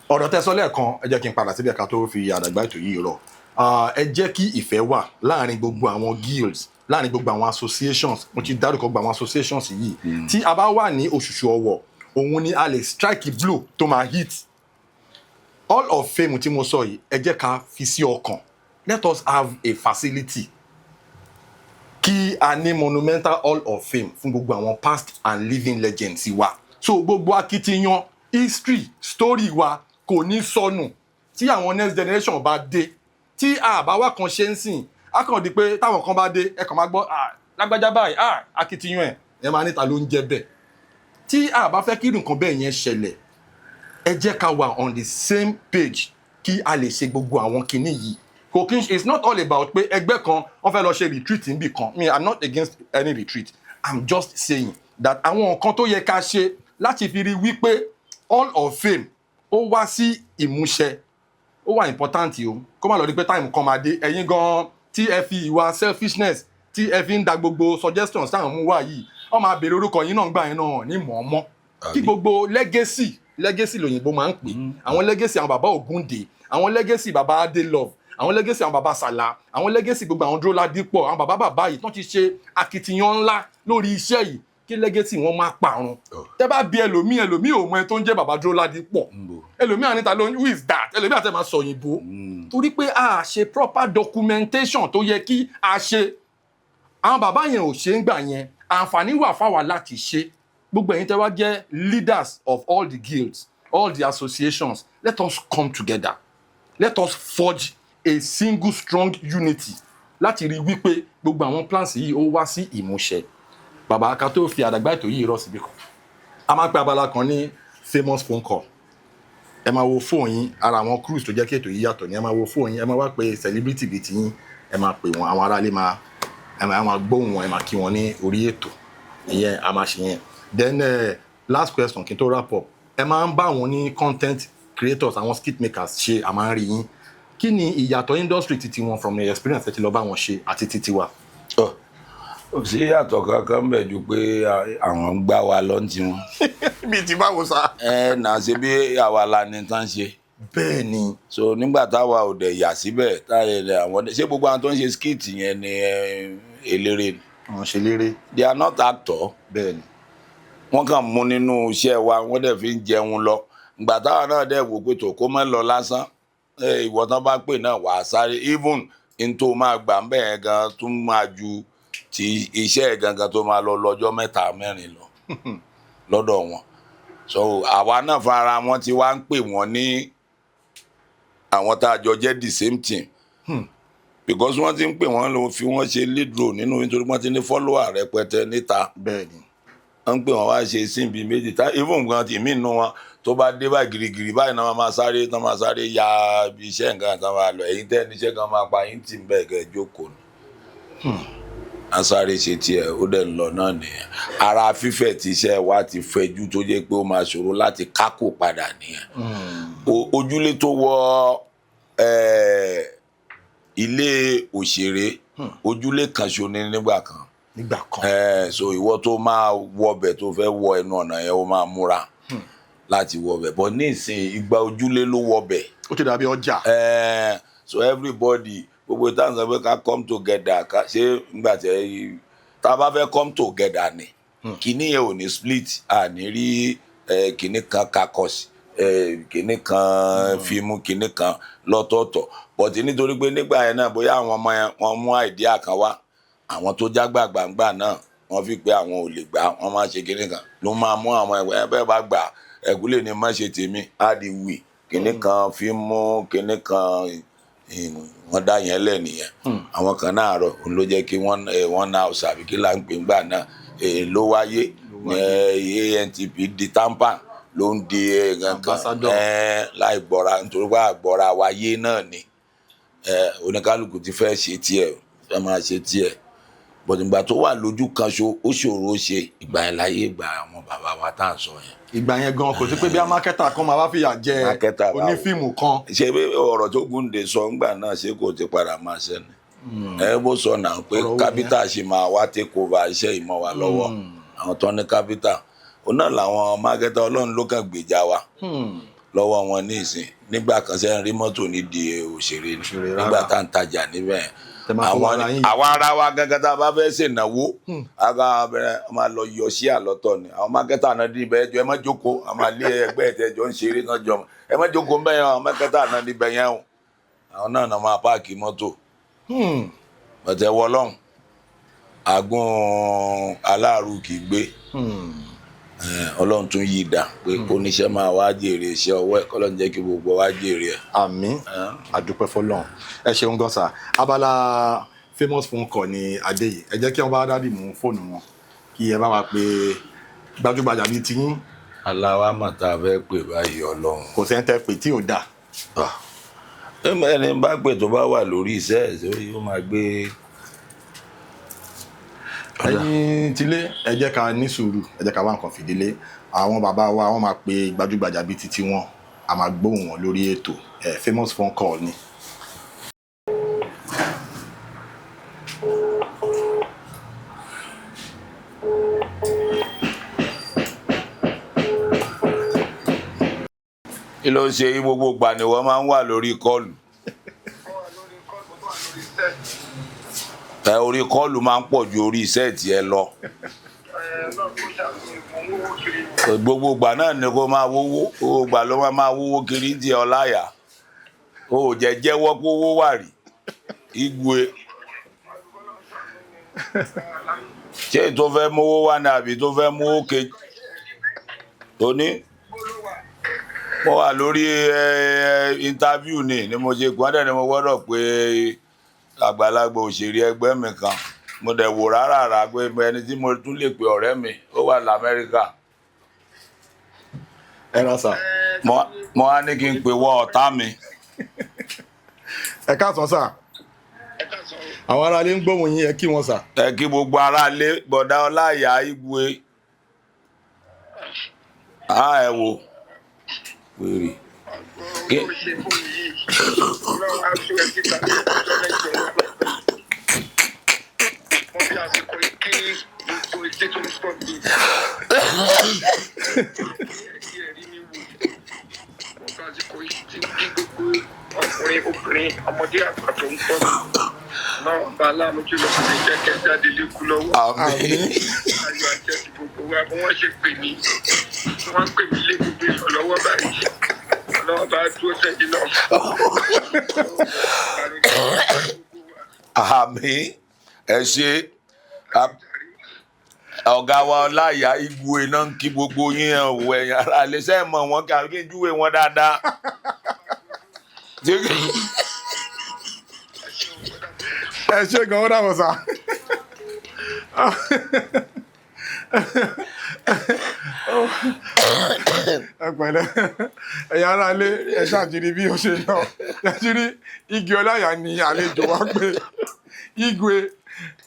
ọ̀rọ̀ tẹ́ sọ lẹ́ẹ̀kan, ẹ jẹ́ kí n padà síbẹ̀ ká tó fi àdàgbà ètò yìí rọ̀. Ah, ẹ jẹ́ kí ìfẹ́ wà láàrin gbogbo àwọn guilds, láàrin gbogbo àwọn associations. Mo ti dárúkọ gbogbo àwọn associations yìí. Tí a bá wà ní òṣùṣù ọwọ̀, òun ni a lè strike blow tó máa hit. Hall of Fame tí mo sọ yìí, ẹ jẹ́ ká fi sí ọkàn. Let us have a facility kí a ní monumental Hall of Fame fún gbogbo àwọn past and living legends wa. So gbogbo akitiyan, history, story wa kò ní sọnù tí àwọn next generation bá dé. Tí àbá wa kan ṣe ń sìn, á kàn di pé táwọn kan bá dé, ẹ kàn máa gbọ́, "Ah, lágbájá báyìí, ah, akitiyan ẹ," ẹ máa níta ló ń jẹ bẹ́ẹ̀. Tí a bá fẹ́ kí nǹkan bẹ́ẹ̀ yẹn ṣẹlẹ̀, ẹ jẹ́ ká wà on the same page kí a lè ṣe gbogbo àwọn kinní yìí. Kò kí n, it's not all about pé ẹgbẹ́ kan wọ́n fẹ́ lọ ṣe retreat níbì kan. Me, I'm not against any retreat. I'm just saying that àwọn nǹkan tó yẹ ká ṣe láti fi rí wípé Hall of Fame ó wá sí ìmúṣẹ, ó wà important o. Kó má lọ rí pé time kan máa dé, ẹ̀yin gan tí ẹ fi ìwà selfishness tí ẹ fi ń da gbogbo suggestions táwọn mú wá yìí, wọ́n máa béèrè orúkọ yín náà gbà yín náà ní mọ̀ọ́mọ́ kí gbogbo legacy, legacy lòyìnbó máa ń pè, àwọn legacy àwọn bàbá Ògúndé, àwọn legacy bàbá Adelove, àwọn legacy àwọn bàbá Sàlá, àwọn legacy gbogbo àwọn Dúró Ládípọ̀, àwọn bàbá bàbá yìí tán ti ṣe akitiyan ńlá lórí iṣẹ́ yìí, kí legacy wọn má parun. Tẹ́ bá bí ẹlòmíì, ẹlòmíì ò mọ ẹ tó ń jẹ́ bàbá Dúró Ládípọ̀. Ẹlòmíì àníta ló ń, "Who is that?" Ẹlòmíì àti ẹ máa sọ òyìnbó torí pé a ṣe proper documentation tó yẹ kí a ṣe. Àwọn bàbá yẹn ò ṣe ń gbà yẹn. Àǹfààní wà fáwa láti ṣe. Gbogbo ẹ̀yin tẹ́ wá jẹ́ leaders of all the guilds, all the associations, let us come together. Let us forge a single strong unity láti rí wípé gbogbo àwọn plans yìí ó wá sí ìmúṣẹ. Bàbá, ká tó fi àdàgbà ètò yìí rọ̀ síbi kan, a máa ń pe abala kan ní famous phone call. Ẹ máa wo fóònù yín. Ara àwọn crews tó jẹ́ kí ètò yìí yàtọ̀ ni ẹ máa wo fóònù yín, ẹ máa wá pe celebrity bíi tiyín, ẹ máa pè wọ́n, àwọn aráalé máa, ẹ máa gbóhùn wọn, ẹ máa kí wọn ní orí ètò. Ìyẹn a máa ṣe yẹn. Then last question kí n tó wrap up. Ẹ máa ń bá àwọn ní content creators, àwọn skit makers ṣe, a máa ń rí yín. Kí ni ìyàtọ̀ industry titi wọn, from your experience ẹ ti lọ bá wọn ṣe, àti titi wa? Kò sí ìyàtọ̀ kankan bẹ̀ ju pé àwọn ń gbá wa lọ ní tiwọn. Bíi ti báwo sá? Ẹ nà ṣe bí àwa la ní tán ṣe. Bẹ́ẹ̀ ni. So nígbà táwa ò dẹ̀ yà síbẹ̀, táyà ẹ̀ àwọn ṣé gbogbo àwọn tó ń ṣe skit yẹn ni eléré ni? Àwọn ṣe léré. They are not actor. Bẹ́ẹ̀ ni. Wọ́n kàn mú nínú iṣẹ́ wa, wọ́n dẹ̀ fi ń jẹun lọ. Ìgbà táwa náà dẹ̀ wò pé tó kó má lọ lásán, ìwọ tán bá pè náà wà á sáré, even n tó máa gbà ń bẹ̀ yẹn gan tún máa ju ti iṣẹ́ gangan tó máa lọ lọ́jọ́ mẹ́ta mẹ́rin lọ lọ́dọ̀ wọn. So àwa náà fara wọn ti wá ń pè wọ́n ní àwọn tá a jọ jẹ́ the same team, because wọ́n ti ń pè wọ́n ló fi wọ́n ṣe lead role nínú, nítorí wọ́n ti ní follower rẹpẹtẹ níta. Bẹ́ẹ̀ ni. Wọ́n ń pè wọ́n wá ṣe scene bíi méjì tá, even gan tèmi nù wọn tó bá dé báyìí, girigiri báyìí náà máa sáré tán, máa sáré ya iṣẹ́ nǹkan tán máa lọ. Ẹ̀yin tẹ́ níṣẹ́ kan máa pa yín tì ń bẹ́ẹ̀ kẹ́ ẹ jókòó ni, a sáré ṣe tiẹ̀, ó dẹ̀ ń lọ náà nìyẹn. Ara fífẹ̀ tí iṣẹ́ wa ti fẹ̀jú tó jẹ́ pé ó máa ṣòro láti kákò padà nìyẹn. Ojúlé tó wọ ilé òṣèré, ojúlé kan ṣo ní nígbà kan. Nígbà kan. So ìwọ tó máa wọbẹ̀, tó fẹ́ wọ ẹnu ọ̀nà yẹn, ó máa múra láti wọbẹ̀, but ní ìsìn ìgbà ojúlé ló wọbẹ̀. Ó ti dàbí ọjà. So everybody, gbogbo ìtàn sọ pé ká come together, ká ṣe nígbà tí tá a bá fẹ́ come together ni kíní yẹn ò ní split, à ní rí kíní kan kakọ̀sì, kíní kan fíìmù, kíní kan lọ́tọ̀ọ̀tọ̀. But nítorí pé nígbà yẹn náà, bóyá àwọn ọmọ yẹn wọ́n mú idea kan wá, àwọn tó jágbà gbàǹgbà náà wọ́n fi pé àwọn ò lè gbà, wọ́n máa ṣe kíní kan ló máa mú àwọn ẹ̀wẹ̀ bẹ́ẹ̀ bá gbà ẹ̀kúlẹ̀ ní má ṣe tèmi á di wì kíní kan fíìmù kíní kan, wọ́n dá yẹn lẹ̀ nìyẹn. Àwọn kan náà rọ̀, òun ló jẹ́ kí wọ́n wọ́n náà ṣàbí kí là ń pè ńgbà náà ló wáyé. ANTP di tampan ló ń di nǹkan Ambassador. Láì gbọ́ra, nítorí pé àgbọ́ra wáyé náà ni oníkálukú ti fẹ́ ṣe tiẹ̀, fẹ́ máa ṣe tiẹ̀. But ìgbà tó wà lójú kan ṣo, ó ṣòro ṣe. Ìgbà yẹn láyé ìgbà àwọn bàbá wa tá à ń sọ yẹn. Ìgbà yẹn gan kò sí pé bí a marketer kan máa wá fìyà jẹ Marketer báwo? onífíìmù kan. Ṣé bí ọ̀rọ̀ tó Gúndé sọ ńgbà náà, ṣé kò ti padà máa ṣẹ ni? Ẹ bó sọ náà pé Ọ̀rọ̀ wo? Capital ṣe máa wá take over iṣẹ́ ìmọ̀ wa lọ́wọ́. Àwọn tó ní capital, òun náà làwọn marketer. Ọlọ́run ló kàn gbèjà wa lọ́wọ́ wọn ní ìsìn. Nígbà kan, ṣe ń rí mọ́tò nídìí òṣèré ni? Òṣèré rárá. Nígbà tá à ń tajà níbẹ̀, Tẹ máa fọwọ́ àwọn ara yín. àwọn ará wa gángan, tá a bá fẹ́ ṣènáwó, aga abẹ́rẹ́ a máa lọ yọ sí àlọ́tọ̀ ni. Àwọn marketer náà ní ibẹ̀. Ẹjọ́, ẹ má jókòó. A máa lé ẹgbẹ́ ìtẹ́jọ́ ń ṣeré náà jọ, ẹ má jókòó ń bẹ́yẹn. Àwọn marketer náà níbẹ̀ yẹn o. Àwọn náà náà máa park mọ́tò. Bọ̀tẹ̀ wọlọ́hún àgùn aláàrú kì í gbé. Ọlọ́run tún yí dà pé oníṣẹ́ máa wá jèrè iṣẹ́ ọwọ́ ẹ̀. Kọ́lọ́run jẹ́ kí gbogbo wa jèrè ẹ̀. Àmín, àdúpẹ́ fọlọ́run. Ẹ ṣeun gan sir. Abala famous phone call ni adé yìí. Ẹ jẹ́ kí wọ́n bá daddy mú fóònù wọn, kí ẹ bá wa pé gbajúgbajà bíi tiyín. Aláwa mà tá a fẹ́ pè báyìí, Ọlọ́run. Kò sẹ́ńtẹ́ pé tí ò dáa. Ẹni bá pè, tó bá wà lórí iṣẹ́ ẹ̀, yóò máa gbé. Ẹ̀yin tilé, ẹ jẹ́ ká ní sùúrù, ẹ jẹ́ ká wá nǹkan fìdílé. Àwọn bàbá wa, wọ́n máa pe gbajúgbajà bíi titi wọn, a máa gbóhùn wọn lórí ètò ẹ. Famous phone call ni. Kí ló ń ṣe yí? Gbogbo ìgbà ni wọ́n máa ń wà lórí call. Mo wà lórí call, mo wà lórí set. Ẹ orí call máa ń pọ̀ ju orí iṣẹ́ tiẹ̀ lọ. Ẹ náà kó ṣàfihàn, mo ń wówó kiri. Gbogbo ìgbà náà ni kó máa wówó. Gbogbo ìgbà ló máa wówó kiri ń tiẹ̀. Ọláyà o ò jẹ́ jẹ́wọ́ pé owó wà rí igwe. Ṣé tó fẹ́ mówó wá ní àbí tó fẹ́ mówó kejì tó ní? Mo wà lórí interview ni mo ṣe gbọ́dọ̀ ni mo gbọ́dọ̀ pé àgbàlagbà òṣèré ẹgbẹ́ mi kan. Mo dẹ̀ wò rárá rà pé ẹni tí mo tún lè pe, ọ̀rẹ́ mi, ó wà lamẹ́ríkà. Ẹ ra sir. Mo wá ní kí n pè wọ ọ̀tá mi. Ẹ káàsán sir. Ẹ káàsán o. Àwọn aráalé ń gbóhùn yín, ẹ kí wọn sir. Ẹ kí gbogbo aráalé, bọ̀dá Ọláìyá Igwe. Á ẹ wò wèrè. Ó ṣe fún mi yìí, Ọlọ́run á tú ẹ síta ní ọjọ́ mẹ́jọ. Mo fi àsìkò yìí kí gbogbo etí tó ń gbọ́ mi, kí ẹ rí mi wò. Mo fi àsìkò yìí ti kí gbogbo ọkùnrin, obìnrin, ọmọdé, àgbà tó ń gbọ́ mi náà. Bá aláàánú jùlọ kò ní jẹ́ kẹ́ jáde lékú lọ́wọ́. Àmín. Ayọ̀ àjẹ́ ti gbogbo wa. Bí wọ́n ṣe pè mí, wọ́n pè mí lé gbogbo èèyàn lọ́wọ́ báyìí, ọlọ́wọ́ bá dúró sẹ́yìn náà. Àmín, ẹ ṣe. Ọ̀gá wa Ọláìyá Igwe náà ń kí gbogbo yín. Ẹ wò, ẹ̀yin aráalé, ṣé ẹ mọ̀ wọ́n kí àbí kí n júwe wọn dáadáa? Ẹ ṣe gan, ó dàbọ̀ sir. Ẹ pẹ̀lẹ́, ẹ̀yin aráalé, ẹ ṣàjírí bí ó ṣe lọ. Ṣàjírí Igi Ọláìyá ni àlejò wa pé Igwe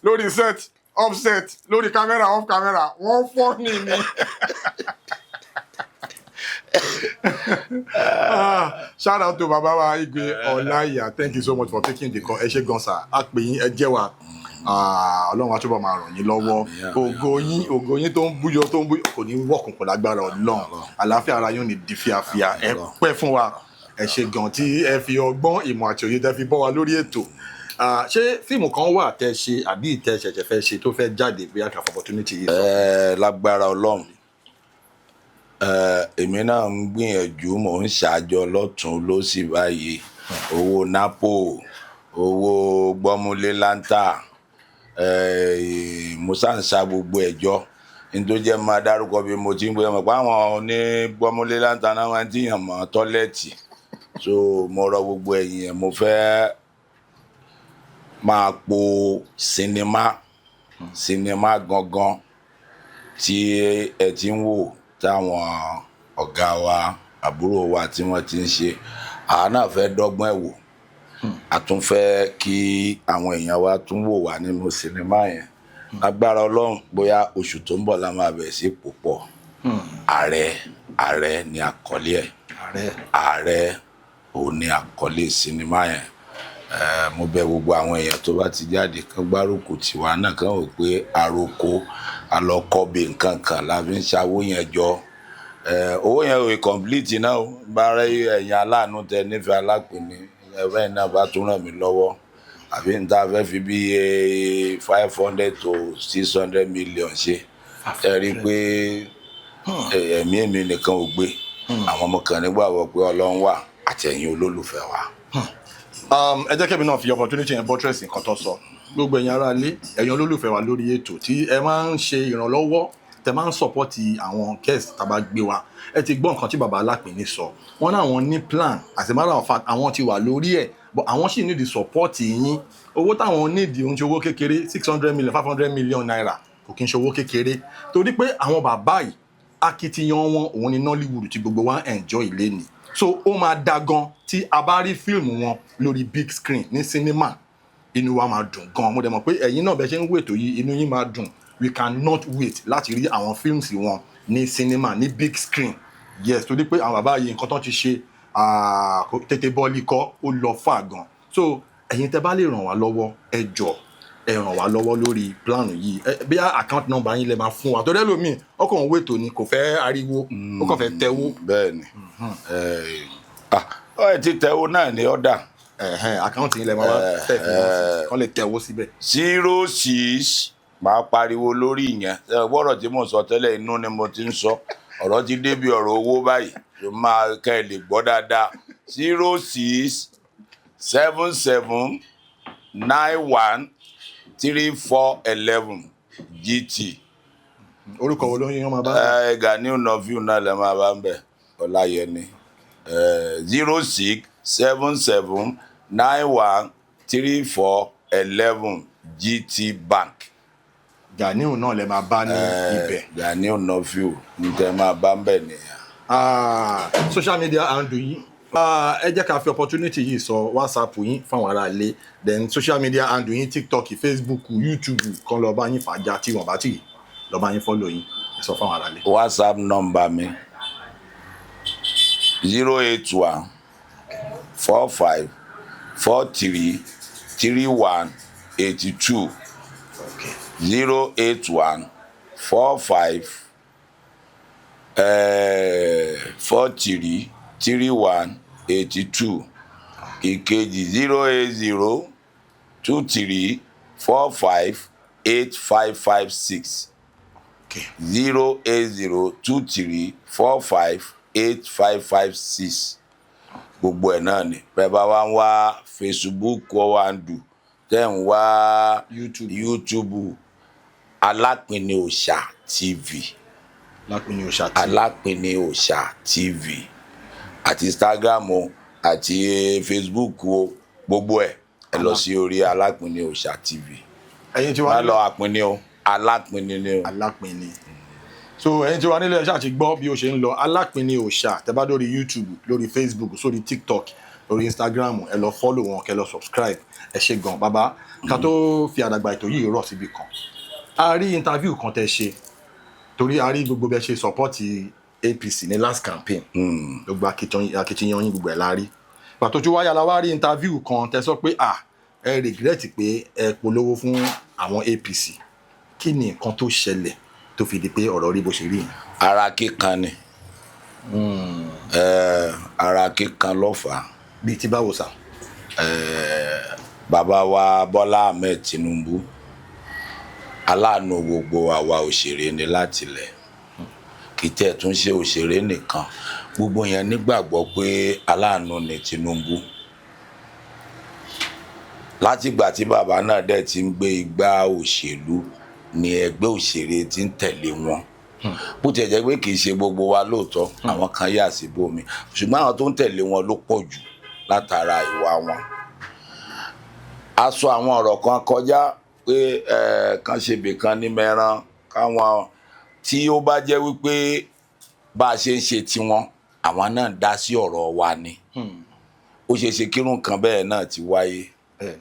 lórí set, offset, lórí camera, off camera, wọ́n fọ́ ni ni. Ah, shout out to bàbá wa Igwe Ọláìyá. Thank you so much for taking the call. Ẹ ṣé gan sir, a pè yín, ẹ jẹ́ wa. Ah, Ọlọ́run á túbọ̀ máa ràn yín lọ́wọ́. Àmín, àmín. Ògo yín, ògo yín tó ń búyọ, tó ń búyọ, kò ní wọ̀kùnkùn lágbára Ọlọ́run. Àlàáfíà ara yín ò ní di fíafíà. Ẹ pẹ́ fún wa. Ẹ ṣé gan tí ẹ fi ọgbọ́n, ìmọ̀ àti òye tẹ́ fi bọ́ wa lórí ètò. Ah, ṣé fíìmù kan wà tẹ́ ṣe àbí tẹ́ ṣẹ̀ṣẹ̀ fẹ́ ṣe tó fẹ́ jáde, bí a kà fún opportunity yìí sọ? Ẹ lágbára Ọlọ́run, ẹ èmi náà ń gbìyànjú, mò ń ṣàjọ lọ́tún lọ́sì báyìí. Owó napo, owó gbọ́múlé láńtà, ẹ mo ṣáà ń sa gbogbo ẹ̀jọ́ ní tó jẹ́ máa dárúkọ bí mo ti ń gbé ọmọ pé àwọn oní gbọ́múlé láńtà náà máa ń tìyàn mọ́ toilet. So mo rọ gbogbo ẹ̀yìn ẹ̀, mo fẹ́ máa po sinimá, sinimá gangan tí ẹ ti ń wò, táwọn ọ̀gá wa, àbúrò wa tí wọ́n ti ń ṣe, àwa náà fẹ́ dọ́gbọ́n ẹ̀ wò. A tún fẹ́ kí àwọn èèyàn wa tún wò wá nínú sinimá yẹn. Agbára Ọlọ́run, bóyá oṣù tó ń bọ̀ la máa bẹ̀rẹ̀ sí pòpọ̀. Ààrẹ, Ààrẹ ni àkọlé ẹ̀. Ààrẹ. Ààrẹ òun ni àkọlé sinimá yẹn. Mo bẹ̀ gbogbo àwọn èèyàn tó bá ti jáde kán gbárùkù tiwa náà, kán wò pé àròkọ alọkọbẹ nǹkan kan la fi ń ṣàwó yẹn jọ. Owó yẹn ò complete náà o. Bá rẹ ẹ̀yin aláàánú tẹ nífẹ̀ẹ́ Alápìnní, ẹ̀fẹ́ náà bá tún ràn mí lọ́wọ́, àbí n ta fẹ́ fi bí 500 to 600 million ṣe, ẹ rí i pé ẹ̀mí èmi nìkan ò gbé. Àwọn ọmọ kan nígbàgbọ́ pé Ọlọ́run wà àti ẹ̀yin olólùfẹ́ wa. Ẹ jẹ́ kẹ́mi náà fi opportunity yẹn buttress nǹkan tó sọ. Gbogbo ẹ̀yin ará ilé, ẹ̀yin olólùfẹ́ wa lórí ètò tí ẹ máa ń ṣe ìrànlọ́wọ́, tẹ máa ń support àwọn guest tá a bá gbé wa, ẹ ti gbọ́ nǹkan tí bàbá Alápìnní sọ. Wọ́n náà wọ́n ní plan. As a matter of fact, àwọn ti wà lórí ẹ̀, but àwọn sì need support yín. Owó táwọn need ohun tí owó kékeré, 600 million, ₦500 million, kò kí n ṣe owó kékeré, torí pé àwọn bàbá yìí, akitiyan wọn òun ni Nollywood tí gbogbo wa ń enjoy lẹ́ni. So ó máa da gan tí a bá rí fíìmù wọn lórí big screen ní cinema, inú wa máa dùn gan. Mo dẹ̀ mọ̀ pé ẹ̀yin náà, bẹ́ẹ̀ ṣe ń wo ètò yìí, inú yín máa dùn. We cannot wait láti rí àwọn fíìmù wọn ní cinema, ní big screen. Yes, torí pé àwọn bàbá yìí, nǹkan tó ti ṣe, tètè bọ́ọ̀lì kọ́, ó lọ fà gan. So ẹ̀yin tẹ́ bá lè ràn wá lọ́wọ́, ẹ jọ̀ọ́, ẹ ràn wá lọ́wọ́ lórí plan yìí. Bí account number yín lè máa fún wa, torí ẹlòmíì ọkàn òun wètò ni, kò fẹ́ ariwo, ó kàn fẹ́ tẹ̀wó. Bẹ́ẹ̀ ni, ẹ ti tẹ̀wó náà ní ọ̀dà. Account yín lè máa wá tẹ̀ fún wọn sí kán lè tẹ̀wó síbẹ̀. 06, máa pariwo lórí ìyẹn. Gbọ́dọ̀ tí mò ń sọ tẹ́lẹ̀, inú ni mo ti ń sọ. Ọ̀rọ̀ ti débi ọ̀rọ̀ owó báyìí, ló máa kẹ́ ẹ lè gbọ́ dáadáa. 0677913411, GT. Orúkọ wo ló ń yín máa bá? Ẹ Ganiu Nọfíù náà lè máa bá ń bẹ, Ọláyẹni. 0677913411, GT Bank. Ganiu náà lè máa bá ní ibẹ̀. Ganiu Nọfíù ní tẹ́ máa bá ń bẹ nìyẹn. Social media handle yín. Ẹ jẹ́ ká fi opportunity yìí sọ WhatsApp yín fáwọn ará ilé, then social media handle yín, TikTok, Facebook, YouTube, kan lọ bá yín fàájà tí wọ́n bá tì lọ bá yín follow yín. Ẹ sọ fáwọn ará ilé. WhatsApp number mi, 08145433182. 08145 433182. Ìkejì, 08023458556. 08023458556. Gbogbo ẹ̀ náà ni. Bẹ́ẹ̀ bá wá ń wá Facebook handle, tẹ́ ń wá YouTube. YouTube, Alápìnní Òòṣà TV. Lápínní Òòṣà TV. Alápìnní Òòṣà TV, àti Instagram o, àti Facebook o, gbogbo ẹ̀, ẹ lọ sí orí Alápìnní Òòṣà TV. Ẹ̀yin tí wàá Má lọ àpínní o, Alápìnní ni o. Alápínní. So ẹ̀yin tí wàá nílé, ẹ ṣáà ti gbọ́ bí ó ṣe ń lọ. Alápínní Òòṣà, tẹ́ bá lórí YouTube, lórí Facebook, sórí TikTok, lórí Instagram, ẹ lọ follow wọn, kẹ́ lọ subscribe. Ẹ ṣe gan, bàbá. Ká tó fi àdàgbà ètò yìí rọ̀ síbi kan, a rí interview kan tẹ́ ṣe, torí a rí gbogbo bẹ́ ṣe support APC ní last campaign, gbogbo akitiyan yín, gbogbo ẹ̀ la rí. Pàtó tí wáyà la wá rí interview kan tẹ́ sọ pé ẹ regret pé ẹ polówó fún àwọn APC. Kí ni nǹkan tó ṣẹlẹ̀ tó fi di pé ọ̀rọ̀ rí bó ṣe rí yẹn? Ara kíkan ni. Ara kíkan ló fà á. Bíi ti báwo sà? Bàbá wa Bọ́lá Ahmed Tinubu, aláàánú gbogbo àwa òṣèré ni láti ilẹ̀. Kì í tẹ̀ tún ṣe òṣèré nìkan, gbogbo yẹn nígbàgbọ́ pé aláàánú ni Tinubu. Látìgbà tí bàbá náà dẹ̀ ti ń gbé igbá òṣèlú ni ẹgbẹ́ òṣèré ti ń tẹ̀lé wọn. Bó tiẹ̀ jẹ́ pé kì í ṣe gbogbo wa lóòótọ́, àwọn kan yà síbòmí, ṣùgbọ́n àwọn tó ń tẹ̀lé wọn ló pọ̀ jù látara ìwà wọn. A sọ àwọn ọ̀rọ̀ kan kọjá pé kan ṣe bìkan ní mẹ́rán káwọn tí ó bá jẹ́ wípé bá a ṣe ń ṣe tiwọn, àwọn náà ń dá sí ọ̀rọ̀ wa ni. Ó ṣeé ṣe kírun kan bẹ́ẹ̀ náà ti wáyé. Bẹ́ẹ̀ni.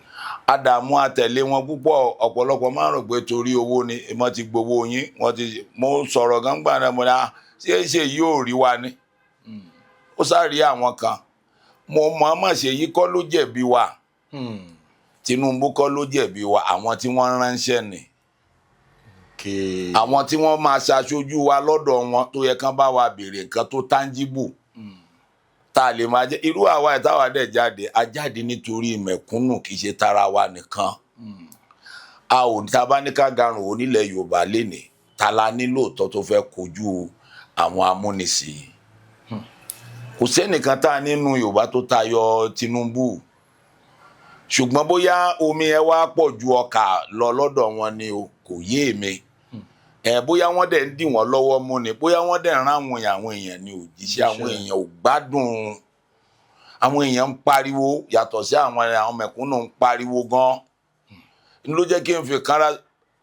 Àdààmú àtẹ̀lé wọn púpọ̀. Ọ̀pọ̀lọpọ̀ máa ń rò pé torí owó ni wọ́n ti gbowó yín. Wọ́n ti mo sọ̀rọ̀ gángbà náà, mo ní à ṣé ṣe yìí ò rí wa ni. Ó sáré àwọn kan, mo mọ̀ọ́mọ̀ ṣe yìí kọ́ ló jẹ̀bi wa. Tinubu kọ́ ló jẹ̀bi wa, àwọn tí wọ́n ránṣẹ́ ni. Àwọn tí wọ́n máa ṣaṣojú wa lọ́dọ̀ wọn tó yẹ kán bá wa béèrè nǹkan tó tangible tá a lè máa jẹ. Irú àwa ẹ̀ táwa dẹ̀ jáde, a jáde nítorí mẹ̀kúnnù, kì í ṣe tara wa nìkan. A ò tá a bá ní ká garùn onílẹ̀ Yorùbá lénìí, ta la ní lóòótọ́ tó fẹ́ kojú àwọn amúnisìn? Kò sẹ́nìkan tá a nínú Yorùbá tó tayọ Tinubu, ṣùgbọ́n bóyá omi ẹ wá pọ̀ ju ọkà lọ lọ́dọ̀ wọn ni o, kò yé mi. Ẹ bóyá wọ́n dẹ̀ ń dì wọ́n lọ́wọ́ mú ni, bóyá wọ́n dẹ̀ ń rán àwọn èèyàn ní òjíṣẹ́. Àwọn èèyàn ò gbádùn, àwọn èèyàn ń pariwo, yàtọ̀ sí àwọn mẹ̀kúnnù ń pariwo gan. N ló jẹ́ kí n fi kára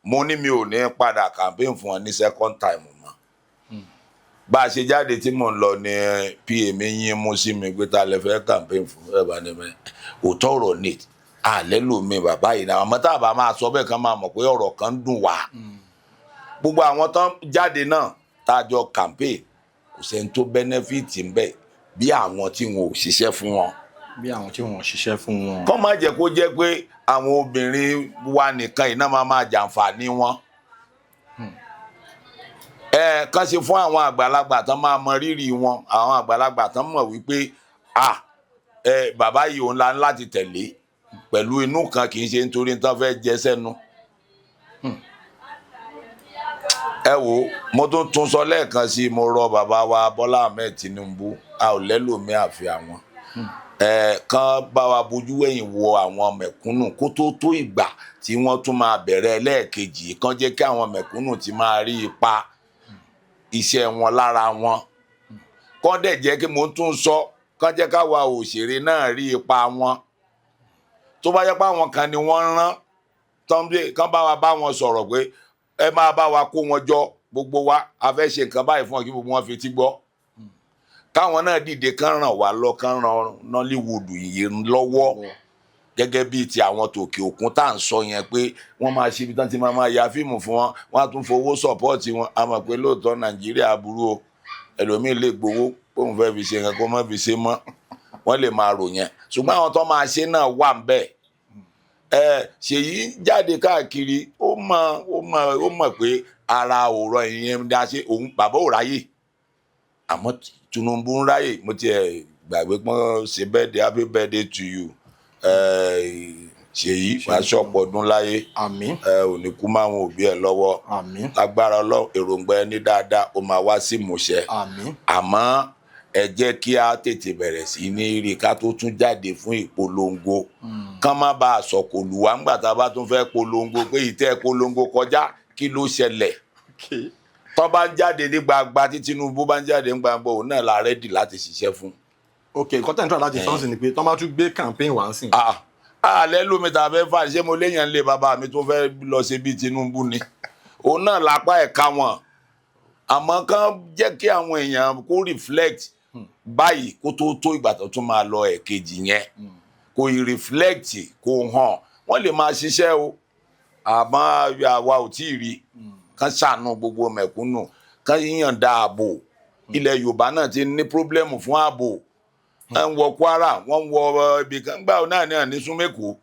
mo ní mi ò ní padà campaign fún wọn ní second time mọ́. Bá a ṣe jáde tí mò ń lọ ní pa mi yín mú sí mi pé ta lè fẹ́ campaign fún ẹ bá ní mẹ́. Òótọ́ ọ̀rọ̀ ní alẹ́ lómi bàbá yìí náà, àmọ́ tá a bá máa sọ bẹ́ẹ̀, kan máa mọ̀ pé ọ̀rọ̀ kan ń dùn wá. Gbogbo àwọn tán jáde náà tá a jọ campaign, kò sẹ́ni tó benefit ń bẹ̀ bí àwọn tí wọn ò ṣiṣẹ́ fún wọn. Bí àwọn tí wọn ò ṣiṣẹ́ fún wọn. Kọ́ má jẹ́ kó jẹ́ pé àwọn obìnrin wa nìkan iná máa máa jàǹfààní wọn. Ẹ kàn ṣe fún àwọn àgbàlagbà tán máa mọ rírì wọn, àwọn àgbàlagbà tán mọ̀ wípé à ẹ bàbá yìí òun la ń láti tẹ̀lé pẹ̀lú inú kan, kì í ṣe nítorí tán fẹ́ jẹ sẹ́nu. Ẹ wo, mo tún tún sọ lẹ́ẹ̀kan sí i, mo rọ bàbá wa Bọ́lá Ahmed Tinubu, a ò lẹ́lòmí àfi àwọn ẹ kàn bá wa bójú wẹ̀yìn wo àwọn mẹ̀kúnnù kó tó tó ìgbà tí wọ́n tún máa bẹ̀rẹ̀ ẹlẹ́ẹ̀kejì, kàn jẹ́ kí àwọn mẹ̀kúnnù ti máa rí ipa iṣẹ́ wọn lára wọn, kàn dẹ̀ jẹ́ kí mo tún sọ, kàn jẹ́ káwa òṣèré náà rí ipa wọn. Tó bá jẹ́ pé àwọn kan ni wọ́n rán tán, kàn bá wa bá wọn sọ̀rọ̀ pé ẹ máa bá wa kó wọn jọ, gbogbo wa a fẹ́ ṣe nǹkan báyìí fún wọn, kí gbogbo wọn fetí gbọ́, káwọn náà dìde, kán ràn wá lọ, kán ràn Nollywood yìí lọ́wọ́ gẹ́gẹ́ bíi ti àwọn tòkè òkun tá à ń sọ yẹn, pé wọ́n máa ṣe ibi tán ti máa máa ya fíìmù fún wọn, wọ́n á tún fowó support wọn. A mọ̀ pé lóòótọ́ Nàìjíríà burú o, ẹlòmíín lè gbowó kóun fẹ́ fi ṣe nǹkan kó má fi ṣe mọ́, wọ́n lè máa rò yẹn, ṣùgbọ́n àwọn tó máa ṣe náà wà ń bẹ̀. Ẹ Ṣèyí jáde káàkiri, ó mọ̀ pé ara òrọ̀ ìyẹn dá ṣe òun bàbá ò ráyè, àmọ́ Tinubu ń ráyè. Mo tiẹ̀ gbàgbé pọ́n ṣe birthday, happy birthday to you, Ṣèyí, wàá ṣọ̀pọ̀ ọdún láyé. Àmín. Ẹ ò ní kú máwọn òbí ẹ lọ́wọ́. Àmín. Lágbára Ọlọ́run, èròǹgbà ẹni dáadáa ó máa wá sí ìmúṣẹ. Àmín. Àmọ́ ẹ jẹ́ kí a tètè bẹ̀rẹ̀ sí ní rí ká tó tún jáde fún ìpolongo, kán má bàa sọ̀kò lù wá ńgbà tá a bá tún fẹ́ polongo pé ìtẹ́ polongo kọjá, kí ló ṣẹlẹ̀? Tó bá ń jáde ní gbangba, tí Tinubu bá ń jáde ní gbangba, òun náà la ready láti ṣiṣẹ́ fún. Ok, nǹkan tẹ̀ ń tọ́ láti sọ́ọ̀sì ni pé tọ́ bá tún gbé campaign wá sí. Ah, alẹ́ lómi tá a fẹ́ fà, ṣé mo léèyàn lé bàbá mi tó fẹ́ lọ ṣe bí Tinubu ni? Òun náà lápá ẹ̀ka wọn, àmọ́ kán jẹ́ kí àwọn èèyàn kó reflect báyìí kó tó tó ìgbà tó tún máa lọ ẹ̀kejì yẹn, kó ì reflect, kó hàn. Wọ́n lè máa ṣiṣẹ́ o, àmọ́ àwa ò tí ì rí. Kán ṣàánú gbogbo mẹ̀kúnnù, kán yíyànda ààbò. Ilẹ̀ Yorùbá náà ti ní problem fún ààbò. Ẹ̀ ń wọ Kwara, wọ́n ń wọ ibì kan gbà náà ní àní súnmẹ́kọ̀ọ́.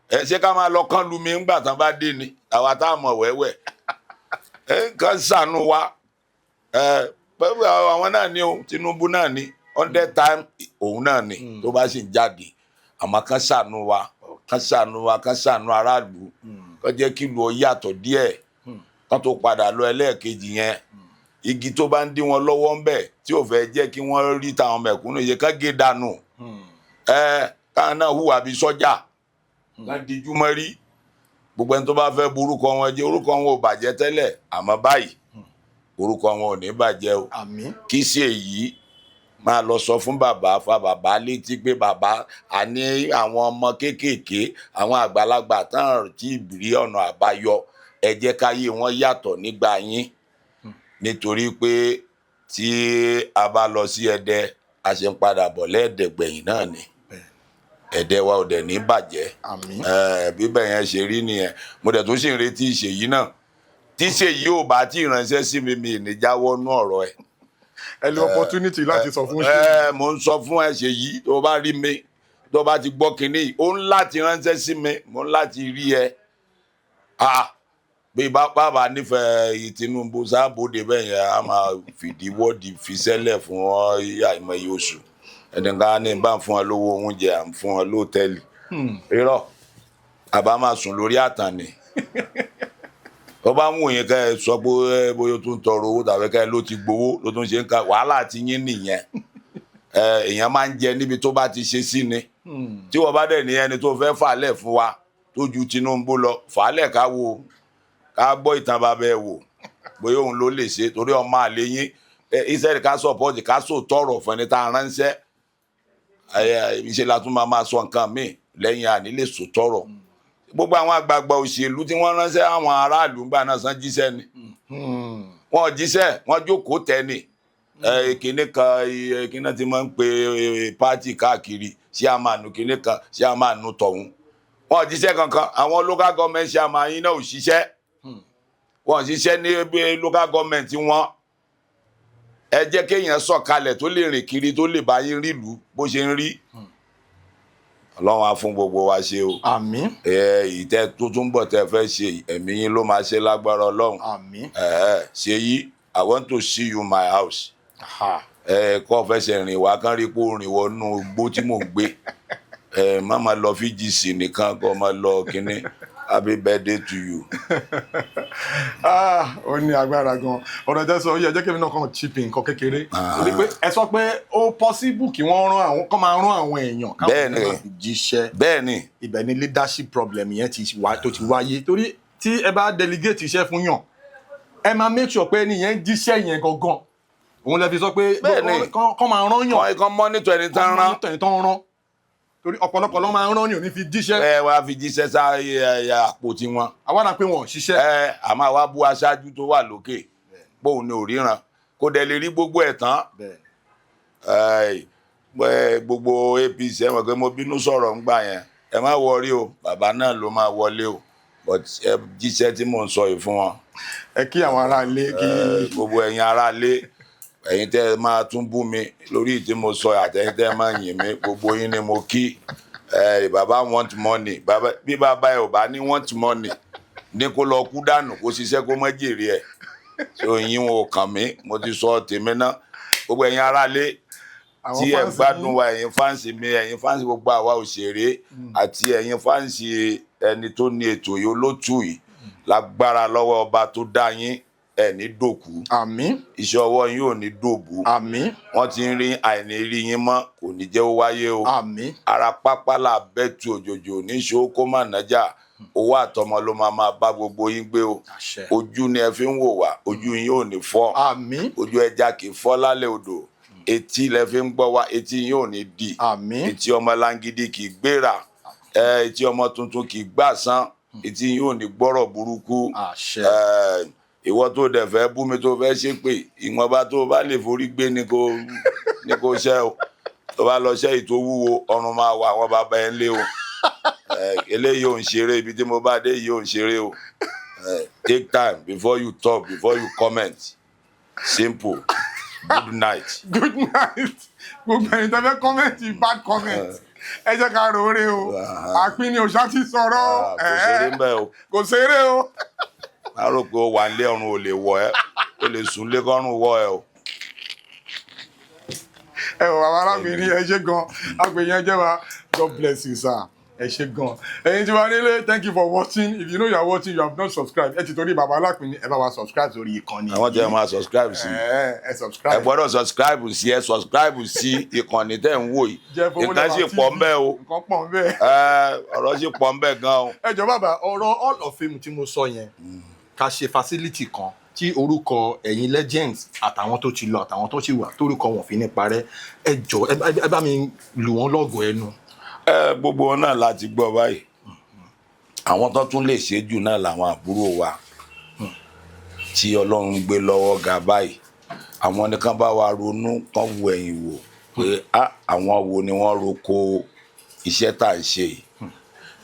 Ẹ ṣé ká máa lọ kán lu mi ńgbà tán bá dé ni àwa tá a mọ̀ wẹ́wẹ́. Ẹ kàn ṣàánú wa. Ẹ pẹ̀lú àwọn náà ni o, Tinubu náà ni 100 time, òun náà ni tó bá sì ń jáde, àmọ́ kán ṣàánú wa, kán ṣàánú wa, kán ṣàánú aráàlú, kán jẹ́ kí ìlú ó yàtọ̀ díẹ̀ kán tó padà lọ ẹlẹ́ẹ̀kejì yẹn. Igi tó bá ń dí wọn lọ́wọ́ ń bẹ̀ tí ò fẹ́ jẹ́ kí wọ́n rí táwọn mẹ̀kúnnù yẹ, kán gé dànù. Ẹ káwọn náà hùwà bíi sọ́jà, kán dijú mọ́ rí gbogbo ẹni tó bá fẹ́ borúkọ wọn jẹ́. Orúkọ wọn ò bàjẹ́ tẹ́lẹ̀, àmọ́ báyìí orúkọ wọn ò ní bàjẹ́ o. Àmín. Kí sí èyí máa lọ sọ fún bàbá, fa bàbá létí pé bàbá, àní àwọn ọmọ kéékèèké, àwọn àgbàlagbà tán tí rí ọ̀nà àbáyọ, ẹ jẹ́ káyé wọn yàtọ̀ nígbà yín, nítorí pé tí a bá lọ sí Ẹdẹ, a ṣe ń padà bọ̀ lẹ́ẹ̀dẹ̀gbẹ̀yìn náà ni. Ẹ̀dẹ̀ wa ò dẹ̀ ní bàjẹ́. Àmín. Bíbẹ̀ yẹn ṣe rí nìyẹn. Mo dẹ̀ tún sì ń retí Ṣèyí náà. Tí Ṣèyí ò bá tí ì ránṣẹ́ sí mi, mi ní jáwọ́ nú ọ̀rọ̀ ẹ̀. Ẹ lo opportunity láti sọ fún Ṣèyí. Ẹ mo ń sọ fún ẹ, Ṣèyí, tó bá rí mi, tó bá ti gbọ́ kínní yìí, ó ń láti ránṣẹ́ sí mi, mo ń láti rí ẹ. Ah, bí bàbá nífẹ̀ẹ́ Tinubu sábòde bẹ́ẹ̀ yẹn, a máa fìdí wọ́ọ̀dì fi sẹ́lẹ̀ fún ọ àìmọye oṣù. Ẹnìkan ní bá ń fún ọ lówó oúnjẹ, à ń fún ọ lóòtẹ́ẹ̀lì. Irọ́, àbá máa sùn lórí àtàn ni. Ó bá ń wù yín ká ẹ sọ pé bóyá ó tún tọrọ owó tàbí ká ẹ ló ti gbowó ló tún ṣe ń ka wàhálà ti yín nìyẹn. Èèyàn máa ń jẹ níbi tó bá ti ṣe sí ni. Tí wọ́n bá dẹ̀ ní ẹni tó fẹ́ fàálẹ̀ fún wa tó ju Tinubu lọ, fàálẹ̀ ká wo, ká gbọ́ ìtàn bàbá ẹ̀ wò, bóyá òun ló lè ṣe, torí ọmọ àlè yín Israẹli. Ká support, ká sọ tọrọ fún ẹni tá a ránṣẹ́. Ṣe la tún máa sọ nǹkan míì lẹ́yìn àní lè sọ tọrọ. Gbogbo àwọn àgbààgbà òṣèlú tí wọ́n ránṣẹ́ àwọn aráàlú ńgbà náà san jíṣẹ́ ni? Wọ́n jíṣẹ́, wọ́n jókòó tẹ́ ni. Kinní kan, kinní tí máa ń pe party káàkiri, chairman kinní kan, chairman tọ̀hún, wọ́n jíṣẹ́ kankan. Àwọn local government chairman yín náà ò ṣiṣẹ́, wọ́n ṣiṣẹ́ ní local government wọn. Ẹ jẹ́ kéèyàn sọ̀kalẹ̀ tó lè rìn kiri, tó lè bá yín rílùú bó ṣe ń rí. Ọlọ́run á fún gbogbo wa ṣe o. Àmín. Ẹ ìtẹ́ tó tún bọ̀ tẹ́ fẹ́ ṣe, ẹ̀mí yín ló máa ṣe lágbára Ọlọ́run. Àmín. Ẹ Ṣèyí, I want to see you my house. Ẹ kọ́ fẹsẹ̀ rìn wá, kán rí pé ó rìn wọnú igbó tí mò ń gbé. Ẹ má máa lọ VGC nìkan, kọ́ máa lọ kínní. Happy birthday to you. Ah, ó ní agbára gan ọ̀rọ̀ ẹ̀jẹ̀ sọ yẹ. Jẹ́ kí èmi náà kàn chip in nǹkan kékeré, torí pé ẹ sọ pé ó possible kí wọ́n rán àwọn kọ́ máa rán àwọn èèyàn káwọn máa fi jíṣẹ́. Bẹ́ẹ̀ni. Ibẹ̀ ni leadership problem yẹn ti wá tó ti wáyé, torí tí ẹ bá delegate iṣẹ́ fún yàn, ẹ máa make sure pé ẹni yẹn jíṣẹ́ yẹn gangan. Òun lè fi sọ pé kọ́ máa rán yàn. Kọ́ monitor ẹni tán rán. Monitor ẹni tán rán, torí ọ̀pọ̀lọpọ̀ ló máa ń rán ní òní fi jíṣẹ́. Ẹ wá fi jíṣẹ́ sáré àpò tiwọn. Àwa náà pé wọn ò ṣiṣẹ́. Ẹ a máa wá bú aṣáájú tó wà lókè póun ní òríran, kó dẹ̀ lè rí gbogbo ẹ̀ tán. Gbogbo APC, ẹ mọ̀ pé mo bínú sọ̀rọ̀ ń gbà yẹn. Ẹ má worry o, bàbá náà ló máa wọlé o, but ẹ jíṣẹ́ tí mò ń sọ yìí fún wọn. Ẹ kí àwọn ará ilé kí. Gbogbo ẹ̀yin ará ilé, ẹ̀yin tẹ́ ẹ máa tún bú mi lórí tí mo sọ, àtẹ̀yin tẹ́ ẹ máa yìn mí, gbogbo yín ni mo kí. Bàbá want money. Bàbá, bí bàbá ẹ ò bá ní want money ní, kó lọ kú dànù, kó ṣiṣẹ́ kó má jèrè ẹ̀. So yín ò kàn mí, mo ti sọ tèmi náà. Gbogbo ẹ̀yin ará ilé Àwọn tí ẹ fans gbádùn yín. wa, ẹ̀yin fans mi, ẹ̀yin fans gbogbo àwa òṣèré, àti ẹ̀yin fans ẹni tó ní ètò yìí, olótù yìí, lágbára lọ́wọ́ ọba tó dá yín, ẹ̀ ní dòkú. Àmín. Iṣẹ́ ọwọ́ yín ò ní dòbú. Àmín. Wọ́n ti ń rí àìní rí yín mọ́, kò ní jẹ́ ó wáyé o. Àmín. Ara pápá là bẹ́tù òjòjò níṣó kó má nájà. Owó àtọmọ ló máa máa bá gbogbo yín gbé o. Àṣẹ. Ojú ni ẹ fi ń wò wá, ojú yín ò ní fọ́. Àmín. Ojú ẹja kì í fọ́ lálẹ́ odò. Etí lẹ fi ń gbọ́ wá, etí yín ò ní di. Àmín. Etí ọmọ láńgídí kì í gbéra, etí ọmọ tuntun kì í gbà sán. Etí yín ò ní gbọ́rọ̀ burúkú. Àṣẹ. Ìwọ tó dẹ̀ fẹ́ bú mi, tó fẹ́ ṣépè, ìwọ̀nba tó bá lè forí gbé ni kò ṣẹ́ o. Tó bá lọ ṣẹ́ ètò wúwo, ọrùn máa wà àwọn bàbá ẹ̀ ń lé o. Eléyìí ò ń ṣeré. Ibi tí mo bá dé yìí ò ń ṣeré o. Take time before you talk, before you comment. Simple. Good night. Good night. Gbogbo ẹ̀yin tẹ́ fẹ́ comment, bad comment, ẹ jẹ́ ká ròore o. Àpín ni òṣà ti sọ̀rọ̀. Ah, kò ṣeré ń bẹ́ o. Kò ṣeré o. Má rò pé ó wà nílé, ọrùn ò lè wọ̀ ẹ́. Ó lè sùn lé kọ́rùn wọ̀ ẹ́ o. Ẹ wò, àwọn arábìnrin, ẹ ṣé gan. Àpèyàn jẹ́ wa. God bless you, sir. Ẹ ṣé gan. Ẹ̀yin tí wàá nílé, thank you for watching. If you know you are watching, you have not subscribed, ẹ ti torí bàbá Alápìnní, ẹ bá wa subscribe sórí ìkànnì. Àwọn tí ẹ máa subscribe sí. Ẹ subscribe. Ẹ gbọ́dọ̀ subscribe sí, ẹ subscribe sí ìkànnì tẹ́ ń wò yìí. Jẹ́ fowó. Nǹkan sì pọ̀ ń bẹ́ o. Nǹkan pọ̀ ń bẹ́ẹ̀. Ọ̀rọ̀ sì pọ̀ ń bẹ́ gan o. Ẹ jọ̀ọ́ bàbá, ọ̀rọ̀ hall of fame tí mo sọ yẹn, ká ṣe facility kan tí orúkọ ẹ̀yin legends àtàwọn tó ti lọ àtàwọn tó ti wà, tórúkọ wọn fi ní parẹ́. Ẹ jọ̀ọ́, ẹ bá mi lù wọ́n lọ́gọ̀ọ́ ẹnu. Ẹ gbogbo wọn náà láti gbọ́ báyìí. Àwọn tó tún lè ṣe jù náà làwọn àbúrò wa tí Ọlọ́run gbé lọ́wọ́ ga báyìí. Àwọn nìkan bá wa ronú kán wo ẹ̀yìn wò pé á, àwọn wo ni wọ́n roko. Iṣẹ́ tá à ń ṣe yìí,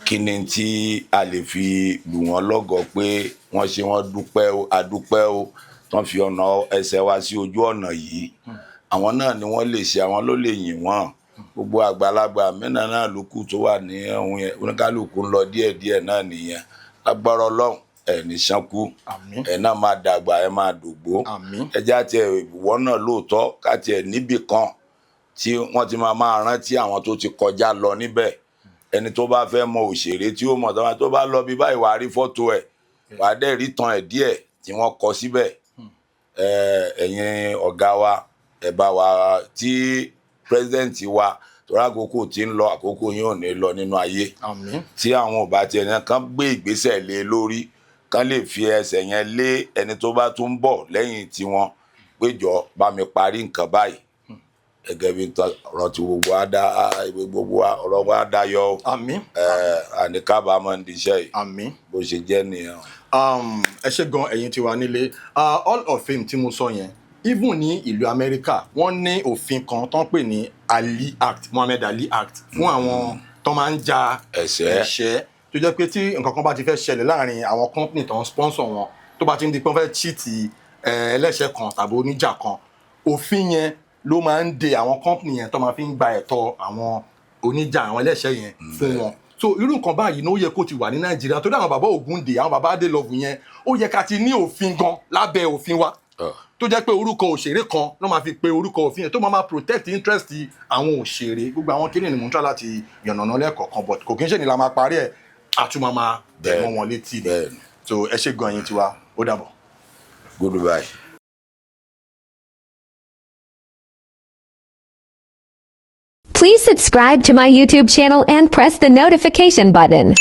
kí ni tí a lè fi lù wọ́n lọ́gọ̀ọ́ pé wọ́n ṣe, wọ́n dúpẹ́ o, adúpẹ́ o, tán fi ọ̀nà ẹsẹ̀ wa sí ojú ọ̀nà yìí? Àwọn náà ni wọ́n lè ṣe, àwọn ló lè yìn wọ́n. Gbogbo àgbàlagbà mìíràn náà ló kù tó wà ní ohun yẹn, oníkálukú ń lọ díẹ̀díẹ̀ náà nìyẹn. Lágbára Ọlọ́run, ẹ̀ ní ṣánkú. Àmín. Ẹ̀ náà máa dàgbà, ẹ̀ máa dògbó. Àmín. Ẹ jẹ́ àti ìwọ náà lóòótọ́ ká tiẹ̀ níbì kan tí wọ́n ti máa máa rántí àwọn tó ti kọjá lọ níbẹ̀. Ẹni tó bá fẹ́ mọ òṣèré tí ó mọ̀ tó bá lọ bí báyìí, wàá rí fọ́tò ẹ̀, wàá dẹ̀ rí tan ẹ̀ díẹ̀ tí wọ́n kọ síbẹ̀. Ẹ̀yin ọ̀gá wa, ẹ̀ bá wa tí president wa, torí àkókò tí ń lọ, àkókò yín ò ní lọ nínú ayé. Àmín. Tí àwọn ò bá tiẹ̀ ní kán gbé ìgbésẹ̀ lé lórí, kán lè fi ẹsẹ̀ yẹn lé ẹni tó bá tún ń bọ̀ lẹ́yìn tiwọn péjọ bá mi parí nǹkan báyìí, gẹ́gẹ́ bí ọ̀rọ̀ tí gbogbo wa dá, gbogbo wa ọ̀rọ̀ wa dayọ̀ o. Àmín. Àníkábàámọ̀ ń diṣẹ́ yìí. Àmín. Bó ṣe jẹ́ nìyẹn. Ẹ ṣé gan, ẹ̀yin tí wà nílé. Hall of Fame tí mo sọ yẹn, even ní ìlú Amẹ́ríkà, wọ́n ní òfin kan tó ń pè ní Ali Act, Muhammad Ali Act, fún àwọn tó máa ń ja ẹ̀ṣẹ́. Ẹ̀ṣẹ́ tó jẹ́ pé tí nǹkan kan bá ti fẹ́ ṣẹlẹ̀ láàrin àwọn company tó ń sponsor wọn, tó bá ti ń di pé wọ́n fẹ́ cheat ẹlẹ́ṣẹ̀ kan tàbí oníjà kan, òfin yẹn ló máa ń de àwọn company yẹn tó máa fi ń gba ẹ̀tọ́ àwọn oníjà, àwọn ẹlẹ́ṣẹ̀ yẹn fún wọn. So irú nǹkan báyìí ní ó yẹ kó ti wà ní Nàìjíríà, torí àwọn bàbá Ògúndé, àwọn bàbá Adélọ́vù yẹn, ó yẹ ká ti ní òfin gan lábẹ́ òfin wa tó jẹ́ pé orúkọ òṣèré kan ló máa fi pe orúkọ òfin yẹn tó máa máa protect interest àwọn òṣèré. Gbogbo àwọn kíni ni mò ń try láti yànnàná lẹ́ẹ̀kọ̀ọ̀kan, but kò kí n ṣe ni la máa parí ẹ̀, àtúmọ̀ máa tẹ̀ mọ́ wọn létí ni. So ẹ ṣé gan, ẹ̀yin tiwa, ó dàbọ̀. Goodbye. Please subscribe to my YouTube channel and press the notification button.